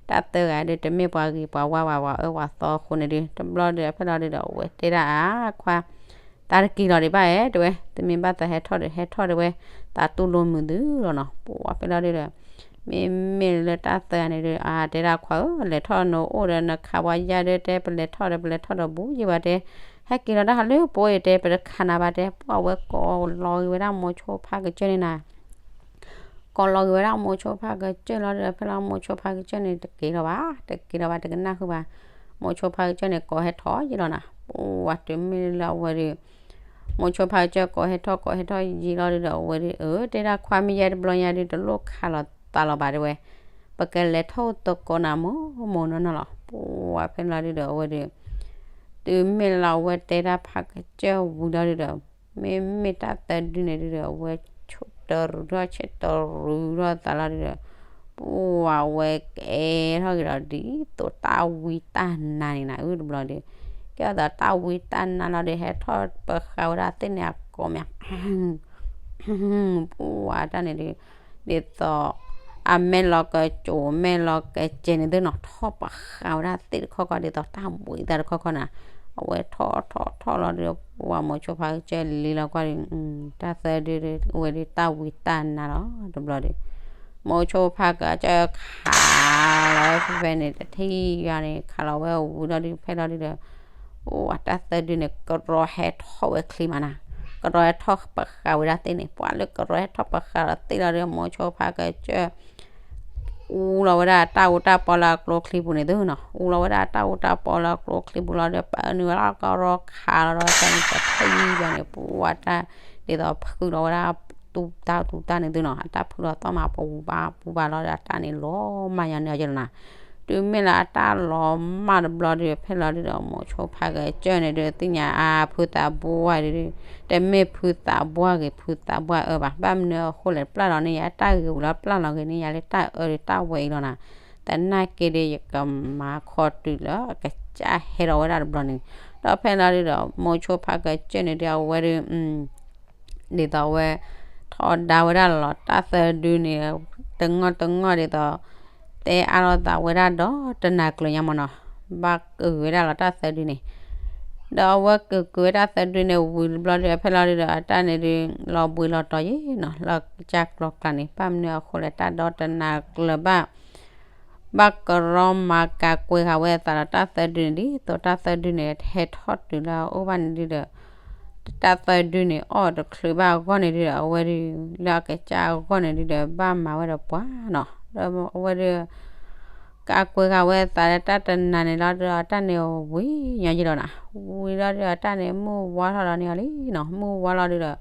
တၢ်သၢဂၤဒုတမ့ၢ်ပှၤဂ့ၤပှၤဝါဘၣ် ပှၤအၢပှၤသီအဃိန့ၣ်ဒု တဘျီဒုဒီး ဖဲလီၤဒုဒီး အဝဲတဲဒၣ်အါခွါ တၢ်တက့ၤလီၤဒံးဘၣ်ဧါ တဲဝဲ, သုမ့ၢ်ဘၣ်သးဟဲထီၣ်ဒီး ဟဲထီၣ်တဲဝဲ, သးတူၢ်လိာ်မုာ်သုလီၤနီၤ, ပှၢ်ဖဲလီၤဒုဒီး မ့မ့ၢ်လၢတၢ်သၢဂၤန့ၣ်ဒု အါ တဲဒၣ်ခွါဧၢ, လဲၤထီၣ်နအိၣ်ဒီး နခးပှၤယါဒုတဲ ပလဲၤထီၣ်ဒီး ပလဲၤထီၣ်ဒီးဘူးယံဘၣ်တဲ, ဟဲက့ၤလီၤတၢ်ဟးလၢပအိၣ်အံၤတဲ ပတခးနၤဘၣ်တဲ, ပှၢ်ဝဲကိးလီၤဂ့ၤဝဲဒၣ်မိၤဆိဖးကစၢၢ်န့ၣ်နၤ ကိးလီၤဂ့ၤဝဲဒၣ်မိၤဆိဖးကစၢၢ်လီၤဒီး ဖဲလီၤမိၤဆိဖးကစၢၢ်န့ၣ် တက့ၤလီၤဘၣ်, တက့ၤလီၤဘၣ် တကနၣ်ဃုာ်ဘၣ်, မိၤဆိဖးကစၢၢ်န့ၣ် ကိးဟဲထီၣ်ယံလီၤနၤ, ပှၢ်တုၤမ့ၢ်လၢအဝဲဒု မိၤဆိဖးကစၢၢ်ကိးဟဲထီၣ် ကိးဟဲထီၣ်ယံလီၤဒုဒီး အဝဲဒု အၢ တဲဒၣ်ခွါမ့ၢ်ယဲတဘျီညါဒု တလိၣ်ခးလီၤသးလီၤဘၣ်တဲဝဲ, ပကလဲၤထီၣ်သကိးနၤမိၢ်မိၢ်နီၢ်နီၢ်လီၤ, ပှၢ်ဖဲလီၤဒုဒီး အဝဲဒု တုၤမ့ၢ်လၢအဝဲတဲဒၣ်ဖးကစၢၢ်ဝံၤလီၤဒုဒီး မ့မ့ၢ်တၢ်သၢဒုန့ၣ်ဒုဒီး အဝဲဆိတရူးထီၣ်ဆဲးတရူးထီၣ်သးလီၤဒုဒီး ပှၢ်ဝဲကဲထီၣ်က့ၤဒီးဒ်သိးတၢ်ဝံတၢ်နါန့ၣ်နၤဧၢ တဘျီဒု, ကဲထီၣ်သးတၢ်ဝံတၢ်နါလီၤဒု ဟဲထီၣ်ပဃာ်ဝဲဒၣ်သ့ၣ်န့ၣ်အကိးမး ပှၢ်တၢ်န့ၣ်ဒု ဒ်သိး အမဲာ်လီၤကစိၤ မဲာ်လီၤကစဲၤန့ၣ်သုနီၤ ထီၣ်ပဃာ်ဝဲဒၣ်သ့ၣ်တခီခီ ဒ်သိးတၢ်ဘှံးသးတခီခီနၤ, အဝဲထီၣ်ထီၣ်ထီၣ်လီၤဒီး ပှၢ်မိၤဆိဖးကစၢၢ်လံလီၤကွၢ်ဒီး တၢ်သၢဒု အိၣ်ဝဲဒုတၢ်ဝံတၢ်နါလီၤ တဘျီဒု မိၤဆိဖးကစၢၢ်ခးလီၤဝဲဖဲဖဲန့ၣ် တထံၣ်ယွၤန့ၣ် ခးလီၤဝဲဝံၤလီၤဒု ဖဲလီၤဒုဒီး အိၣ်ဝဲတၢ်သၢဒုန့ၣ် ကရီဟဲထီၣ်ဝဲချ့မးနၤ, ကရီဟဲထီၣ်ပဃာ်ဝဲဒၣ်သ့ၣ်န့ၣ် ပှၢ်လၢကရီဟဲထီၣ်ပဃာ်လီၤသ့ၣ်လီၤဒီး မိၤဆိဖးကစၢၢ် အူလီၤဝဲဒၣ်တၢ်အူတၢ်ပီလၢအကျိချံပူၤန့ၣ်သုနီၤ, အူလီၤဝဲဒၣ်တၢ်အူတၢ်ပီလၢအကျိချံပူၤလီၤဒီး ပနုာ်ဝဲဒၣ်ကရီခးလီၤဒီး တၢ်န့ၣ်တထံၣ်ယွၤန့ၣ် ပှၢ်တၢ် ဒ်သိးဖုလီၤဝဲဒၣ် တူၢ်တၢ်တူၢ်တၢ်န့ၣ်သုနီၤ အတၢ်ဖုလီၤသီၣ်မး ပဝူဘၣ်ပူဘၣ်လီၤဒီး အတၢ်န့ၣ်လီၤမၢ်ယါန့ၢ်အီၤယဲလီၤနၤ, တုၤမ့ၢ်လၢအတၢ်လီၤမၢ်တဘျီဒီး ဖဲလီၤဒုဒီး မိၤဆိဖါကစၢၢ်န့ၣ်ဒုး သ့ၣ်ညါအါ ဖုသးဘှၢ်ဒုး တမ့ၢ်ဖုသးဘှၢ်ဂ့ၤ ဖုသးဘှၢ်အၢဘၣ်. ဘၣ်မနုၤအဃိလဲၣ် ပျၢ်လီၤန့ၢ်ယၤတၢ်ဂ့ၤဝံၤလီၤ ပျၢ်လီၤဂ့ၤန့ၢ်ယၤလၢတၢ်အၢဒီးတၢ်ဝဲအံၤလီၤနၤ. သနာ်က့ဒီး ယကမၤခီတုၤလၢအကစၢ်ဟဲထီၣ်ဝဲဒၣ်တဘျီန့ၣ်, ဒီးဖဲလီၤဒုဒီး မိၤဆိဖါကစၢၢ်န့ၣ်ဒုး အဝဲဒုး ဒ်သိးအဝဲ ထီဒါဝဲဒၣ်လီၤ တၢ်သၢဒုန့ၣ် တငီၢ်တငီၢ်ဒ်သိး တဲအါလိာ်သးဝဲဒၣ်ဒီးတနၤကျၢၤညါမၢ်နီၤ, ဘၣ်ကဂုာ်ဝဲဒၣ်လီၤတၢ်သၢဒုန့ၣ်, ဒီးအဝဲကဂုာ်ဝဲတၢ်သၢဒုန့ၣ် ဝံၤတဘျီဒီး ဖဲလီၤဒုဒီး အတၢ်န့ၣ်ဒုး လီၤဘှံးလီၤတီၤယံၤနီၤ လၢကစၢ်ကျီကျါန့ၣ် ဘၣ်မနုၤအဃိလဲၣ် တၢ်ဒီတနၤကျၢၤဘၣ် ဘၣ်ကရီမၤကၤကွံာ်ဃာ်ဝဲအသးဒီးတၢ်သၢဒုန့ၣ် ဒ်သိးတၢ်သၢဒုန့ၣ် ဟဲထီၣ်တုၤလၢအအိၣ်ဘၣ်န့ၣ်ဒုဒီး တၢ်သၢဒုန့ၣ် အီၣ်တချုးဘၣ်အဂီၢ်န့ၣ်ဒုဒီး အဝဲဒုး လၢအကစၢ်အဂီၢ်န့ၣ်ဒုဒီး ဘၣ်မၤဝဲဒီးပှၤနီၤ, ဒီးအဝဲဒုး ကၤကွံာ်ဃာ်ဝဲအသးလၢတၢ်တနၤန့ၣ်လီၤဒီး အတၢ်န့ၣ်ဝံၤညီယံၤလီၤနၤ, ဝံၤလီၤဒီး အတၢ်န့ၣ်မုၢ်ဝါထီၣ်လီၤန့ၣ်အီၤလံနီၤ, မုၢ်ဝါလီၤဒုဒီး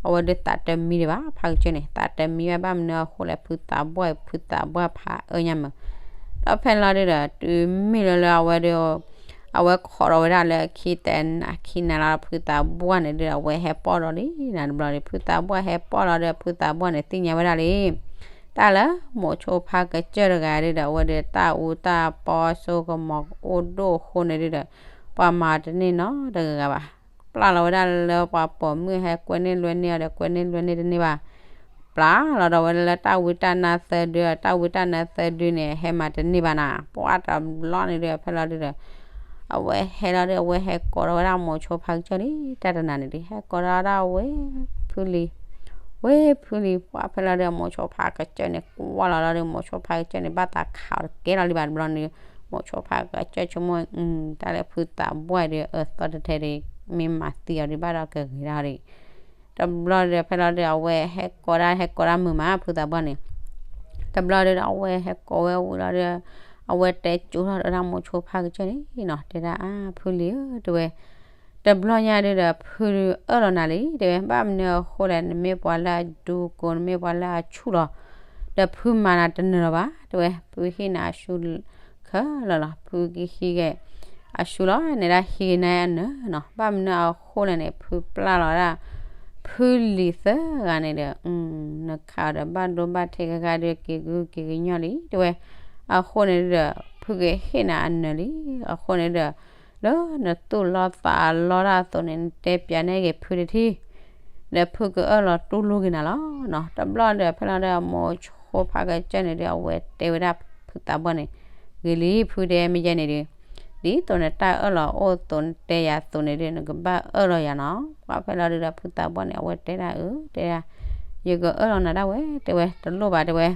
အဝဲဒုးသးတမံဒံးဘၣ် ဖါကစၢၢ်န့ၣ် သးတမံဘၣ် ဘၣ်မနုၤအဃိလဲၣ် ဖုသးဘှၢ် ဖုသးဘှၢ်ဖးအၢညါမး, ဒီးဖဲလီၤဒုဒီး တုၤမ့ၢ်လၢလၢအဝဲဒုး အဝဲခိးထီၣ်ဝဲဒၣ်လၢခံတနၤခံနၤလီၤ ဖုသးဘှၢ်န့ၣ်ဒုဒီး အဝဲဟဲပီၢ်ဒီးလံနၤတဘျီဒီး ဖုသးဘှၢ်ဟဲပီၢ်လီၤဒီး ဖုသးဘှၢ်န့ၣ်သ့ၣ်ညါဝဲဒၣ်လံ တၢ်လၢမိၤဆိဖါကစၢၢ်တဂၤဒုဒီး အဝဲဒုးတၢ်အူတၢ်ပီစိကမီၤအိၣ်ဒိၣ်အဃိန့ၣ်ဒုဒီး ပှၤမၤတန့ၢ်နီတဂၤဂၤဘၣ်, ပျၢ်လီၤဝဲဒၣ်လၢပှၤပိာ်မုၣ်ဟဲကွဲန့ၢ်လွဲန့ၢ်အီၤဒီး ကွဲန့ၢ်လွဲန့ၢ်တန့ၢ်ဘၣ်, ပျၢ်လီၤဒီးဝဲလၢတၢ်ဝံတၢ်နါသၢဒု, တၢ်ဝံတၢ်နါသၢဒုန့ၣ် ဟဲမၤတန့ၢ်ဘၣ်နၤ, ပှၢ်တဘျီန့ၣ်ဒုး ဖဲလီၤဒုဒီး အဝဲဟဲလီၤဒီး အဝဲဟဲကိးထီၣ်ဝဲဒၣ်မိၤဆိဖါကစၢၢ်လံ, တၢ်တနၤန့ၣ်ဒုး ဟဲကိးထီၣ်ဒၣ်ဝဲဖုလံၤ, ဝဲဖုလံၤ, ပှၢ်ဖဲလီၤဒုး မိၤဆိဖါကစၢၢ်န့ၣ် ကွၢ်လီၤလီၤဒီး မိၤဆိဖါကစၢၢ်န့ၣ် ဘၣ်သးခးအီၤတကဲလီၤလံဘၣ်တဘျီန့ၣ်, မိၤဆိဖါကစၢၢ်ဆိကမိၣ် တၢ်လၢဖုသးဘှၢ်ဒုး အၢသီတထဲဒုး မ့ၢ်မၤသံအီၤဒုး ဘၣ်ဒီးကဂ့ၤဒၣ်ဒုး တဘျီဒီး ဖဲလီၤဒုး အဝဲဟဲကိးဒၣ် ဟဲကိးဒၣ်မုာ်မး ဖုသးဘှၢ်န့ၣ်, တဘျီဒုးဒီး အဝဲဟဲကိးဝဲဝံၤလီၤဒီး အဝဲတဲကၠိထီၣ်ဝဲဒၣ်မိၤဆိဖါကစၢၢ်န့ၣ်နီၤ, တဲဒၣ်အါ ဖုလံၤဧၢ တဲဝဲ, တဘျီညါဒုးဒီး ဖုအၢၣ်လီၤနၤလံ တဲဝဲ, ဘၣ်မနုၤအဃိလဲၣ် နမ့ၢ်ပှၤလၢအဒူကိ နမ့ၢ်ပှၤလၢအဆူၣ်လီၤ, ဒီးဖုမၤနၤတနၢၤလီၤဘၣ် တဲဝဲ, ဖုဟ့ၣ်နၤအဆူၣ်ခဲလၢာ်လီၤ, ဖုကဟံးဂ့ၤ အဆူၣ်လီၤ နဲဒၣ်ဟံးဂ့ၤနၤအနၢၤနီၤ, ဘၣ်မနုၤအဃိလဲၣ်န့ၣ် ဖုပျၢ်လီၤဒၣ် ဖုလံၤသၢဂၤန့ၣ်ဒီး နခးအီၤဒီးဘၣ်ဒိဘၣ်ထံးဂၤဂၤဒီး က့ၤကဟုက့ၤကညီၢ်လံ တဲဝဲ, အဃိန့ၣ်ဒီး ဖုကဟ့ၣ်နၤအနၢၤလံ, အဃိန့ၣ်ဒီး လၢနသူၣ်လီသးလီတၢ်အသိးန့ၣ် နတဲပၠးန့ၢ်က့ၤဖုတထံၣ်, ဒီးဖုကအၢၣ်လီၤတူၢ်လိာ်က့ၤနၤလီၤနီၤ, တဘျီဒီး ဖဲလီၤဒီး မိၤဆိဖါကစၢၢ်န့ၣ်ဒီး အဝဲတဲဝဲဒၣ်ဖုသးဘှၢ်န့ၣ်, ဂ့ၤလံ ဖုတဲမ့ၢ်ယဲန့ၣ်ဒီး ဒ်သိးနတၢ်အၢၣ်လီၤအိၣ်အသိး နတဲယၤအသိးန့ၣ်ဒီး နကဘၣ်အၢၣ်လီၤယၤနီၤ, ပှၢ်ဖဲလီၤဒုးဒီး ဖုသးဘှၢ်န့ၣ် အဝဲတဲဒၣ်အၢ တဲဒၣ်, ယကအၢၣ်လီၤနၤဒၣ်ဝဲ တဲဝဲ တလိၣ်ဘၣ်တဲဝဲ,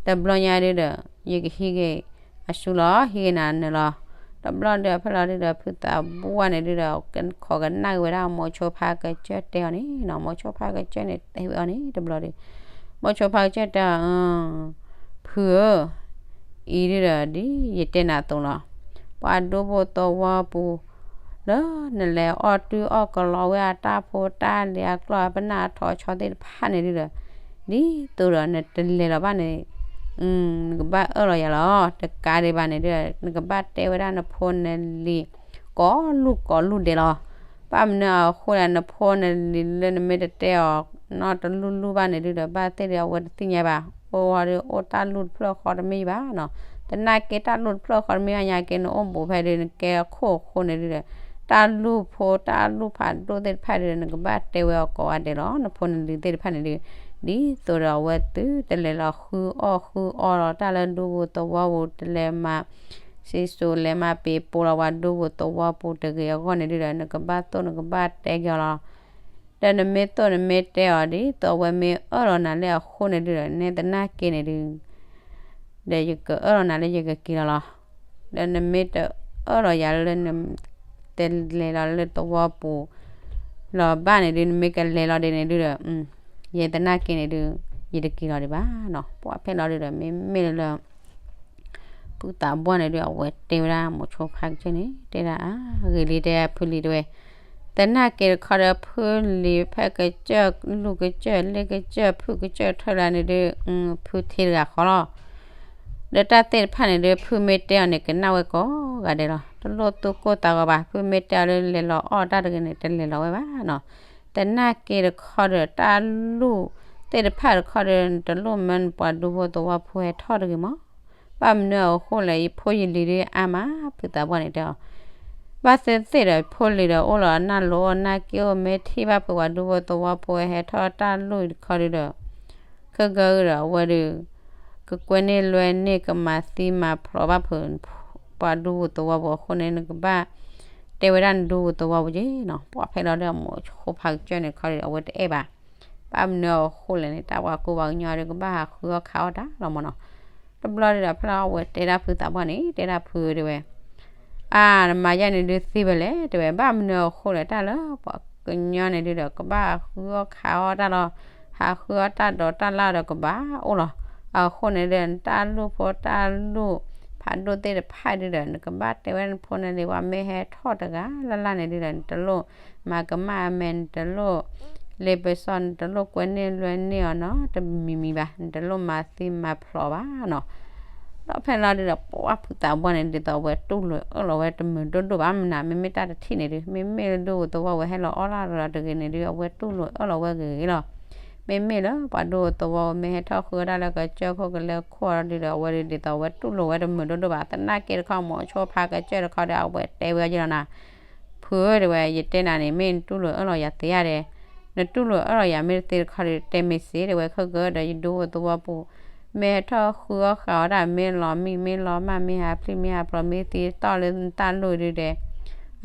တဘျီညါဒုးဒီး ယကဟံးဂ့ၤ အဆူၣ်လီၤ ဟံးဂ့ၤနၤနၢၤလီၤ, တဘျီဒီး ဖဲလီၤဒုးဒီး ဖုသးဘှၢ်န့ၣ်ဒုးဒီး ခိးကနၣ်က့ၤဝဲဒၣ်မိၤဆိဖါကစၢၢ်တဲအီၤန့ၣ်နီၤ, မိၤဆိဖါကစၢၢ်န့ၣ်တဲဝဲအီၤန့ၣ် တဘျီဒီး မိၤဆိဖါကစၢၢ်တဲအီၤ ဖုဧၢ, အံၤဒုးဒီး ဒ်ယတဲနၤအသိးလီၤ, ပှၤဒူဖိသဝီပူၤ လၢနလဲၤအီၣ်တုၢ်အီၣ်ကလီဝဲအတၢ်ဖိတၢ်လံၤအကျီၢ်အပနၢ်အထီၣ်အဆီသ့ၣ်တဖၣ်န့ၣ်ဒုးဒီး ဒ်သိးဒီးနတလဲၤလီၤဘၣ်န့ၣ် နကဘၣ်အၢၣ်လီၤယၤလီၤ, တကးဒံးဘၣ်န့ၣ်ဒုး နကဘၣ်တဲဝဲဒၣ်နဖိနလံၤ ကိးလူၢ်ကိးလူၢ်ဒဲးလီၤ, ဘၣ်မနုၤအဃိလဲၣ် နဖိနလံၤလၢနမ့ၢ်တတဲအီၤ နီတလူၢ်လူၢ်ဘၣ်န့ၣ်ဒုးဒီး ဘၣ်သ့ၣ်ဒီးအဝဲတသ့ၣ်ညါဘၣ်, အိၣ်ဝဲဒုးအိၣ်တၢ်လူၢ်တဖျၢၣ်ဃီတမ့ၢ်ဘၣ်နီၤ, သနာ်က့တၢ်လူၢ်တဖျၢၣ်ဃီတမ့ၢ်ဘၣ်ညါက့ နအိၣ်ဘူးဖဲဒုး နကဲအခိၣ်အဃိန့ၣ်ဒုးဒီး တၢ်လူၢ်ဖိတၢ်လူၢ်ဖးဒိၣ်သ့ၣ်တဖၣ်ဒုးဒီး နကဘၣ်တဲဝဲအီၤကိးဂၤဒဲးလီၤ, နဖိနလံၤသ့ၣ်တဖၣ်န့ၣ်ဒုး ဒ်သိးဒီးအဝဲသုတလဲၤလီၤဃုအီၣ်ဃုအီလီၤ တၢ်လၢဒူပူၤသဝီပူၤ တလဲၤမၤ စံၣ်စိၤလဲၤမၤပ့ၤပိာ်လီၤပှၤဒူပူၤသဝီပူၤတဂ့ၤအဂီၢ်န့ၣ်ဒုးဒီး နကဘၣ်သိၣ်နကဘၣ်တဲက့ၤအီၤလီၤ, ဒီးနမ့ၢ်သိၣ်နမ့ၢ်တဲအီၤဒ်သိးအဝဲမ့ၢ်အၢၣ်လီၤနၤလၢအဃိန့ၣ်ဒုးဒီး နဲသနာ်က့န့ၣ်ဒုး ဒီးယကအၢၣ်လီၤနၤလၢယကက့ၤလီၤလီၤ, ဒီးနမ့ၢ်တအၢၣ်လီၤယၤလၢန တလဲၤလီၤလၢသဝီပူၤ လီၤဘၣ်န့ၣ်ဒုး နမ့ၢ်ကလဲၤလီၤဒ်န့ၣ်ဒုးဒီး ယဲသနာ်က့န့ၣ်ဒုး ယတက့ၤလီၤဒံးဘၣ်နီၤ, ပှၢ်ဖဲလီၤဒုးဒီး မ့မ့ၢ်လၢ ဖုသးဘှၢ်န့ၣ်ဒုး အဝဲတဲဝဲဒၣ်မိၤဆိဖါကစၢၢ်န့ၣ် တဲဒၣ်အါ ဂ့ၤလံတဲဖုလံၤတဲဝဲ, သနာ်က့တခီဒီး ဖုလံၤဖဲကစၢၢ်လူၢ်ကစၢၢ်လ့ကစၢၢ်ဖုကစၢၢ်ထၢၣ်လၢန့ၣ်ဒုး ဖုထံတဂၤဃီလီၤ, လၢတၢ်သ့ၣ်တဖၣ်န့ၣ်ဒုး ဖုမ့ၢ်တဲအီၤန့ၣ် ကနၣ်ဝဲကိးဂၤဒဲးလီၤ. တလိၣ်သူၣ်ကိၢ်သးဂီၤဘၣ်. ဖုမ့ၢ်တဲအီၤလၢလဲၤလီၤအီၣ်တၢ်တဂ့ၤန့ၣ် တလဲၤလီၤဝဲဘၣ်နီၤ. သနာ်က့တခီဒီး တၢ်လူၢ်သ့ၣ်တဖၣ်တခီဒီး နတလိၣ်မၢနပှၤဒူဖိသဝီဖိဟဲထီၣ်တဂ့ၤမး. ဘၣ်မနုၤအဃိလဲၣ် ယဖိယလံၤဒုးအါမး ဖုသးပှၢ်န့ၣ်တဲအီၤ ဘၣ်သ့ၣ်သ့ၣ်ဒီး ဖိလံၤဒီးအိၣ်လီၤနၢ်လိၤအိၣ်နၢ်က့အိၣ် မ့ၢ်ထံၣ်ဘၣ်ဖုပှၤဒူဖိသဝီဖိဟဲထီၣ်တၢ်လူၢ်တခီဒုးဒီး ခဲကနံၣ်အံၤဒီး အဝဲဒီး ကကွဲန့ၢ်လွဲန့ၢ် ကမၤသံမၤဖျိးဘၣ်ဖု ပှၤဒူဖိသဝီဖိအဃိန့ၣ် နကဘၣ်တဲဝဲဒၣ်နဒူဖိသဝီဖိက့ၤနီၤ. ပှၢ်ဖဲလီၤဒီး မိၤဆိဖါကစၢၢ်န့ၣ်တခီဒီး အဝဲတအဲၣ်ဘၣ်. ဘၣ်မနုၤအဃိလဲၣ်န့ၣ် တၢ်ပှၤကူပှၤကညီဒီး ကဘၣ်ဟးဃုအီၣ်ခးအီၣ်တၢ်လီၤမးနီၤ. တဘျီဒီး ဖဲလီၤအဝဲတဲဒၣ်ဖုသးပှၢ်န့ၣ် တဲဒၣ်ဖုတဲဝဲ အါ နမၤယဲန့ၣ်ဒုးသ့ဝဲလဲၣ် တဲဝဲ ဘၣ်မနုၤအဃိလဲၣ် တၢ်လၢပှၤကညီန့ၣ်ဒုးဒီး ကဘၣ်ဟးဃုအီၣ်ခးအီၣ်တၢ်လီၤ. ဟးဃုအီၣ်တၢ်ဒိးတၢ်လၣ်ဒီးကဘၣ်အိၣ်လီၤ. အဃိန့ၣ်ဒီး နတၢ်လူၢ်ဖိတၢ်လူၢ်ဖးဒိၣ်သ့ၣ်တဖၣ်ဒုးဒီး နကဘၣ်တဲဝဲဒၣ်နဖိနလံၤ ပှၤမ့ၢ်ဟဲထီၣ်တဂၤလၢ်လၢ်န့ၣ်ဒုးဒီး နတလိၣ်မၤကမၣ်အမဲာ် နတလိၣ် လ့ပစီ နတလိၣ်ကွဲန့ၢ်လွဲန့ၢ်အီၤနီတမံၤမံၤဘၣ်, နတလိၣ်မၤသံမၤဖျိးဘၣ်နီၤ. ဒီးဖဲလီၤဒုးဒီး ပှၢ်ဖုသးပှၢ်န့ၣ် ဒ်သိးအဝဲတူၢ်လိာ်အၢၣ်လီၤဝဲတမုာ်ဒိၣ်ဒိၣ်ဘၣ် မနုၤ မ့မ့ၢ်တၢ်တထံၣ်န့ၣ်ဒုး မ့မ့ၢ်လၢဒူဖိသဝီဝဲဟဲလီၤအီၣ်လၢ်လီၤတဂ့ၤန့ၣ်ဒုး အဝဲတူၢ်လိာ်အၢၣ်လီၤဝဲဂ့ၤဂ့ၤလီၤ. မ့မ့ၢ်လၢပှၤဒူဖိသဝီဝဲမ့ၢ်ဟဲထီၣ်ဃုအီၣ်တၢ်လၢကစၢၢ်ခိၣ်ကလဲခိၣ်အီၤဒုးဒီး အဝဲဒုးဒ်သိးအဝဲတူၢ်လိာ်ဝဲတမုာ်ဒိၣ်ဒိၣ်ဘၣ်. သနာ်က့တခီ မိၤဆိဖါကစၢၢ်တခီဒီး အဝဲတဲဝဲက့ၤလီၤနၤ ဖုဧၢ တဲဝဲ ယတဲနၤန့ၣ် မ့ၢ်နတူၢ်လိာ်အၢၣ်လီၤယၤသ့ဧါဒီး, နတူၢ်လိာ်အၢၣ်လီၤယၤမ့ၢ်တသ့တခီဒီး တဲမ့ၢ်စ့ တဲဝဲ ခဲကဒီး ယဒူဖိသဝီပူၤ မ့ၢ်ဟဲထီၣ်ဃုအီၣ်ဃးအီၣ်တၢ် မ့ၢ်လီၤမံၣ် မ့ၢ်လီၤမၢ် မ့ၢ်ဟးဖျံး မ့ၢ်ဟးဖျိး မ့ၢ်သံတီၢ်လၢနတၢ်လိၣ်ဒုးဒီး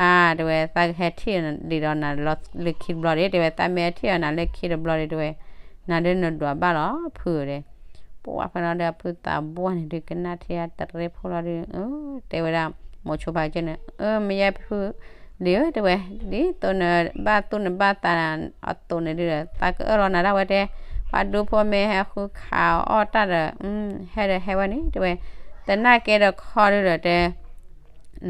အါ တဲဝဲ သးကဟဲထံၣ်ဒံးဒီးနၤလၢခံတဘျီဒီး တဲဝဲ သးမ့ၢ်ဟဲထံၣ်ဒီးနၤလၢခံတဘျီဒီး တဲဝဲ နၤဒုးနဒွးဘၣ်လီၤ ဖုဧၢဒီး ပှၢ်ဖဲလီၤဒီးဖုသးပှၢ်န့ၣ်ဒုး ကနၣ်ထံအတရ့ဖိလီၤဒုး တဲဝဲဒၣ် မိၤဆိဖါကစၢၢ်န့ၣ် အၢ မ့ၢ်ယဲဖုလံၤဧၢ တဲဝဲ ဒ်သိးနဘၣ်သူၣ်နဘၣ်သးအသိးန့ၣ်ဒုးဒီး သးကအၢၣ်လီၤနၤဒၣ်ဝဲတဲ ပှၤဒူဖိမ့ၢ်ဟဲဃုခးအီၣ်တၢ်ဒီး ဟဲဒီးဟဲဝဲန့ၣ် တဲဝဲ သနာ်က့တခီဒုးဒီးတဲ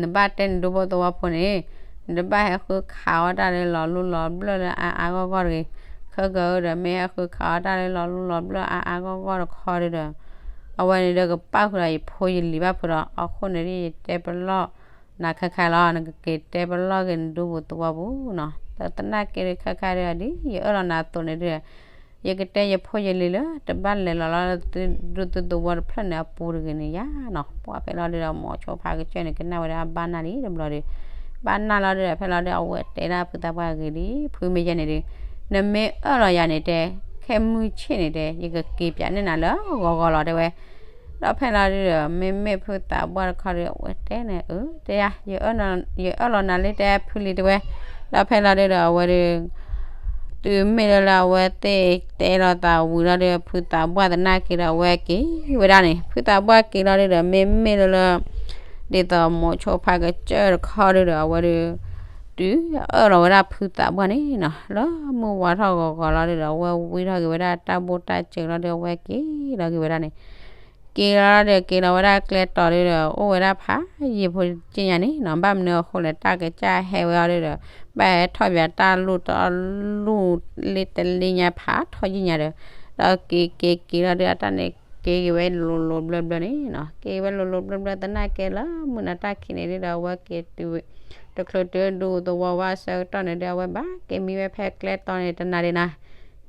နဘၣ်တဲနဒူဖိသဝီဖိန့ၣ် နတဘၣ်ဟဲဃုခးအီၣ်တၢ်လၢလီၤလူၢ်လီၤဘျၢၣ်လၢအါအါဂီၢ်ဂီၢ်တဂ့ၤ. ခဲကဒီး မ့ၢ်ဟဲဃုခးအီၣ်တၢ်လၢလီၤလူၢ်လီၤဘျၢၣ်အါအါဂီၢ်ဂီၢ်တခီဒုးဒီး အဝဲန့ၣ်ဒီးကပာ်ဃုာ်ဒီးယဖိယလံၤဘၣ်ဖုဒီး အဃိန့ၣ်ဒုး ယတဲပလီၢ်နၤခဲခါလီၤ. နကက့ၤတဲပလီၢ်က့ၤနဒူဖိသဝီပူၤနီၤ. သနာ်က့ဒုးခဲခါဒုးဒီး ယအၢၣ်လီၤနၤအသိးန့ၣ်ဒုး ယကတဲယဖိယလံၤလၢ တဘၣ်လဲၤလီၤလၢဒူသဝီတဖျၢၣ်န့ၣ်အပူၤတဂ့ၤန့ၣ်ယါနီၤ. ပှၢ်ဖဲလီၤဒုးဒီး မိၤဆိဖါကစၢၢ်န့ၣ် ကနၣ်ဝဲဒၣ်ဘၣ်နၢ်လံတဘျီဒီး ဘၣ်နၢ်လီၤဒုးဒီး ဖဲလီၤဒုး အဝဲတဲဒၣ်ဖုသးပှၢ်ဂ့ၤလံ ဖုမ့ၢ်ယဲန့ၣ်ဒုး နမ့ၢ်အၢၣ်လီၤယၤန့ၣ်တဲ ခဲမုၢ်ဆ့ၣ်န့ၣ်တဲ ယကက့ၤပၠးန့ၢ်နၤလၢဂီၤဂီၤလီၤတဲဝဲ ဒီးဖဲလီၤဒုးဒီး မ့မ့ၢ်ဖုသးပှၢ်တခီဒီး အဝဲတဲန့ၣ် အၢ တဲယၤ ယအၢၣ်လီၤနၤလံတဲဖုလံၤတဲဝဲ ဒီးဖဲလီၤဒုးဒီး အဝဲဒုး တုၤမ့ၢ်လၢလၢအဝဲသ့ၣ်တဲလီၤသးဝံၤလီၤဒီး ဖုသးပှၢ်သနာ်က့ဒီး အဝဲက့ၤဝဲဒၣ်န့ၣ် ဖုသးပှၢ်က့ၤလီၤဒုးဒီး မ့မ့ၢ်လၢလၢ ဒ်သိးမိၤဆိဖါကစၢၢ်တခီဒုးဒီး အဝဲဒုး တုၤအၢၣ်လီၤဝဲဒၣ်ဖုသးပှၢ်န့ၣ်နီၤ လၢမုၢ်ဝါထီၣ်ဂီၤဂီၤလီၤဒုးဒီး အဝဲဝံထီၣ်က့ၤဝဲဒၣ်တၢ်ဘိၣ်တၢ်စၢၤလီၤဒီး အဝဲက့ၤလီၤက့ၤဝဲဒၣ်န့ၣ် က့ၤလီၤဒီး က့ၤလီၤဝဲဒၣ်ကျဲတီၤဒုးဒီး အိၣ်ဝဲဒၣ်ဖးယံာ်ဖိက့ညါန့ၣ်နီၤ ဘၣ်မနုၤအဃိလဲၣ် တၢ်ကစၢ်ဟဲဝဲအီၤဒုးဒီး ဘၣ်ဟဲထီၣ်ပၠးတၢ်လူၢ်တလ့တလ့ညါဖးထီၣ်ယံာ်ညါဒီး ဒီးက့ၤက့ၤက့ၤလီၤဒုး အတၢ်န့ၣ်က့ၤက့ၤဝဲလိၤလိၤဘျၢဘျၢန့ၣ်နီၤ က့ၤဝဲလိၤလိၤဘျၢဘျၢသနာ်က့လၢမုၢ်နၤတၢ်ခံးန့ၣ်ဒုးဒီး အဝဲက့ၤတုၤ တချုးတုၤဒူသဝီဝဲအဆၢကတီၢ်န့ၣ်ဒုး အဝဲဘၣ်က့ၤမံဝဲဖဲကျဲတီၤန့ၣ်တနၤဒံးနၤ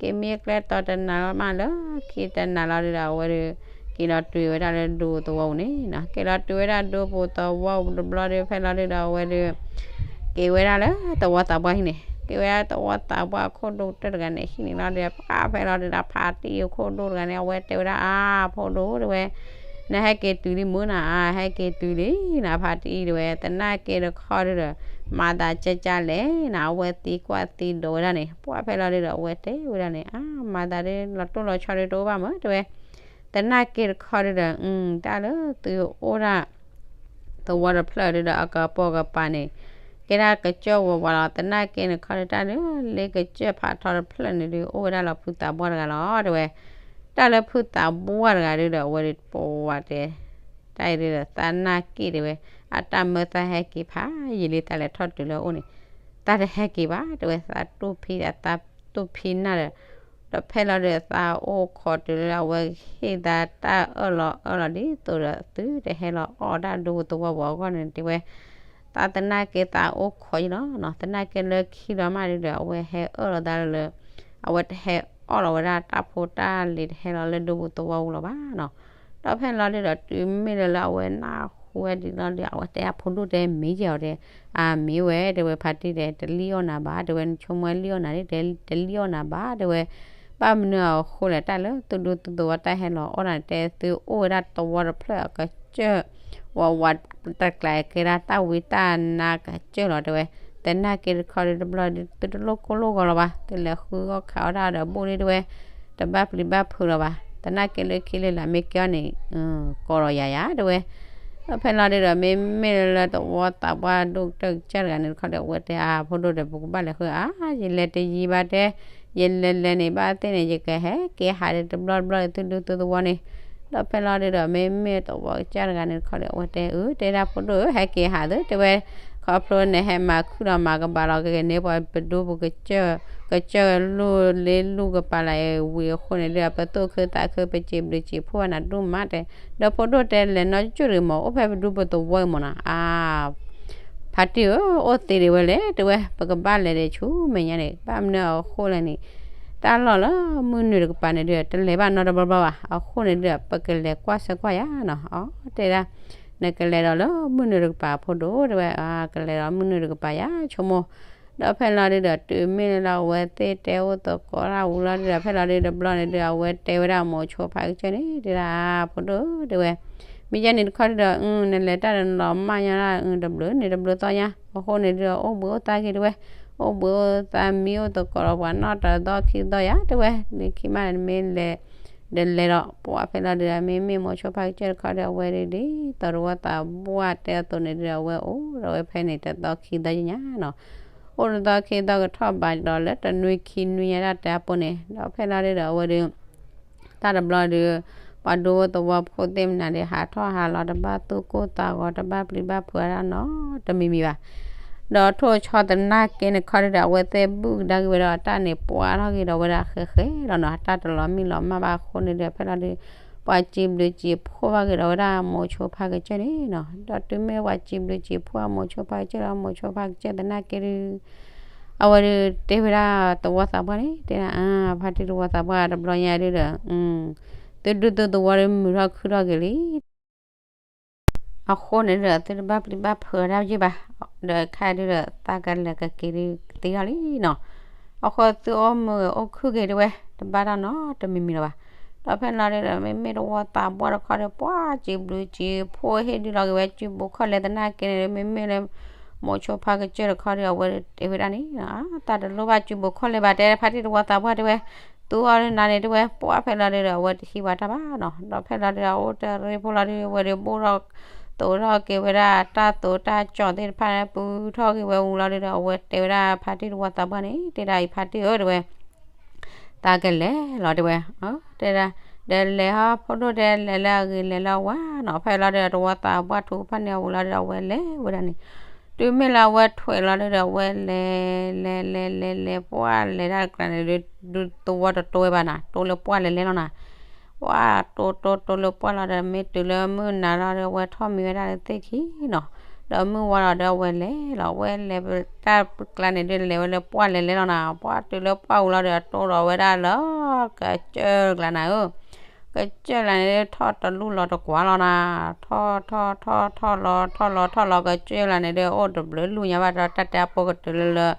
က့ၤမံကျဲတီၤတနၤလီၤမးလၢခံတနၤလီၤဒုးဒီး အဝဲဒုး က့ၤလီၤတုၤဝဲဒၣ်လၢဒူသဝီပူၤန့ၣ်နီၤ က့ၤလီၤတုၤဝဲဒၣ်ဒူပူၤသဝီပူၤတဘျီဒုး ဖဲလီၤဒုးဒီး အဝဲဒုး က့ၤဝဲဒၣ်လၢသဝီသးပှၢ်ဟံၣ်န့ၣ် က့ၤဝဲဒၣ်သဝီသးပှၢ်အခိၣ်ဒိၣ်ကတၢၢ်တဂၤန့ၣ် ဟံၣ်န့ၣ်လီၤဒုး ပှၢ်ဖဲလီၤဒုးဒီး ဖါတံၢ်အခိၣ်ဒိၣ်တဂၤန့ၣ် အဝဲတဲဝဲဒၣ် အါ ဖိဒိၣ်တဲဝဲ နဟဲက့ၤတုၤလံမုၢ်နၤ အါ ဟဲက့ၤတုၤလံနၤ ဖါတံၢ်တဲဝဲ သနာ်က့တခီဒုးဒီး မၤသးကၢ်ကၢ်လဲၣ်နၤ အဝဲသံကွၢ်သံဒိးဝဲဒၣ်န့ၣ် ပှၢ်ဖဲလီၤဒုးဒီး အဝဲတဲဝဲဒၣ်န့ၣ် အါ မၤသးဒုးလီၤတိၢ်လီၤဆီဒုးတအိၣ်ဘၣ်မး တဲဝဲ သနာ်က့တခီဒုးဒီး တၢ်လၢသုအိၣ်ဒၣ် သဝီတဖျၢၣ်ဒုးဒီး အကပိာ်ကပၤန့ၣ် ကဲဒၣ်ကစၢၢ်ဝဲဝဲလီၤ သနာ်က့န့ၣ်ခီဒုး တၢ်လၢလ့ကစၢၢ်ဖးထီတဖျၢၣ်န့ၣ်ဒုး အိၣ်ဝဲဒၣ်လီၤဖုသးပှၢ်တဂၤလီၤ တဲဝဲ တၢ်လၢဖုသးပှၢ်တဂၤဒုးဒီး အဝဲဒုးပဝဲတဲ တၢ်အံၤဒုးဒီး သနာ်က့တဲဝဲ အတၢ်မၢသးဟဲက့ၤဖးယံာ်လံသးလဲၤထီၣ်တုၤလၢအအိၣ်န့ၣ် သးတဟဲက့ၤဘၣ် တဲဝဲ သးတူၢ်ဖံး သးတူၢ်ဖံးနၢ်ဒီး ဒီးဖဲလီၤဒုးသးအိၣ်ခိးတုၤလၢအဝဲဟ့ၣ်သးတၢ်အၢၣ်လီၤအၢၣ်လီၤဒ်သိးဒီးသုတဟဲလီၤအီၣ်တၢ်ဒိပူၤသဝီပူၤအဂီၢ်န့ၣ် တဲဝဲ, သးသနာ်က့သးအိၣ်ခိးယလီၤနီၤ, သနာ်က့လၢခံလီၤမးဒုးဒီး အဝဲဟဲအၢၣ်လီၤသးလၢ အဝဲတဟဲအီၣ်လီၤဝဲဒၣ်တၢ်ဖိတၢ်လံၤ တဟဲလီၤလၢဒိပူၤသဝီပူၤလီၤဘၣ်နီၤ. ဒီးဖဲလီၤဒုးဒီးတုၤမ့ၢ်လၢလၢအဝဲနၢ်ဟူဝဲဒ်လီၤဒုး အဝဲတဲအဖိဒိၣ်တဲမ့ၢ်ယဲၢ်အီၤတဲ, အမ့ၢ်ဝဲ တဲဝဲ ဖါတံၢ်တဲ တလံၣ်အီၣ်နၤဘၣ် တဲဝဲ, နဆိကမိၣ်လံၣ်အီၣ်နၤန့ၣ် တလံၣ်အီၣ်နၤဘၣ် တဲဝဲ, ဘၣ်မနုၤအဃိလဲၣ် တၢ်လၢသုဒူသုသဝီတၢ်ဟဲလီၤအီၣ်နၤန့ၣ် တဲသုအိၣ်ဝဲဒၣ်သဝီတဖျၢၣ်အကစၢၢ် ဝးဝး တကျးကဲဒၣ်တၢ်ဝံတၢ်နါကစၢၢ်လီၤ တဲဝဲ, သနာ်က့တခီဒုးတဘျီဒုး သုတလိၣ်ကိၢ်လိၣ်ဂီၤလီၤဘၣ် သုလဲၤဃုဂီၢ်ခးအီၣ်တၢ်ဒီးဘိၣ်လံ တဲဝဲ, တဘၣ်ပျံၤဘၣ်ဖုးလီၤဘၣ် သနာ်က့လၢခံလၢလာ်မ့ၢ်ကဲအီၤန့ၣ် ကိးလီၤယၤယၤ တဲဝဲ. ဒီးဖဲလီၤဒုးဒီး မ့မ့ၢ်လၢသဝီသးပှၢ်ဒိၣ်ကတၢၢ်ကစၢ်တဂၤန့ၣ်တခီဒီး အဝဲတဲအဖိဒိၣ်ဒီး ပကဘၣ်လဲၤဃုဧါ ယလဲၤတယံၤဘၣ်တဲ, ယလဲၤလဲၤန့ၣ် ဘၣ်သ့ၣ်န့ၣ် ယကဟဲက့ၤဟးဒီးတဘျီတဘျီဒီး သုဒူသုသဝီန့ၣ်. ဒီးဖဲလီၤဒုးဒီး မ့မ့ၢ်သဝီကစၢ်တဂၤန့ၣ်တခီဒီး အဝဲတဲအၢ တဲဒၣ်ဖိဒိၣ်ဧၢ ဟဲက့ၤဟးသု တဲဝဲ, ခီဖျိနဟဲမၤခုၣ်ဒီးမၤကဘၣ်လီၤက့ၤန့ၣ် ပှၤပဒူပကစၢၢ် ကစၢၢ်လူၢ်လ့လူၢ်ကပၤလၢ်အဝံၤအဃိန့ၣ်ဒီး ပသူၣ်ခုသးခု ပစံးဘျုးစံးဖှိၣ်ဘၣ်နၤဒိၣ်မးတဲ. ဒီးဖိဒိၣ်တဲလဲၤနီၢ်ကစၢၢ်တဂ့ၤမး အိၣ်ဖဲပဒူပသဝီအံၤမးနီၤ အါ ဖါတံၢ်ဧၢ အိၣ်သ့ဒံးဝဲလဲၣ် တဲဝဲ, ပကဘၣ်လဲၤဒီးဆူမဲာ်ညါန့ၣ် ဘၣ်မနုၤအဃိလဲၣ်န့ၣ် တၢ်လီၢ်လၢမုၢ်နုာ်တကပၤန့ၣ်ဒီး တလဲၤဘၣ်နီတဘျီဘျီဘၣ် အဃိန့ၣ်ဒီး ပကလဲၤကွၢ်ဆၢကွၢ်ယၤနီၤ အတဲဒၣ်, နကလဲၤဒီးလၢမုၢ်နုာ်တကပၤဖိဒိၣ် တဲဝဲ, ကလဲၤဒီးမုၢ်နုာ်တကပၤယၤ ဆိကမိၣ် ဒီးဖဲလီၤဒုးဒီး တုၤမ့ၢ်လၢအဝဲသ့ၣ်တဲအိၣ်သကိးတၢ်ဝံၤလီၤဒုးဒီး ဖဲလီၤဒုးတဘျီန့ၣ်ဒီး အဝဲတဲဝဲဒၣ်မိၤဆိဖါကစၢၢ်န့ၣ် တဲဒၣ် ဖိဒိၣ် တဲဝဲ, မ့ၢ်ယဲန့ၣ်တခီဒုးဒီး နလဲၤတၢ်ဒီးနလီၤမၢ်ညါဒၣ် တဘျုးန့ၣ်တဘျုးသီညါ အဃိန့ၣ်ဒုးဒီး အိၣ်ဘှံးအိၣ်သါက့ၤ တဲဝဲ, အိၣ်ဘှံးအိၣ်သါမံအိၣ်သကိးဒီးပှၤနီၢ်တသီခံသီယါ တဲဝဲ, လၢခံမးန့ၣ်မ့ၢ်လဲၤ ဒီးလဲၤဒီး ပှၤဖဲလီၤဒုးဒီး မ့မ့ၢ်မိၤဆိဖါကစၢၢ်တခီဒီး အဝဲဒၣ်ဒ်သိးသဝီသးပှၢ်တဲအသိးန့ၣ်ဒုးဒီး အဝဲအိၣ်ဒီးဝဲဖဲန့ၣ်တသီခံသီညါနီၤ အိၣ်တသီခံသီကထီၣ်ဘးဒီးလၢတနွံခံနွံညါဒၣ်တဲအပူၤန့ၣ် ဒီးဖဲလီၤဒုးဒီး အဝဲဒၣ် တၢ်တဘျီဒုး ပှၤဒူသဝီဖိသ့ၣ်မနုၤဒုး ဟးထီၣ်ဟးလီၤ တဘၣ်သူၣ်ကိၢ်သးဂီၤ တဘၣ်ပျံၤဘၣ်ဖုးဝဲဒၣ်နီတမံၤမံၤဘၣ်. ဒီးထိၣ်ဆီသနာ်က့န့ၣ်တခီဒုးဒီး အဝဲသ့ၣ်ဘုၣ်ကဒါက့ၤဝဲဒီးအတၢ်န့ၣ် ပှၤထီၣ်က့ၤဒီးဝဲဒၣ်ဃဲးဃဲးလီၤနီၤ အတၢ်တလီၤမံလီၤမၢ်ဘၣ်အဃိန့ၣ်ဒီး ဖဲလီၤဒုး ပှၤစံးဘျုးစံးဖှိၣ်ဘၣ်က့ၤဒီးဝဲဒၣ်မိၤဆိဖါကစၢၢ်န့ၣ်နီၤ ဒီးတုၤမ့ၢ်ပှၤစံးဘျုးစံးဖှိၣ်အမိၤဆိဖါကစၢၢ်ဒီး မိၤဆိဖါကစၢၢ်သနာ်က့ဒုး အဝဲဒၣ်တဲဝဲဒၣ်သဝီသးပှၢ်န့ၣ် တဲဒၣ် ဖါတံၢ်သဝီသးပှၢ်တဘျီညါဒုးဒီး သုဒူသုသဝီဒုးမုာ်ထီၣ်ခုၣ်ထီၣ်က့ၤလံ အဃိန့ၣ်ဒီး သုတဘၣ်ပျံၤဘၣ်ဖုးဝဲဒၣ်ယ့ၢ်ဘၣ်, ဒီးခါဒုးဒီး သးကလဲၤကက့ၤဒုးသ့ထီၣ်လံနီၤ, အဃိသုအိၣ်မုာ်ဂ့ၤအိၣ်ခုၣ်က့ၤ တဲဝဲ တဘၣ်တၢ်နီတမံၤမံၤလၢၤဘၣ်. ဒီးဖဲန့ၣ်လီၤဒုးဒီး မ့မ့ၢ်သဝီသးပှၢ်တခီဒီး ပှၤစံးဘျုးစံးဖှိၣ်ဟ့ၣ်ဒုးလီၤက့ၤဝဲ စုပူၤခီၣ်လဲၢ်သနာ်က့န့ၣ် မ့မ့ၢ်လၢ မိၤဆိဖါကစၢၢ်တခီဒီး အဝဲတဲဝဲဒၣ်န့ၣ် တၢ်တလိၣ်ဘၣ်စုပူၤခီၣ်လဲၢ်ဘၣ် တဲဖါတံၢ်သဝီသးပှၢ်တဲဝဲ သူအီၤနၤန့ၣ်တဲဝဲ ပှၤဖဲလီၤဒုးဒီး အဝဲတဟံးဝဲတၢ်ဘၣ်နီၤ, ဒီးဖဲလီၤဒုးဒီး အိၣ်တရံးဖိလီၤဒုး အဝဲဒုးဘိၣ်ထီၣ် သိးထီၣ်က့ၤဝဲဒၣ်တၢ်သိးတၢ်ကၠီၣ်သ့ၣ်တဖၣ် ပူထီၣ်က့ၤဝဲဝံၤလီၤဒုးဒီး အဝဲတဲဝဲဒၣ်ဖါတံၢ်သဝီသးပှၢ်န့ၣ် တဲဒၣ်အံၤဖါတံၢ်ဧၢ တဲဝဲ သးကလဲၤလီၤတဲဝဲ, တဲဒၣ် ဒီးလဲၤဟီဖိဒိၣ်တဲလဲၤလၢအဂ့ၤလဲၤလၢအဝါနီၤ, ဖဲလီၤဒုးဒီးသဝီသးပှၢ်ထူကဖၣ်န့ၣ်အဝံၤလီၤဒုးဒီး အဝဲလဲၤဝဲဒၣ်န့ၣ် တုၤမ့ၢ်လၢအဝဲထွဲးလီၤဒုးဒီး အဝဲလဲၤ လဲၤ လဲၤ လဲၤ လဲၤ ပှၢ်လဲၤတၢ်တကျါန့ၣ်ဒုး ဒုးသဝီတတိဝဲဘၣ်နီၤ, တိလၢပှၢ်လဲၤလဲၤလီၤနီၤ, ပှၢ်တိတိတိလၢပှၢ်လီၤဒီး မ့ၢ်တုၤလၢမုၢ်နၤလီၤဒီး အဝဲထီၣ်မံဝဲဒၣ်လၢသ့ၣ်ခံနီၤ, ဒီးမုၢ်ဝါလီၤဒီး အဝဲလဲၤလီၤ, အဝဲလဲၤတၢ်ကျါန့ၣ်ဒုး လဲၤဝဲလၢပှၢ်လဲၤလဲၤလီၤနီၤ, ပှၢ်တုၤလၢပှၢ်ဝံၤလီၤဒီး တိဒီးဝဲဒၣ်လၢ ကစၢၢ်ကျါနၤဧၢ ကစၢၢ်လၢန့ၣ်ဒုး ထီၣ်တလူၢ်လီၤတကွၢ်လီၤနၤ, ထီၣ်ထီၣ်ထီၣ်ထီၣ်လီၤ ထီၣ်လီၤထီၣ်လီၤ ကစၢၢ်လၢန့ၣ်ဒုး အိၣ်တဘျုးလူၢ်ညါဘၣ် ဒီးတၢ်တဲအဖိကတုၤလၢလၢ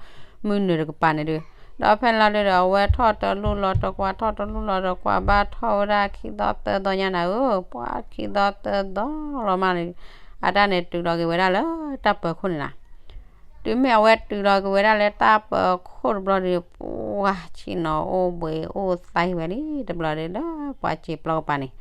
မုၢ်နုာ်တကပၤန့ၣ်ဒုး, ဒီးဖဲလီၤဒုးဒီး အဝဲထီၣ်တလူၢ်လီၤတကွၢ် ထီၣ်တလူၢ်လီၤတကွၢ် ဘၣ်ထီၣ်ဝဲဒၣ်ခံသီသၢသီညါနၤဧၢ, ပှၤခံသီသၢသီလီၤမးန့ၣ်, အတၢ်န့ၣ်တုၤလီၤက့ၤဝဲဒၣ်လၢတၢ်ပၢၤခိၣ်န့ၣ်နၤ တုၤမ့ၢ်အဝဲတုၤလီၤက့ၤဝဲဒၣ်လၢတၢ်ပၢၤခိၣ်တဘျီဒီး ပှၤဆ့ၣ်နီၤအိၣ်ဘှံးအိၣ်သါက့ၤဝဲလံ တဘျီဒီးလၢပှၤစံာ်ပျီကပၤန့ၣ်,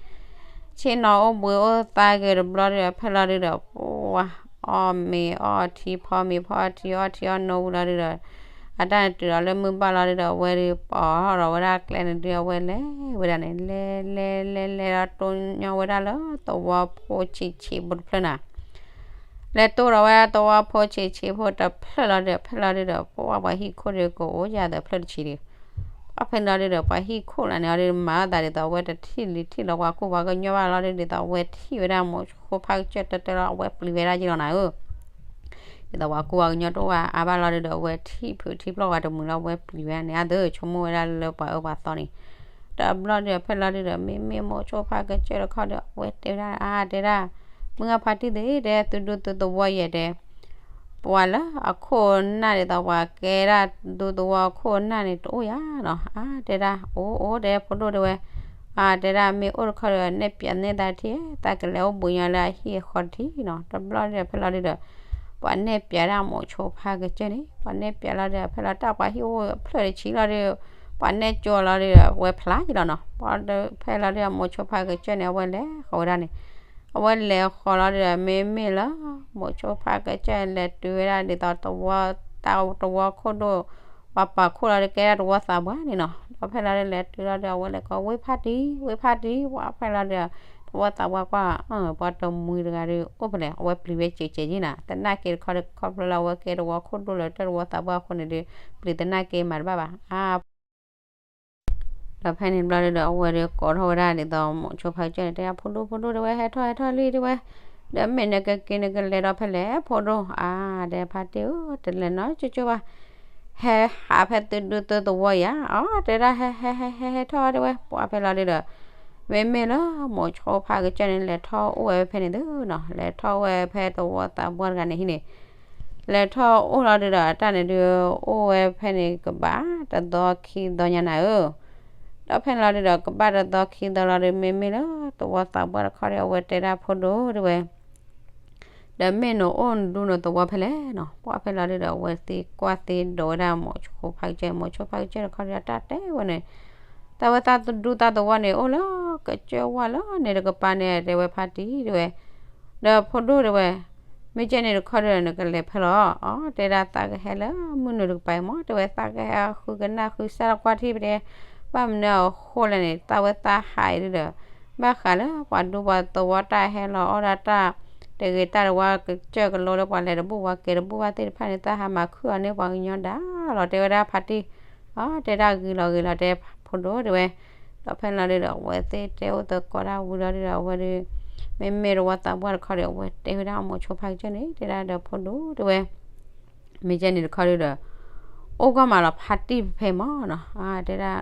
ဆ့ၣ်နီၤအိၣ်ဘှံးအိၣ်သါက့ၤတဘျီဒီး ဖဲလီၤဒုးဒီး ပှၤအီၣ်မ့ၤအီထံ ဖီမ့ၤဖီထံ အီထံအီနိဝံၤလီၤဒုးဒီး အတၢ်န့ၣ်တုၤလီၤလၢမုၢ်ဘၣ်လီၤဒုးဒီး အဝဲဒုးပိာ်ထီၣ်ဒီးဝဲဒၣ်ကျဲန့ၣ်ဒုး အဝဲလဲၤဝဲဒၣ်န့ၣ် လဲၤလဲၤလဲၤလဲၤဒီး တိၢ်ညီဝဲဒၣ်လၢသဝီဖိဆံးဆံးဖိတဖျၢၣ်နၤ လဲၤတိၢ်ဒီးဝဲဒၣ်သဝီဖိဆံးဆံးဖိတဖျၢၣ်လီၤဒီး ဖဲလီၤဒုးဒီး ပှၤပှၤဟံၣ်ခိၣ်ဒီးကအိၣ်ယၤသၢဖျၢၣ်တဆံးဒီး ဒီးဖဲန့ၣ်လီၤဒုဒီး ပှၤဟံၣ်ခိၣ်လၢန့ၣ်အီၤဒီး မၤအသးဒ်သိးအဝဲတထံၣ်လံၤထံၣ်လီၤပှၤကူၣ်ပှၤကညီဘၣ်လီၤဒု ဒ်သိးအဝဲထံၣ်ဝဲဒၣ်မိၤဆိဖါကစၢၢ်တၢတၢလီၤ အဝဲပျံၤဝဲဒၣ်ယ့ၢ်လီၤနၤဧၢ ဒ်သိးပှၤကူၣ်ပှၤကညီတအိၣ်ဘၣ်အါဘၣ်လီၤဒုဒီး အဝဲထံၣ်ဖုးထံၣ်ဖျီၣ်ဝဲတမုာ်လီၤ အဝဲပျံၤဝဲဒၣ်န့ၣ်အသိး ဆိကမိၣ်ဝဲဒၣ်လၢပှၤအၢပှၤသီန့ၣ် ဒီးဘျီဒုဒီးဖဲလီၤဒုဒီး မ့မ့ၢ်မိၤဆိဖါကစၢၢ်တခီဒီး အဝဲတဲဝဲဒၣ် အါတဲဒၣ် မုၢ်ဂၢ်ဖါတံၢ်သ့ၣ် တဲသုဒူသုသဝီယဲၢ်တဲ ပှၤလၢအခိၣ်အနၢ်ဒ်သိးပှၤကဲဒၣ်ဒူသဝီအခိၣ်အနၢ်န့ၣ် တအိၣ်ယၤနီၤ အါတဲဒၣ် အိၣ်အိၣ်တဲဖိဒိၣ်တဲဝဲ အါတဲဒၣ် မ့ၢ်အိၣ်တခီဒီး နဲၣ်ပၠးနဲၣ်သးတထံၣ် သးကလဲၤအိၣ်ဘှံးညီလၢအဟံၣ်အဃီတထံၣ်နီၤ တဘျီဒုဒီးဖဲလီၤဒုဒီး ပှၤနဲၣ်ပၠးဒၣ်မိၤဆိဖါကစၢၢ်န့ၣ် ပှၤနဲၣ်ပၠးလီၤဒုဒီး ဖဲလီၤတၢ်ပှၤဟံၣ်အိၣ်ဖျၢၣ်တဆံလီၤဒုဒီး ပှၤနဲၣ်ကၠိလီၤဒုဒီး ဝဲဖျါယံၤလီၤနီၤ ဖဲလီၤဒုဒီးမိၤဆိဖါကစၢၢ်န့ၣ် အဝဲလဲၤဃီၤဝဲဒၣ်န့ၣ် အဝဲလဲၤဃီၤလီၤဒုဒီး မ့မ့ၢ်လၢ မိၤဆိဖါကစၢၢ်လဲၤတုၤဝဲဒၣ်ဒ်သိးတဝီ တၢ်တဝီခိၣ်ဒိၣ် ပှၤပာ်ခိၣ်လီၤဒုကဲဒၣ်တဝီသးပှၢ်န့ၣ်နီၤ ဒီးဖဲလီၤဒုလဲၤတုၤလီၤဒု အဝဲလဲၤကိး ဝ့ၢ်ဖါတံၢ် ဝ့ၢ်ဖါတံၢ် ပှၤဖဲလီၤဒု တဝီသးပှၢ်ကွၢ် ပှၤတမှံၤတဂၤဒု အိၣ်ဖဲလဲၣ် အဝဲပျံၤဝဲကဲးကဲးယံၤနၤ သနာ်က့တခီဒီးခီဖျိလၢအဝဲကဲတဝီခိၣ်ဒိၣ်လၢတၢ်တဝီသးပှၢ်အဃိန့ၣ်ဒု ပျံၤသနာ်က့မၤတဘၣ်ဘၣ် အါ ဒီးဖဲန့ၣ်တဘျီဒုဒီး အဝဲဒုကိးထီၣ်ဝဲဒၣ်ဒ်သိးမိၤဆိဖါကစၢၢ်န့ၣ် တဲဒၣ်ဖိဒိၣ်ဖိဒိၣ်တဲဝဲ ဟဲထီၣ်ဟဲထီၣ်လံတဲဝဲ ဒီးမ့ၢ်နကက့ၤနကလဲၤဒီးဖဲလဲၣ်ဖိဒိၣ် အါ တဲဖါတံၢ်ဧၢ တလဲၤနီတကၠိဘၣ် ဟဲဟးဖဲသုဒူသုသဝီယၤ အီ တဲဒၣ်ဟဲဟဲဟဲဟဲဟဲထီၣ်တဲဝဲ ပှၤဖဲလီၤဒုဒီး မ့မ့ၢ်လၢမိၤဆိဖါကစၢၢ်န့ၣ် လဲၤထီၣ်အိၣ်ဝဲဖဲန့ၣ်သုနီၤ လဲၤထီၣ်အိၣ်ဝဲဖဲတဝီသးပှၢ်တဂၤန့ၣ်ဟံၣ်န့ၣ် လဲၤထီၣ်အိၣ်လီၤဒုဒီး တၢ်န့ၣ်ဒု အိၣ်ဝဲဖဲန့ၣ်ကဘၣ်တသီခံသီညါနၤဧၢ, ဒီးဖဲန့ၣ်လီၤဒုဒီး ကဘၣ်တသီခံသီလီၤဒု မ့မ့ၢ်လၢ သဝီသးပှၢ်တခီဒီး အဝဲတဲဒၣ်ဖိဒိၣ်ဒုဝဲ ဒီးမ့ၢ်နအိၣ်နဒူနသဝီဖဲလဲၣ်နီၤ, ပှၢ်ဖဲလီၤဒုဒီး အဝဲသံကွၢ်သံဒိးဝဲဒၣ်မိၤဆိဖါကစၢၢ်, မိၤဆိဖါကစၢၢ်တခီဒီး တၢ်တဲဝဲန့ၣ်, တၢ်ဝဲသးဒူသးသဝီန့ၣ် အိၣ်လၢကစၢၢ်ဝါလၢန့ၣ်တကပၤန့ၣ် တဲဝဲဖါတံၢ်ဒုဝဲ, ဒီးဖိဒိၣ်ဒုဝဲ, မ့ၢ်ကဲန့ၣ်တခီဒီး နကလဲၤဖဲလီၤ, အတဲဒၣ်သးကဟဲလၢမုၢ်နုာ်တကပၤအံၤမး, တဲဝဲသးကဟဲဃုကနၣ်ဃုစၢ်လီၤကွၢ်ထံၣ်ပတဲ, ဘၣ်မနုၤအဃိလဲၣ်န့ၣ် တၢ်ဝဲသးဟးအံၤဒုဒီး ဘၣ်ဃးလၢပှၤဒူပှၤသဝီတၢ်ဟဲလီၤအီၣ်ဒၣ်တၢ်, တဂ့ၤတၢ်တဝါကစၢၢ်ကလိလၢပှၤလဲၤတဘူၣ်ပှၤက့ၤတဘူၣ်ဘၣ်သ့ၣ်တဖၣ်န့ၣ် သးဟးမၤခုၣ်အီၤန့ၢ်ပှၤကညီဒၣ်လီၤ, တဲဝဲဒၣ်ဖါတံၢ်, အတဲဒၣ်ဂ့ၤလီၤဂ့ၤလီၤ တဲဖိဒိၣ်ဒုဝဲ, ဒီးဖဲန့ၣ်လီၤဒုဒီး အဝဲသ့ၣ်တဲအိၣ်သကိးတၢ်ဝံၤလီၤဒုဒီး အဝဲဒု မ့မ့ၢ်တဝီသးပှၢ်တခီဒီး အဝဲတဲဝဲဒၣ်မိၤဆိဖါကစၢၢ်န့ၣ် တဲဒၣ်ဒီးဖိဒိၣ်ဒုဝဲ မ့ၢ်ကဲန့ၣ်တခီဒုဒီး အိၣ်ကီၢ်မးလီၤဖါတံၢ်ဖဲဖဲမးနီၤ, တဲဒၣ်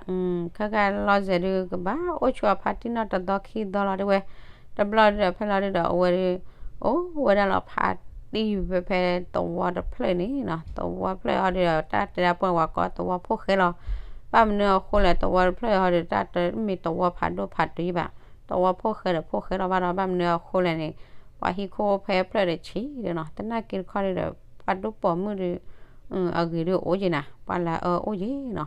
ခဲကလီၤစဲးဒုကဘၣ်အိၣ်ဆိအဖါတံၢ်နီၢ်တသီခံသီလီၤဒုဝဲ, တဘျီဒုဒီးဖဲလီၤဒုဒီး အဝဲဒု အိၣ်ဝဲဒၣ်လီၤဖါတံၢ်ဖဲဖဲသဝီတဖျၢၣ်န့ၣ်နီၤ, သဝီဖျၢၣ်အီၤဒုဒီး တၢ်တဲဒၣ်ပှၢ်ဝဲကိးသဝီဖိၣ်ဃဲလီၤ, ဘၣ်မနုၤအဃိလဲၣ် သဝီတဖျၢၣ်အီၤဒု တၢ်တမ့ၢ်သဝီဖးဒိၣ်ဖးတုၤဘၣ်, သဝီဖိၣ်ဃဲဒီးဖိၣ်ဃဲလီၤဘၣ်ဒီး ဘၣ်မနုၤအဃိလဲၣ်န့ၣ် ပှၤဟံၣ်ခိၣ်ဖဲဖျၢၣ်တဆံးဒုနီၤ, သနာ်က့တခီဒုဒီး ပှၤဒူပိာ်မုၣ်ဒု အဂ့ၤဒုအိၣ်က့ၤနၤ, ပှၤလၢအၢအိၣ်က့ၤနီၤ,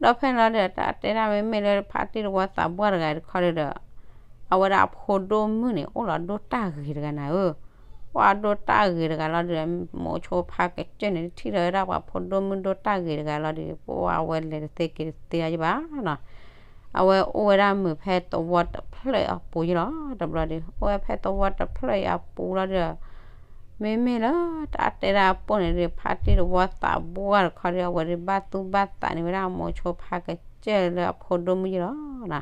ဒီးဖဲန့ၣ်လီၤဒုဒီး တၢ်တဲဒၣ်မ့မ့ၢ်လၢဖါတံၢ်တဝီသးပှၢ်တဂၤတခီဒုဒီး အဝဲဒၣ်အဖိဒိၣ်မုၣ်န့ၣ် အိၣ်လီၤဒိၣ်တၢ်ဂ့ၤတဂၤနၤဧၢ, ပှၤဒိၣ်တၢ်ဂ့ၤတဂၤလီၤဒုဒီး မိၤဆိဖါကစၢၢ်န့ၣ် ထံၣ်လီၤဝဲဒၣ်ပှၤဖိဒိၣ်မုၣ်ဒိၣ်တၢ်ဂ့ၤတဂၤလီၤဒုဒီး ပှၤအဝဲလဲၤတသ့က့ၤတသ့အါယံၤဘၣ်နီၤ, အဝဲအိၣ်ဝဲဒၣ်မုာ်ဖဲသဝီတဖျၢၣ်အပူၤယံၤလီၤ, တဘျီဒု အိၣ်ဝဲဖဲသဝီတဖျၢၣ်အံၤအပူၤလီၤဒုဒီး မ့မ့ၢ်လၢတၢ်တဲဒၣ်အပိၢ်န့ၣ်ဒု ဖါတံၢ်တဝီသးပှၢ်တခီဒု အဝဲဒု ဘၣ်သူၣ်ဘၣ်သးန့ၢ်ဝဲဒၣ်မိၤဆိဖါကစၢၢ်လၢအဖိဒိၣ်မုၣ်ယံၤလီၤနီၤ,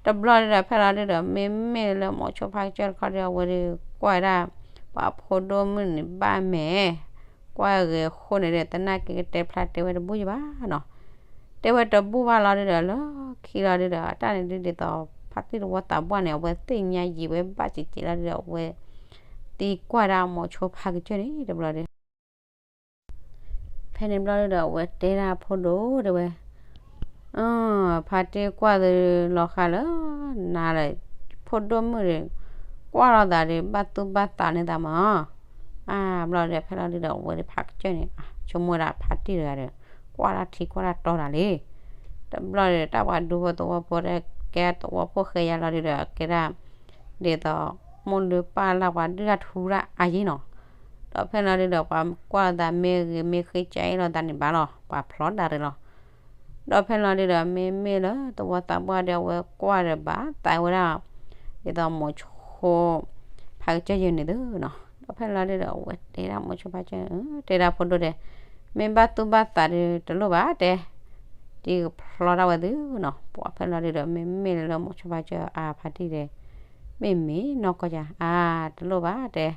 တဘျီဒုဒီးဖဲလီၤဒုဒီး မ့မ့ၢ်လၢမိၤဆိဖါကစၢၢ်တခီဒု အဝဲဒု ကွၢ်ဝဲဒၣ် ပှၤဖိဒိၣ်မုၣ်န့ၣ်ဘၣ်မဲာ်, ကွၢ်ဂ့ၤအဃိန့ၣ်ဒု သနာ်က့ကတဲဖျါတဲဝဲတဘူၣ်ယံၤဘၣ်နီၤ, တဲဝဲတဘူၣ်ဘၣ်လီၤဒုဒီး လၢခံလီၤဒုဒီး တၢ်န့ၣ်ဒုဒ်သိး ဖါတံၢ်တဝီသးပှၢ်န့ၣ် အဝဲသ့ၣ်ညါယံာ်ဝဲဘၣ်စံးစံးလီၤဒုဒီး အဝဲ သံကွၢ်ဒၣ်မိၤဆိဖါကစၢၢ်န့ၣ် တဘျီဒု ဖဲန့ၣ်ဘျီဒုဒီး အဝဲတဲဒၣ်ဖိဒိၣ်ဒုဝဲ, ဖါတံၢ်ကွၢ်သုလီၤဃာ်လၢ နၤလၢ ဖိဒိၣ်မုၣ်ဒု ကွၢ်လိာ်သးဒု ဘၣ်သူၣ်ဘၣ်သးန့ၢ်သးမး, အါ ဘျီဒုဖဲလီၤဒုဒီး အဝဲဒုဖါကစၢၢ်န့ၣ် ဆိကမိၣ်ဝဲဒၣ်ဖါတံၢ်တဂၤဒီး ကွၢ်တၢ်ထံကွၢ်တၢ်တီတၢ်လံ, တဘျီဒု တၢ်ပှၤဒူဖိသဝီဖိဒီး ကဲသဝီဖိၣ်ဃဲယါလီၤဒုဒီး ကဲဒၣ် ဒ်သိး မိၢ်လုၢ်ပၢ်လၢ်ပှၤဒုၣ်တၢ်ထူတၢ်အါယံၤနီၤ, ဒီးဖဲလီၤဒုဒီး ပှၤကွၢ်လိာ်သးမ့ၢ်ဂ့ၤမ့ၢ်ဃ့ကၢအ့ၣ်လိာ်သးန့ၣ်ဘၣ်လီၤ ပှၤဖျီဒၣ်ရ့ၣ်လီၤ, ဒီးဖဲလီၤဒုဒီး မ့မ့ၢ်လၢသဝီသးပှၢ်ဒီး အဝဲကွၢ်ဒီးဘၣ်သးဝဲဒၣ် ဒ်သိးမိၤဆိ ဖါကစၢၢ်ယဲန့ၣ်သုနီၤ, ဒီးဖဲလီၤဒုဒီး အဝဲတဲဒၣ်မိၤဆိဖါကစၢၢ် တဲဒၣ်ဖိဒိၣ်တဲ, မ့ၢ်ဘၣ်သူၣ်ဘၣ်သးဒုတလိၣ်ဘၣ်တဲ ဖါတံၢ်ကဖျီတၢ်ဝဲသုနီၤ, ပှၤဖဲလီၤဒုဒီး မ့မ့ၢ်လၢမိၤဆိဖါကစၢၢ်အဖါတံၢ်ဒီး မ့ၢ်မ့ၢ်နီၢ်ကီၢ်ယၤ အါ တလိၣ်ဘၣ်တဲ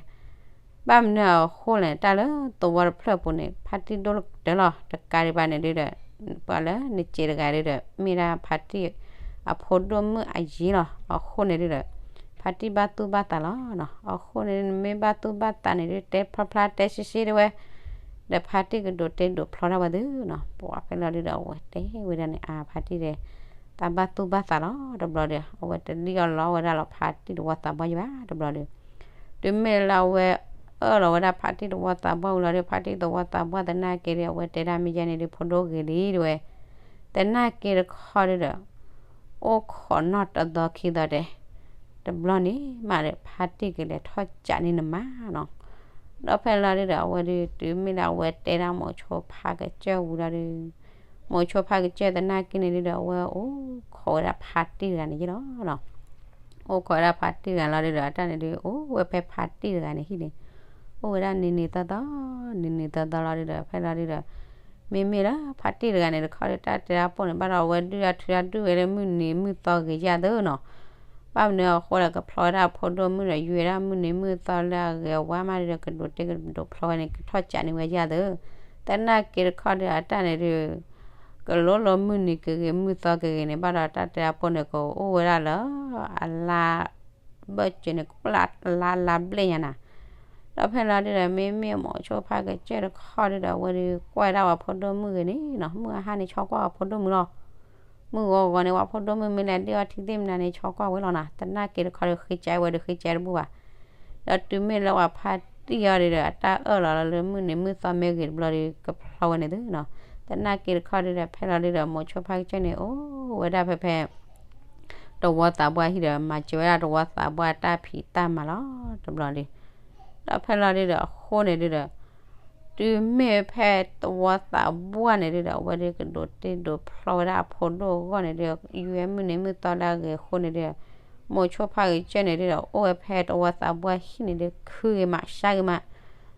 ဘၣ်မနုၤအဃိလဲၣ် တၢ်လၢသဝီတဖျၢၣ်ပူၤန့ၣ် ဖါတံၢ်ဒိၣ်လၢကတၢၢ်လီၤ, တကးဒံးဘၣ်န့ၣ်ဒုဒီး ပှၤလၢနစဲးတဂၤဒုဒီး မ့ၢ်ဒၣ်ဖါတံၢ်အဖိဒိၣ်မုၣ်အယံၤလီၤ, အဃိန့ၣ်ဒုဒီး ဖါတံၢ်ဘၣ်သူၣ်ဘၣ်သးလီၤနီၤ, အဃိန့ၣ် နမ့ၢ်ဘၣ်သူၣ်ဘၣ်သးန့ၣ်ဒု တဲဖျါဖျါတဲရှဲရှဲတဝဲ ဒီးဖါတံၢ်ကဒိးတ့ဒိးဖျီတၢ်ဝဲသုနီၤ, ပှၤဖဲလီၤဒုဒီး အဝဲတဲဝဲဒၣ်န့ၣ် အါ ဖါတံၢ်ဒီး တၢ်ဘၣ်သူၣ်ဘၣ်သးလီၤတဘျီဒီး အဝဲတလံၣ်အီၣ်လီအီၣ်ဝဲဒၣ်လီၤဖါတံၢ်တဝီသးပှၢ်ယံၤဘၣ်တဘျီဒီး တုၤမ့ၢ်လၢအဝဲအၢၣ်လီၤဝဲဒၣ်ဖါတံၢ်တဝီသးပှၢ်ဝံၤလီၤဒီး ဖါတံၢ်တဝီသးပှၢ်သနာ်က့ဒီး အဝဲတဲဒၣ်မ့ၢ်ယဲန့ၣ်ဒု ဖိဒိၣ်ဂ့ၤလံတဝဲ သနာ်က့တခီဒုဒီး အိၣ်ခိးနီၢ်တသီခံသီတဲ တဘျီန့ၣ်မးဒီး ဖါတံၢ်ကလဲၤထီၣ်ကးန့ၢ်နမါနီၤ, ဒီးဖဲလီၤဒုဒီး အဝဲဒု တုၤမ့ၢ်လၢအဝဲတဲဒၣ်မိၤဆိဖါကစၢၢ်ဝံၤလီၤဒု မိၤဆိဖါကစၢၢ်သနာ်က့န့ၣ်ဒုဒီး အဝဲအိၣ်ခိးဝဲဒၣ်ဖါတံၢ်တဂၤန့ၣ်ယ့ၣ်လီၤနီၤ, အိၣ်ခိးဝဲဒၣ်ဖါတံၢ်တဂၤလီၤဒုဒီး အတၢ်န့ၣ်ဒု အိၣ်ဝဲဖဲဖါတံၢ်တဂၤန့ၣ်ဟံၣ်န့ၣ် အိၣ်ဝဲဒၣ်နံၤနံၤသီသီ နံၤနံၤသီသီလီၤဒုဒီး ဖဲလီၤဒုဒီး မ့မ့ၢ်လၢဖါတံၢ်တဂၤန့ၣ်တခီဒီး တၢ်တဲတၢ်ပိၢ်န့ၣ် ဘၣ်ဒီးအဝဲဒုၣ်ဒၣ်ထုဒၣ်ဒုၣ်ဝဲလၢမုၢ်နံၤမုၢ်သီဂ့ၤယၢ်သၢနီၤ, ဘၣ်မနုၤအဃိလဲၣ် ကဖျီဝဲဒၣ်အဖိဒိၣ်မုၣ်ဒီး ယွဲဒၣ်မုၢ်နံၤမုၢ်သီလၢအဂ့ၤအဝါမးဒုဒီး ကဒိးတ့ကဒိးဖျီဝဲန့ၣ် ကထီၣ်ကးန့ၢ်ဝဲယၢ်သၢ, သနာ်က့တခီဒီး အတၢ်န့ၣ်ဒု ကလိလိမုၢ်နံၤကဂ့ၤမုၢ်သီကဂ့ၤန့ၣ် ဘၣ်ဒီးတၢ်တဲတၢ်ပိၢ်န့ၣ် ကအိၣ်ဝဲဒၣ်လၢ အလါ ဘၢၣ်စၢၤန့ၣ် ကအိၣ်လၢအလါလါဘျဲၣ်ညါနၤ, ဒီးဖဲလီၤဒုဒီး မ့မ့ၢ်မိၤဆိဖါကစၢၢ်တခီဒုဒီး အဝဲဒုကွၢ်ဝဲဒၣ်ပှၤဖိဒိၣ်မုၣ်ဂ့ၤန့ၣ်နီၤ မုၢ်အဟါန့ၣ် ဆီကွၢ်ပှၤဖိဒိၣ်မုၣ်လီၤ, မုၢ်ဂီၤဂီၤန့ၣ် ပှၤဖိဒိၣ်မုၣ်မ့ၢ်လဲၤဒ့ၣ်အီထံသ့ၣ်မနုၤန့ၣ် ဆီကွၢ်ဝဲလီၤနၤ, သနာ်က့တခီဒီး ဃ့ကးဝဲဒီးဃ့ကးတဘူၣ်ဘၣ် ဒီးတုၤမ့ၢ်လၢပှၤဖါတံၢ်အီၤဒုဒီး အတၢ်အၢၣ်လီၤလၢမုၢ်နံၤမုၢ်သီမ့ၢ်ဂ့ၤတဘျီဒီး ကဖျီဝဲန့ၣ်သုနီၤ, သနာ်က့တခီဒုဒီး ဖဲလီၤဒုဒီး မိၤဆိဖါကစၢၢ်န့ၣ် အိၣ်ဝဲဒၣ်ဖဲဖဲ တဝီသးပှၢ်ဟံၣ်ဒီး မၤစၢၤဝဲဒၣ်တဝီသးပှၢ်တၢ်ဖံးတၢ်မၤလီၤတဘျီဒီး ဒီးဖဲလီၤဒုဒီး အဃိန့ၣ်ဒုဒီး တုၤမ့ၢ်ဖဲတဝီသးပှၢ်န့ၣ်ဒုဒီး အဝဲဒုကဒိးတ့ဒိးဖျီဝဲဒၣ်အဖိဒိၣ်အဂီၢ်န့ၣ်ဒု ယွဲမုၢ်နံၤမုၢ်သီလၢအဂ့ၤအဃိန့ၣ်ဒု မိၤဆိဖါကစၢၢ်န့ၣ်ဒုဒီး အိၣ်ဝဲဖဲတဝီသးပှၢ်ဟံၣ်န့ၣ်ဒု ခုဂ့ၤမး ဆါဂ့ၤမး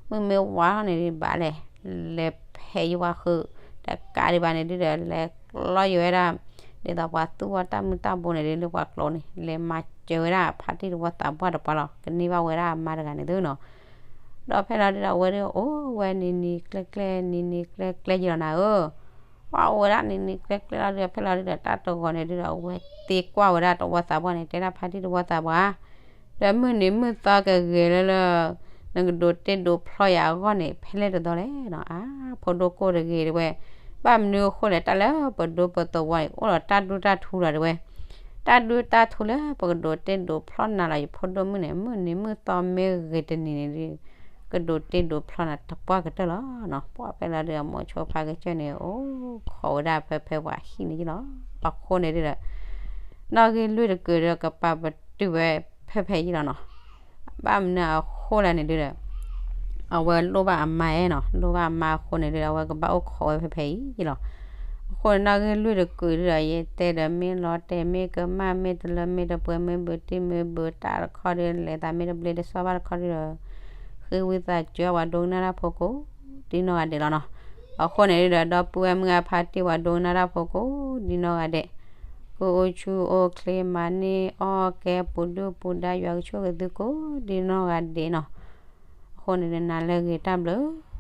မုၢ်မ့ၢ်ဝါထီၣ်န့ၣ်ဒု ဘၣ်လဲၤ လဲၤဖဲးယဝၤဃုာ် တကးဒံးဘၣ်န့ၣ်ဒုဒီး လဲၤကျီယဝဲဒၣ် ဒ်သိးပှၤသူၣ်ဝဲတၢ်မုၢ်တၢ်ဘိန့ၣ်ဒု လၢပှၤကျိန့ၣ် လဲၤမၤစၢၤဝဲဒၣ်ဖါတံၢ်တဝီသးပှၢ်တပှၢ်လီၤ ကန့ၢ်ဘၣ်ဝဲဒၣ်အမါတဂၤန့ၣ်သုနီၤ ဒီးဖဲလီၤဒုဒီး အဝဲဒုအိၣ်ဝဲနံၤနံၤကျဲကျဲ နံၤနံၤကျဲကျဲယံၤလီၤနၤဧၢ ပှၤအိၣ်ဝဲဒၣ်နံၤနံၤကျဲကျဲလီၤဒုဒီး ဖဲလီၤဒုဒီး တၢ်တဂီၤန့ၣ်ဒုဒီး အဝဲသ့ကွၢ်ဝဲဒၣ်တဝီသးပှၢ်န့ၣ် တဲဒၣ်ဖါတံၢ်တဝီသးပှၢ် ဒီးမုၢ်နံၤမုၢ်သီကဂ့ၤလၢလၢ နကဒိးတ့ဒိးဖျီယၤအဂီၢ်န့ၣ် ဖဲလဲၣ်တသီလဲၣ်နီၤ အါ ဖိဒိၣ်ကိၢ်တဂ့ၤတဝဲ ဘၣ်မနုၤအဃိလဲၣ် တၢ်လၢပဒိပသဝီန့ၣ် အိၣ်ဒီးတၢ်ဒူတၢ်ထူလီၤတဝဲ တၢ်ဒူတၢ်ထူလၢပကဒိးတ့ဒိးဖျီနၤလီၤ ယဖိဒိၣ်မုၣ်န့ၣ် မုၢ်နံၤမုၢ်သီမ့ၢ်ဂ့ၤတနံၤန့ၣ်ဒု ကဒိးတ့ဒိးဖျီနၤတပှၢ်ကတၢၢ်လီၤနီၤ ပှၤဖဲလီၤဒုဒီး မိၤဆိဖါကစၢၢ်န့ၣ် အိၣ်ခိးဝဲဒၣ်ဖဲဖဲပှၤဟံၣ်န့ၣ်ယံၤလီၤ အဃိန့ၣ်ဒုဒီး နီၣ်ဂံၢ်လွံၢ်တကုာ်ဒီး ကပာ်ပတုာ်ဝဲဖဲဖဲအံၤလီၤနီၤ ဘၣ်မနုၤအဃိလဲၣ်န့ၣ်ဒုဒီး အဝဲလိၣ်ဘၣ်အမါအဲၣ်နီၤ လိၣ်ဘၣ်အမါအဃိန့ၣ်ဒုဒီး အဝဲကဘၣ်အိၣ်ခိးဝဲဖဲဖဲအံၤလီၤ အဃိန့ၣ် နီၣ်ဂံၢ်လွံၢ်တကုာ်ဒုဒီး ယတဲဒီးမ့ၢ်လီၤတဲာ်မ့ၢ်ကမၣ်မ့ၢ်တလၢမ့ၢ်တပှဲၤမ့ၢ်ဘုးတံၢ်မ့ၢ်ဘုးတၢ်တခီဒု လဲၤသးမ့ၢ်တဘျ့တဆီဘၣ်တခီဒုဒီး ဃ့ဝံသးစူၤပှၤဒိကနၣ်တၢ်ဖိကိးဒ်နီၢ်ဂၤဒဲးလီၤနီၤ အဃိန့ၣ်ဒုဒီး ဒီပုၢ်ဝဲၢ်မုၢ်အဖါတံၢ်ပှၤဒိကနၣ်တၢ်ဖိကိးဒ်နီၢ်ဂၤဒဲး ကအိၣ်ဆူၣ်အိၣ်ချ့ မၤန့ၢ်အီၣ်ကဲပူၤဒုၣ်ပူၤဒါ ယွၤကဆိၣ်ဂ့ၤသုကိးဒ်နီၢ်ဂၤဒဲးနီၤ အဃိန့ၣ်ဒု နၤလၢအဂ့ၤတၢ်ဘျုး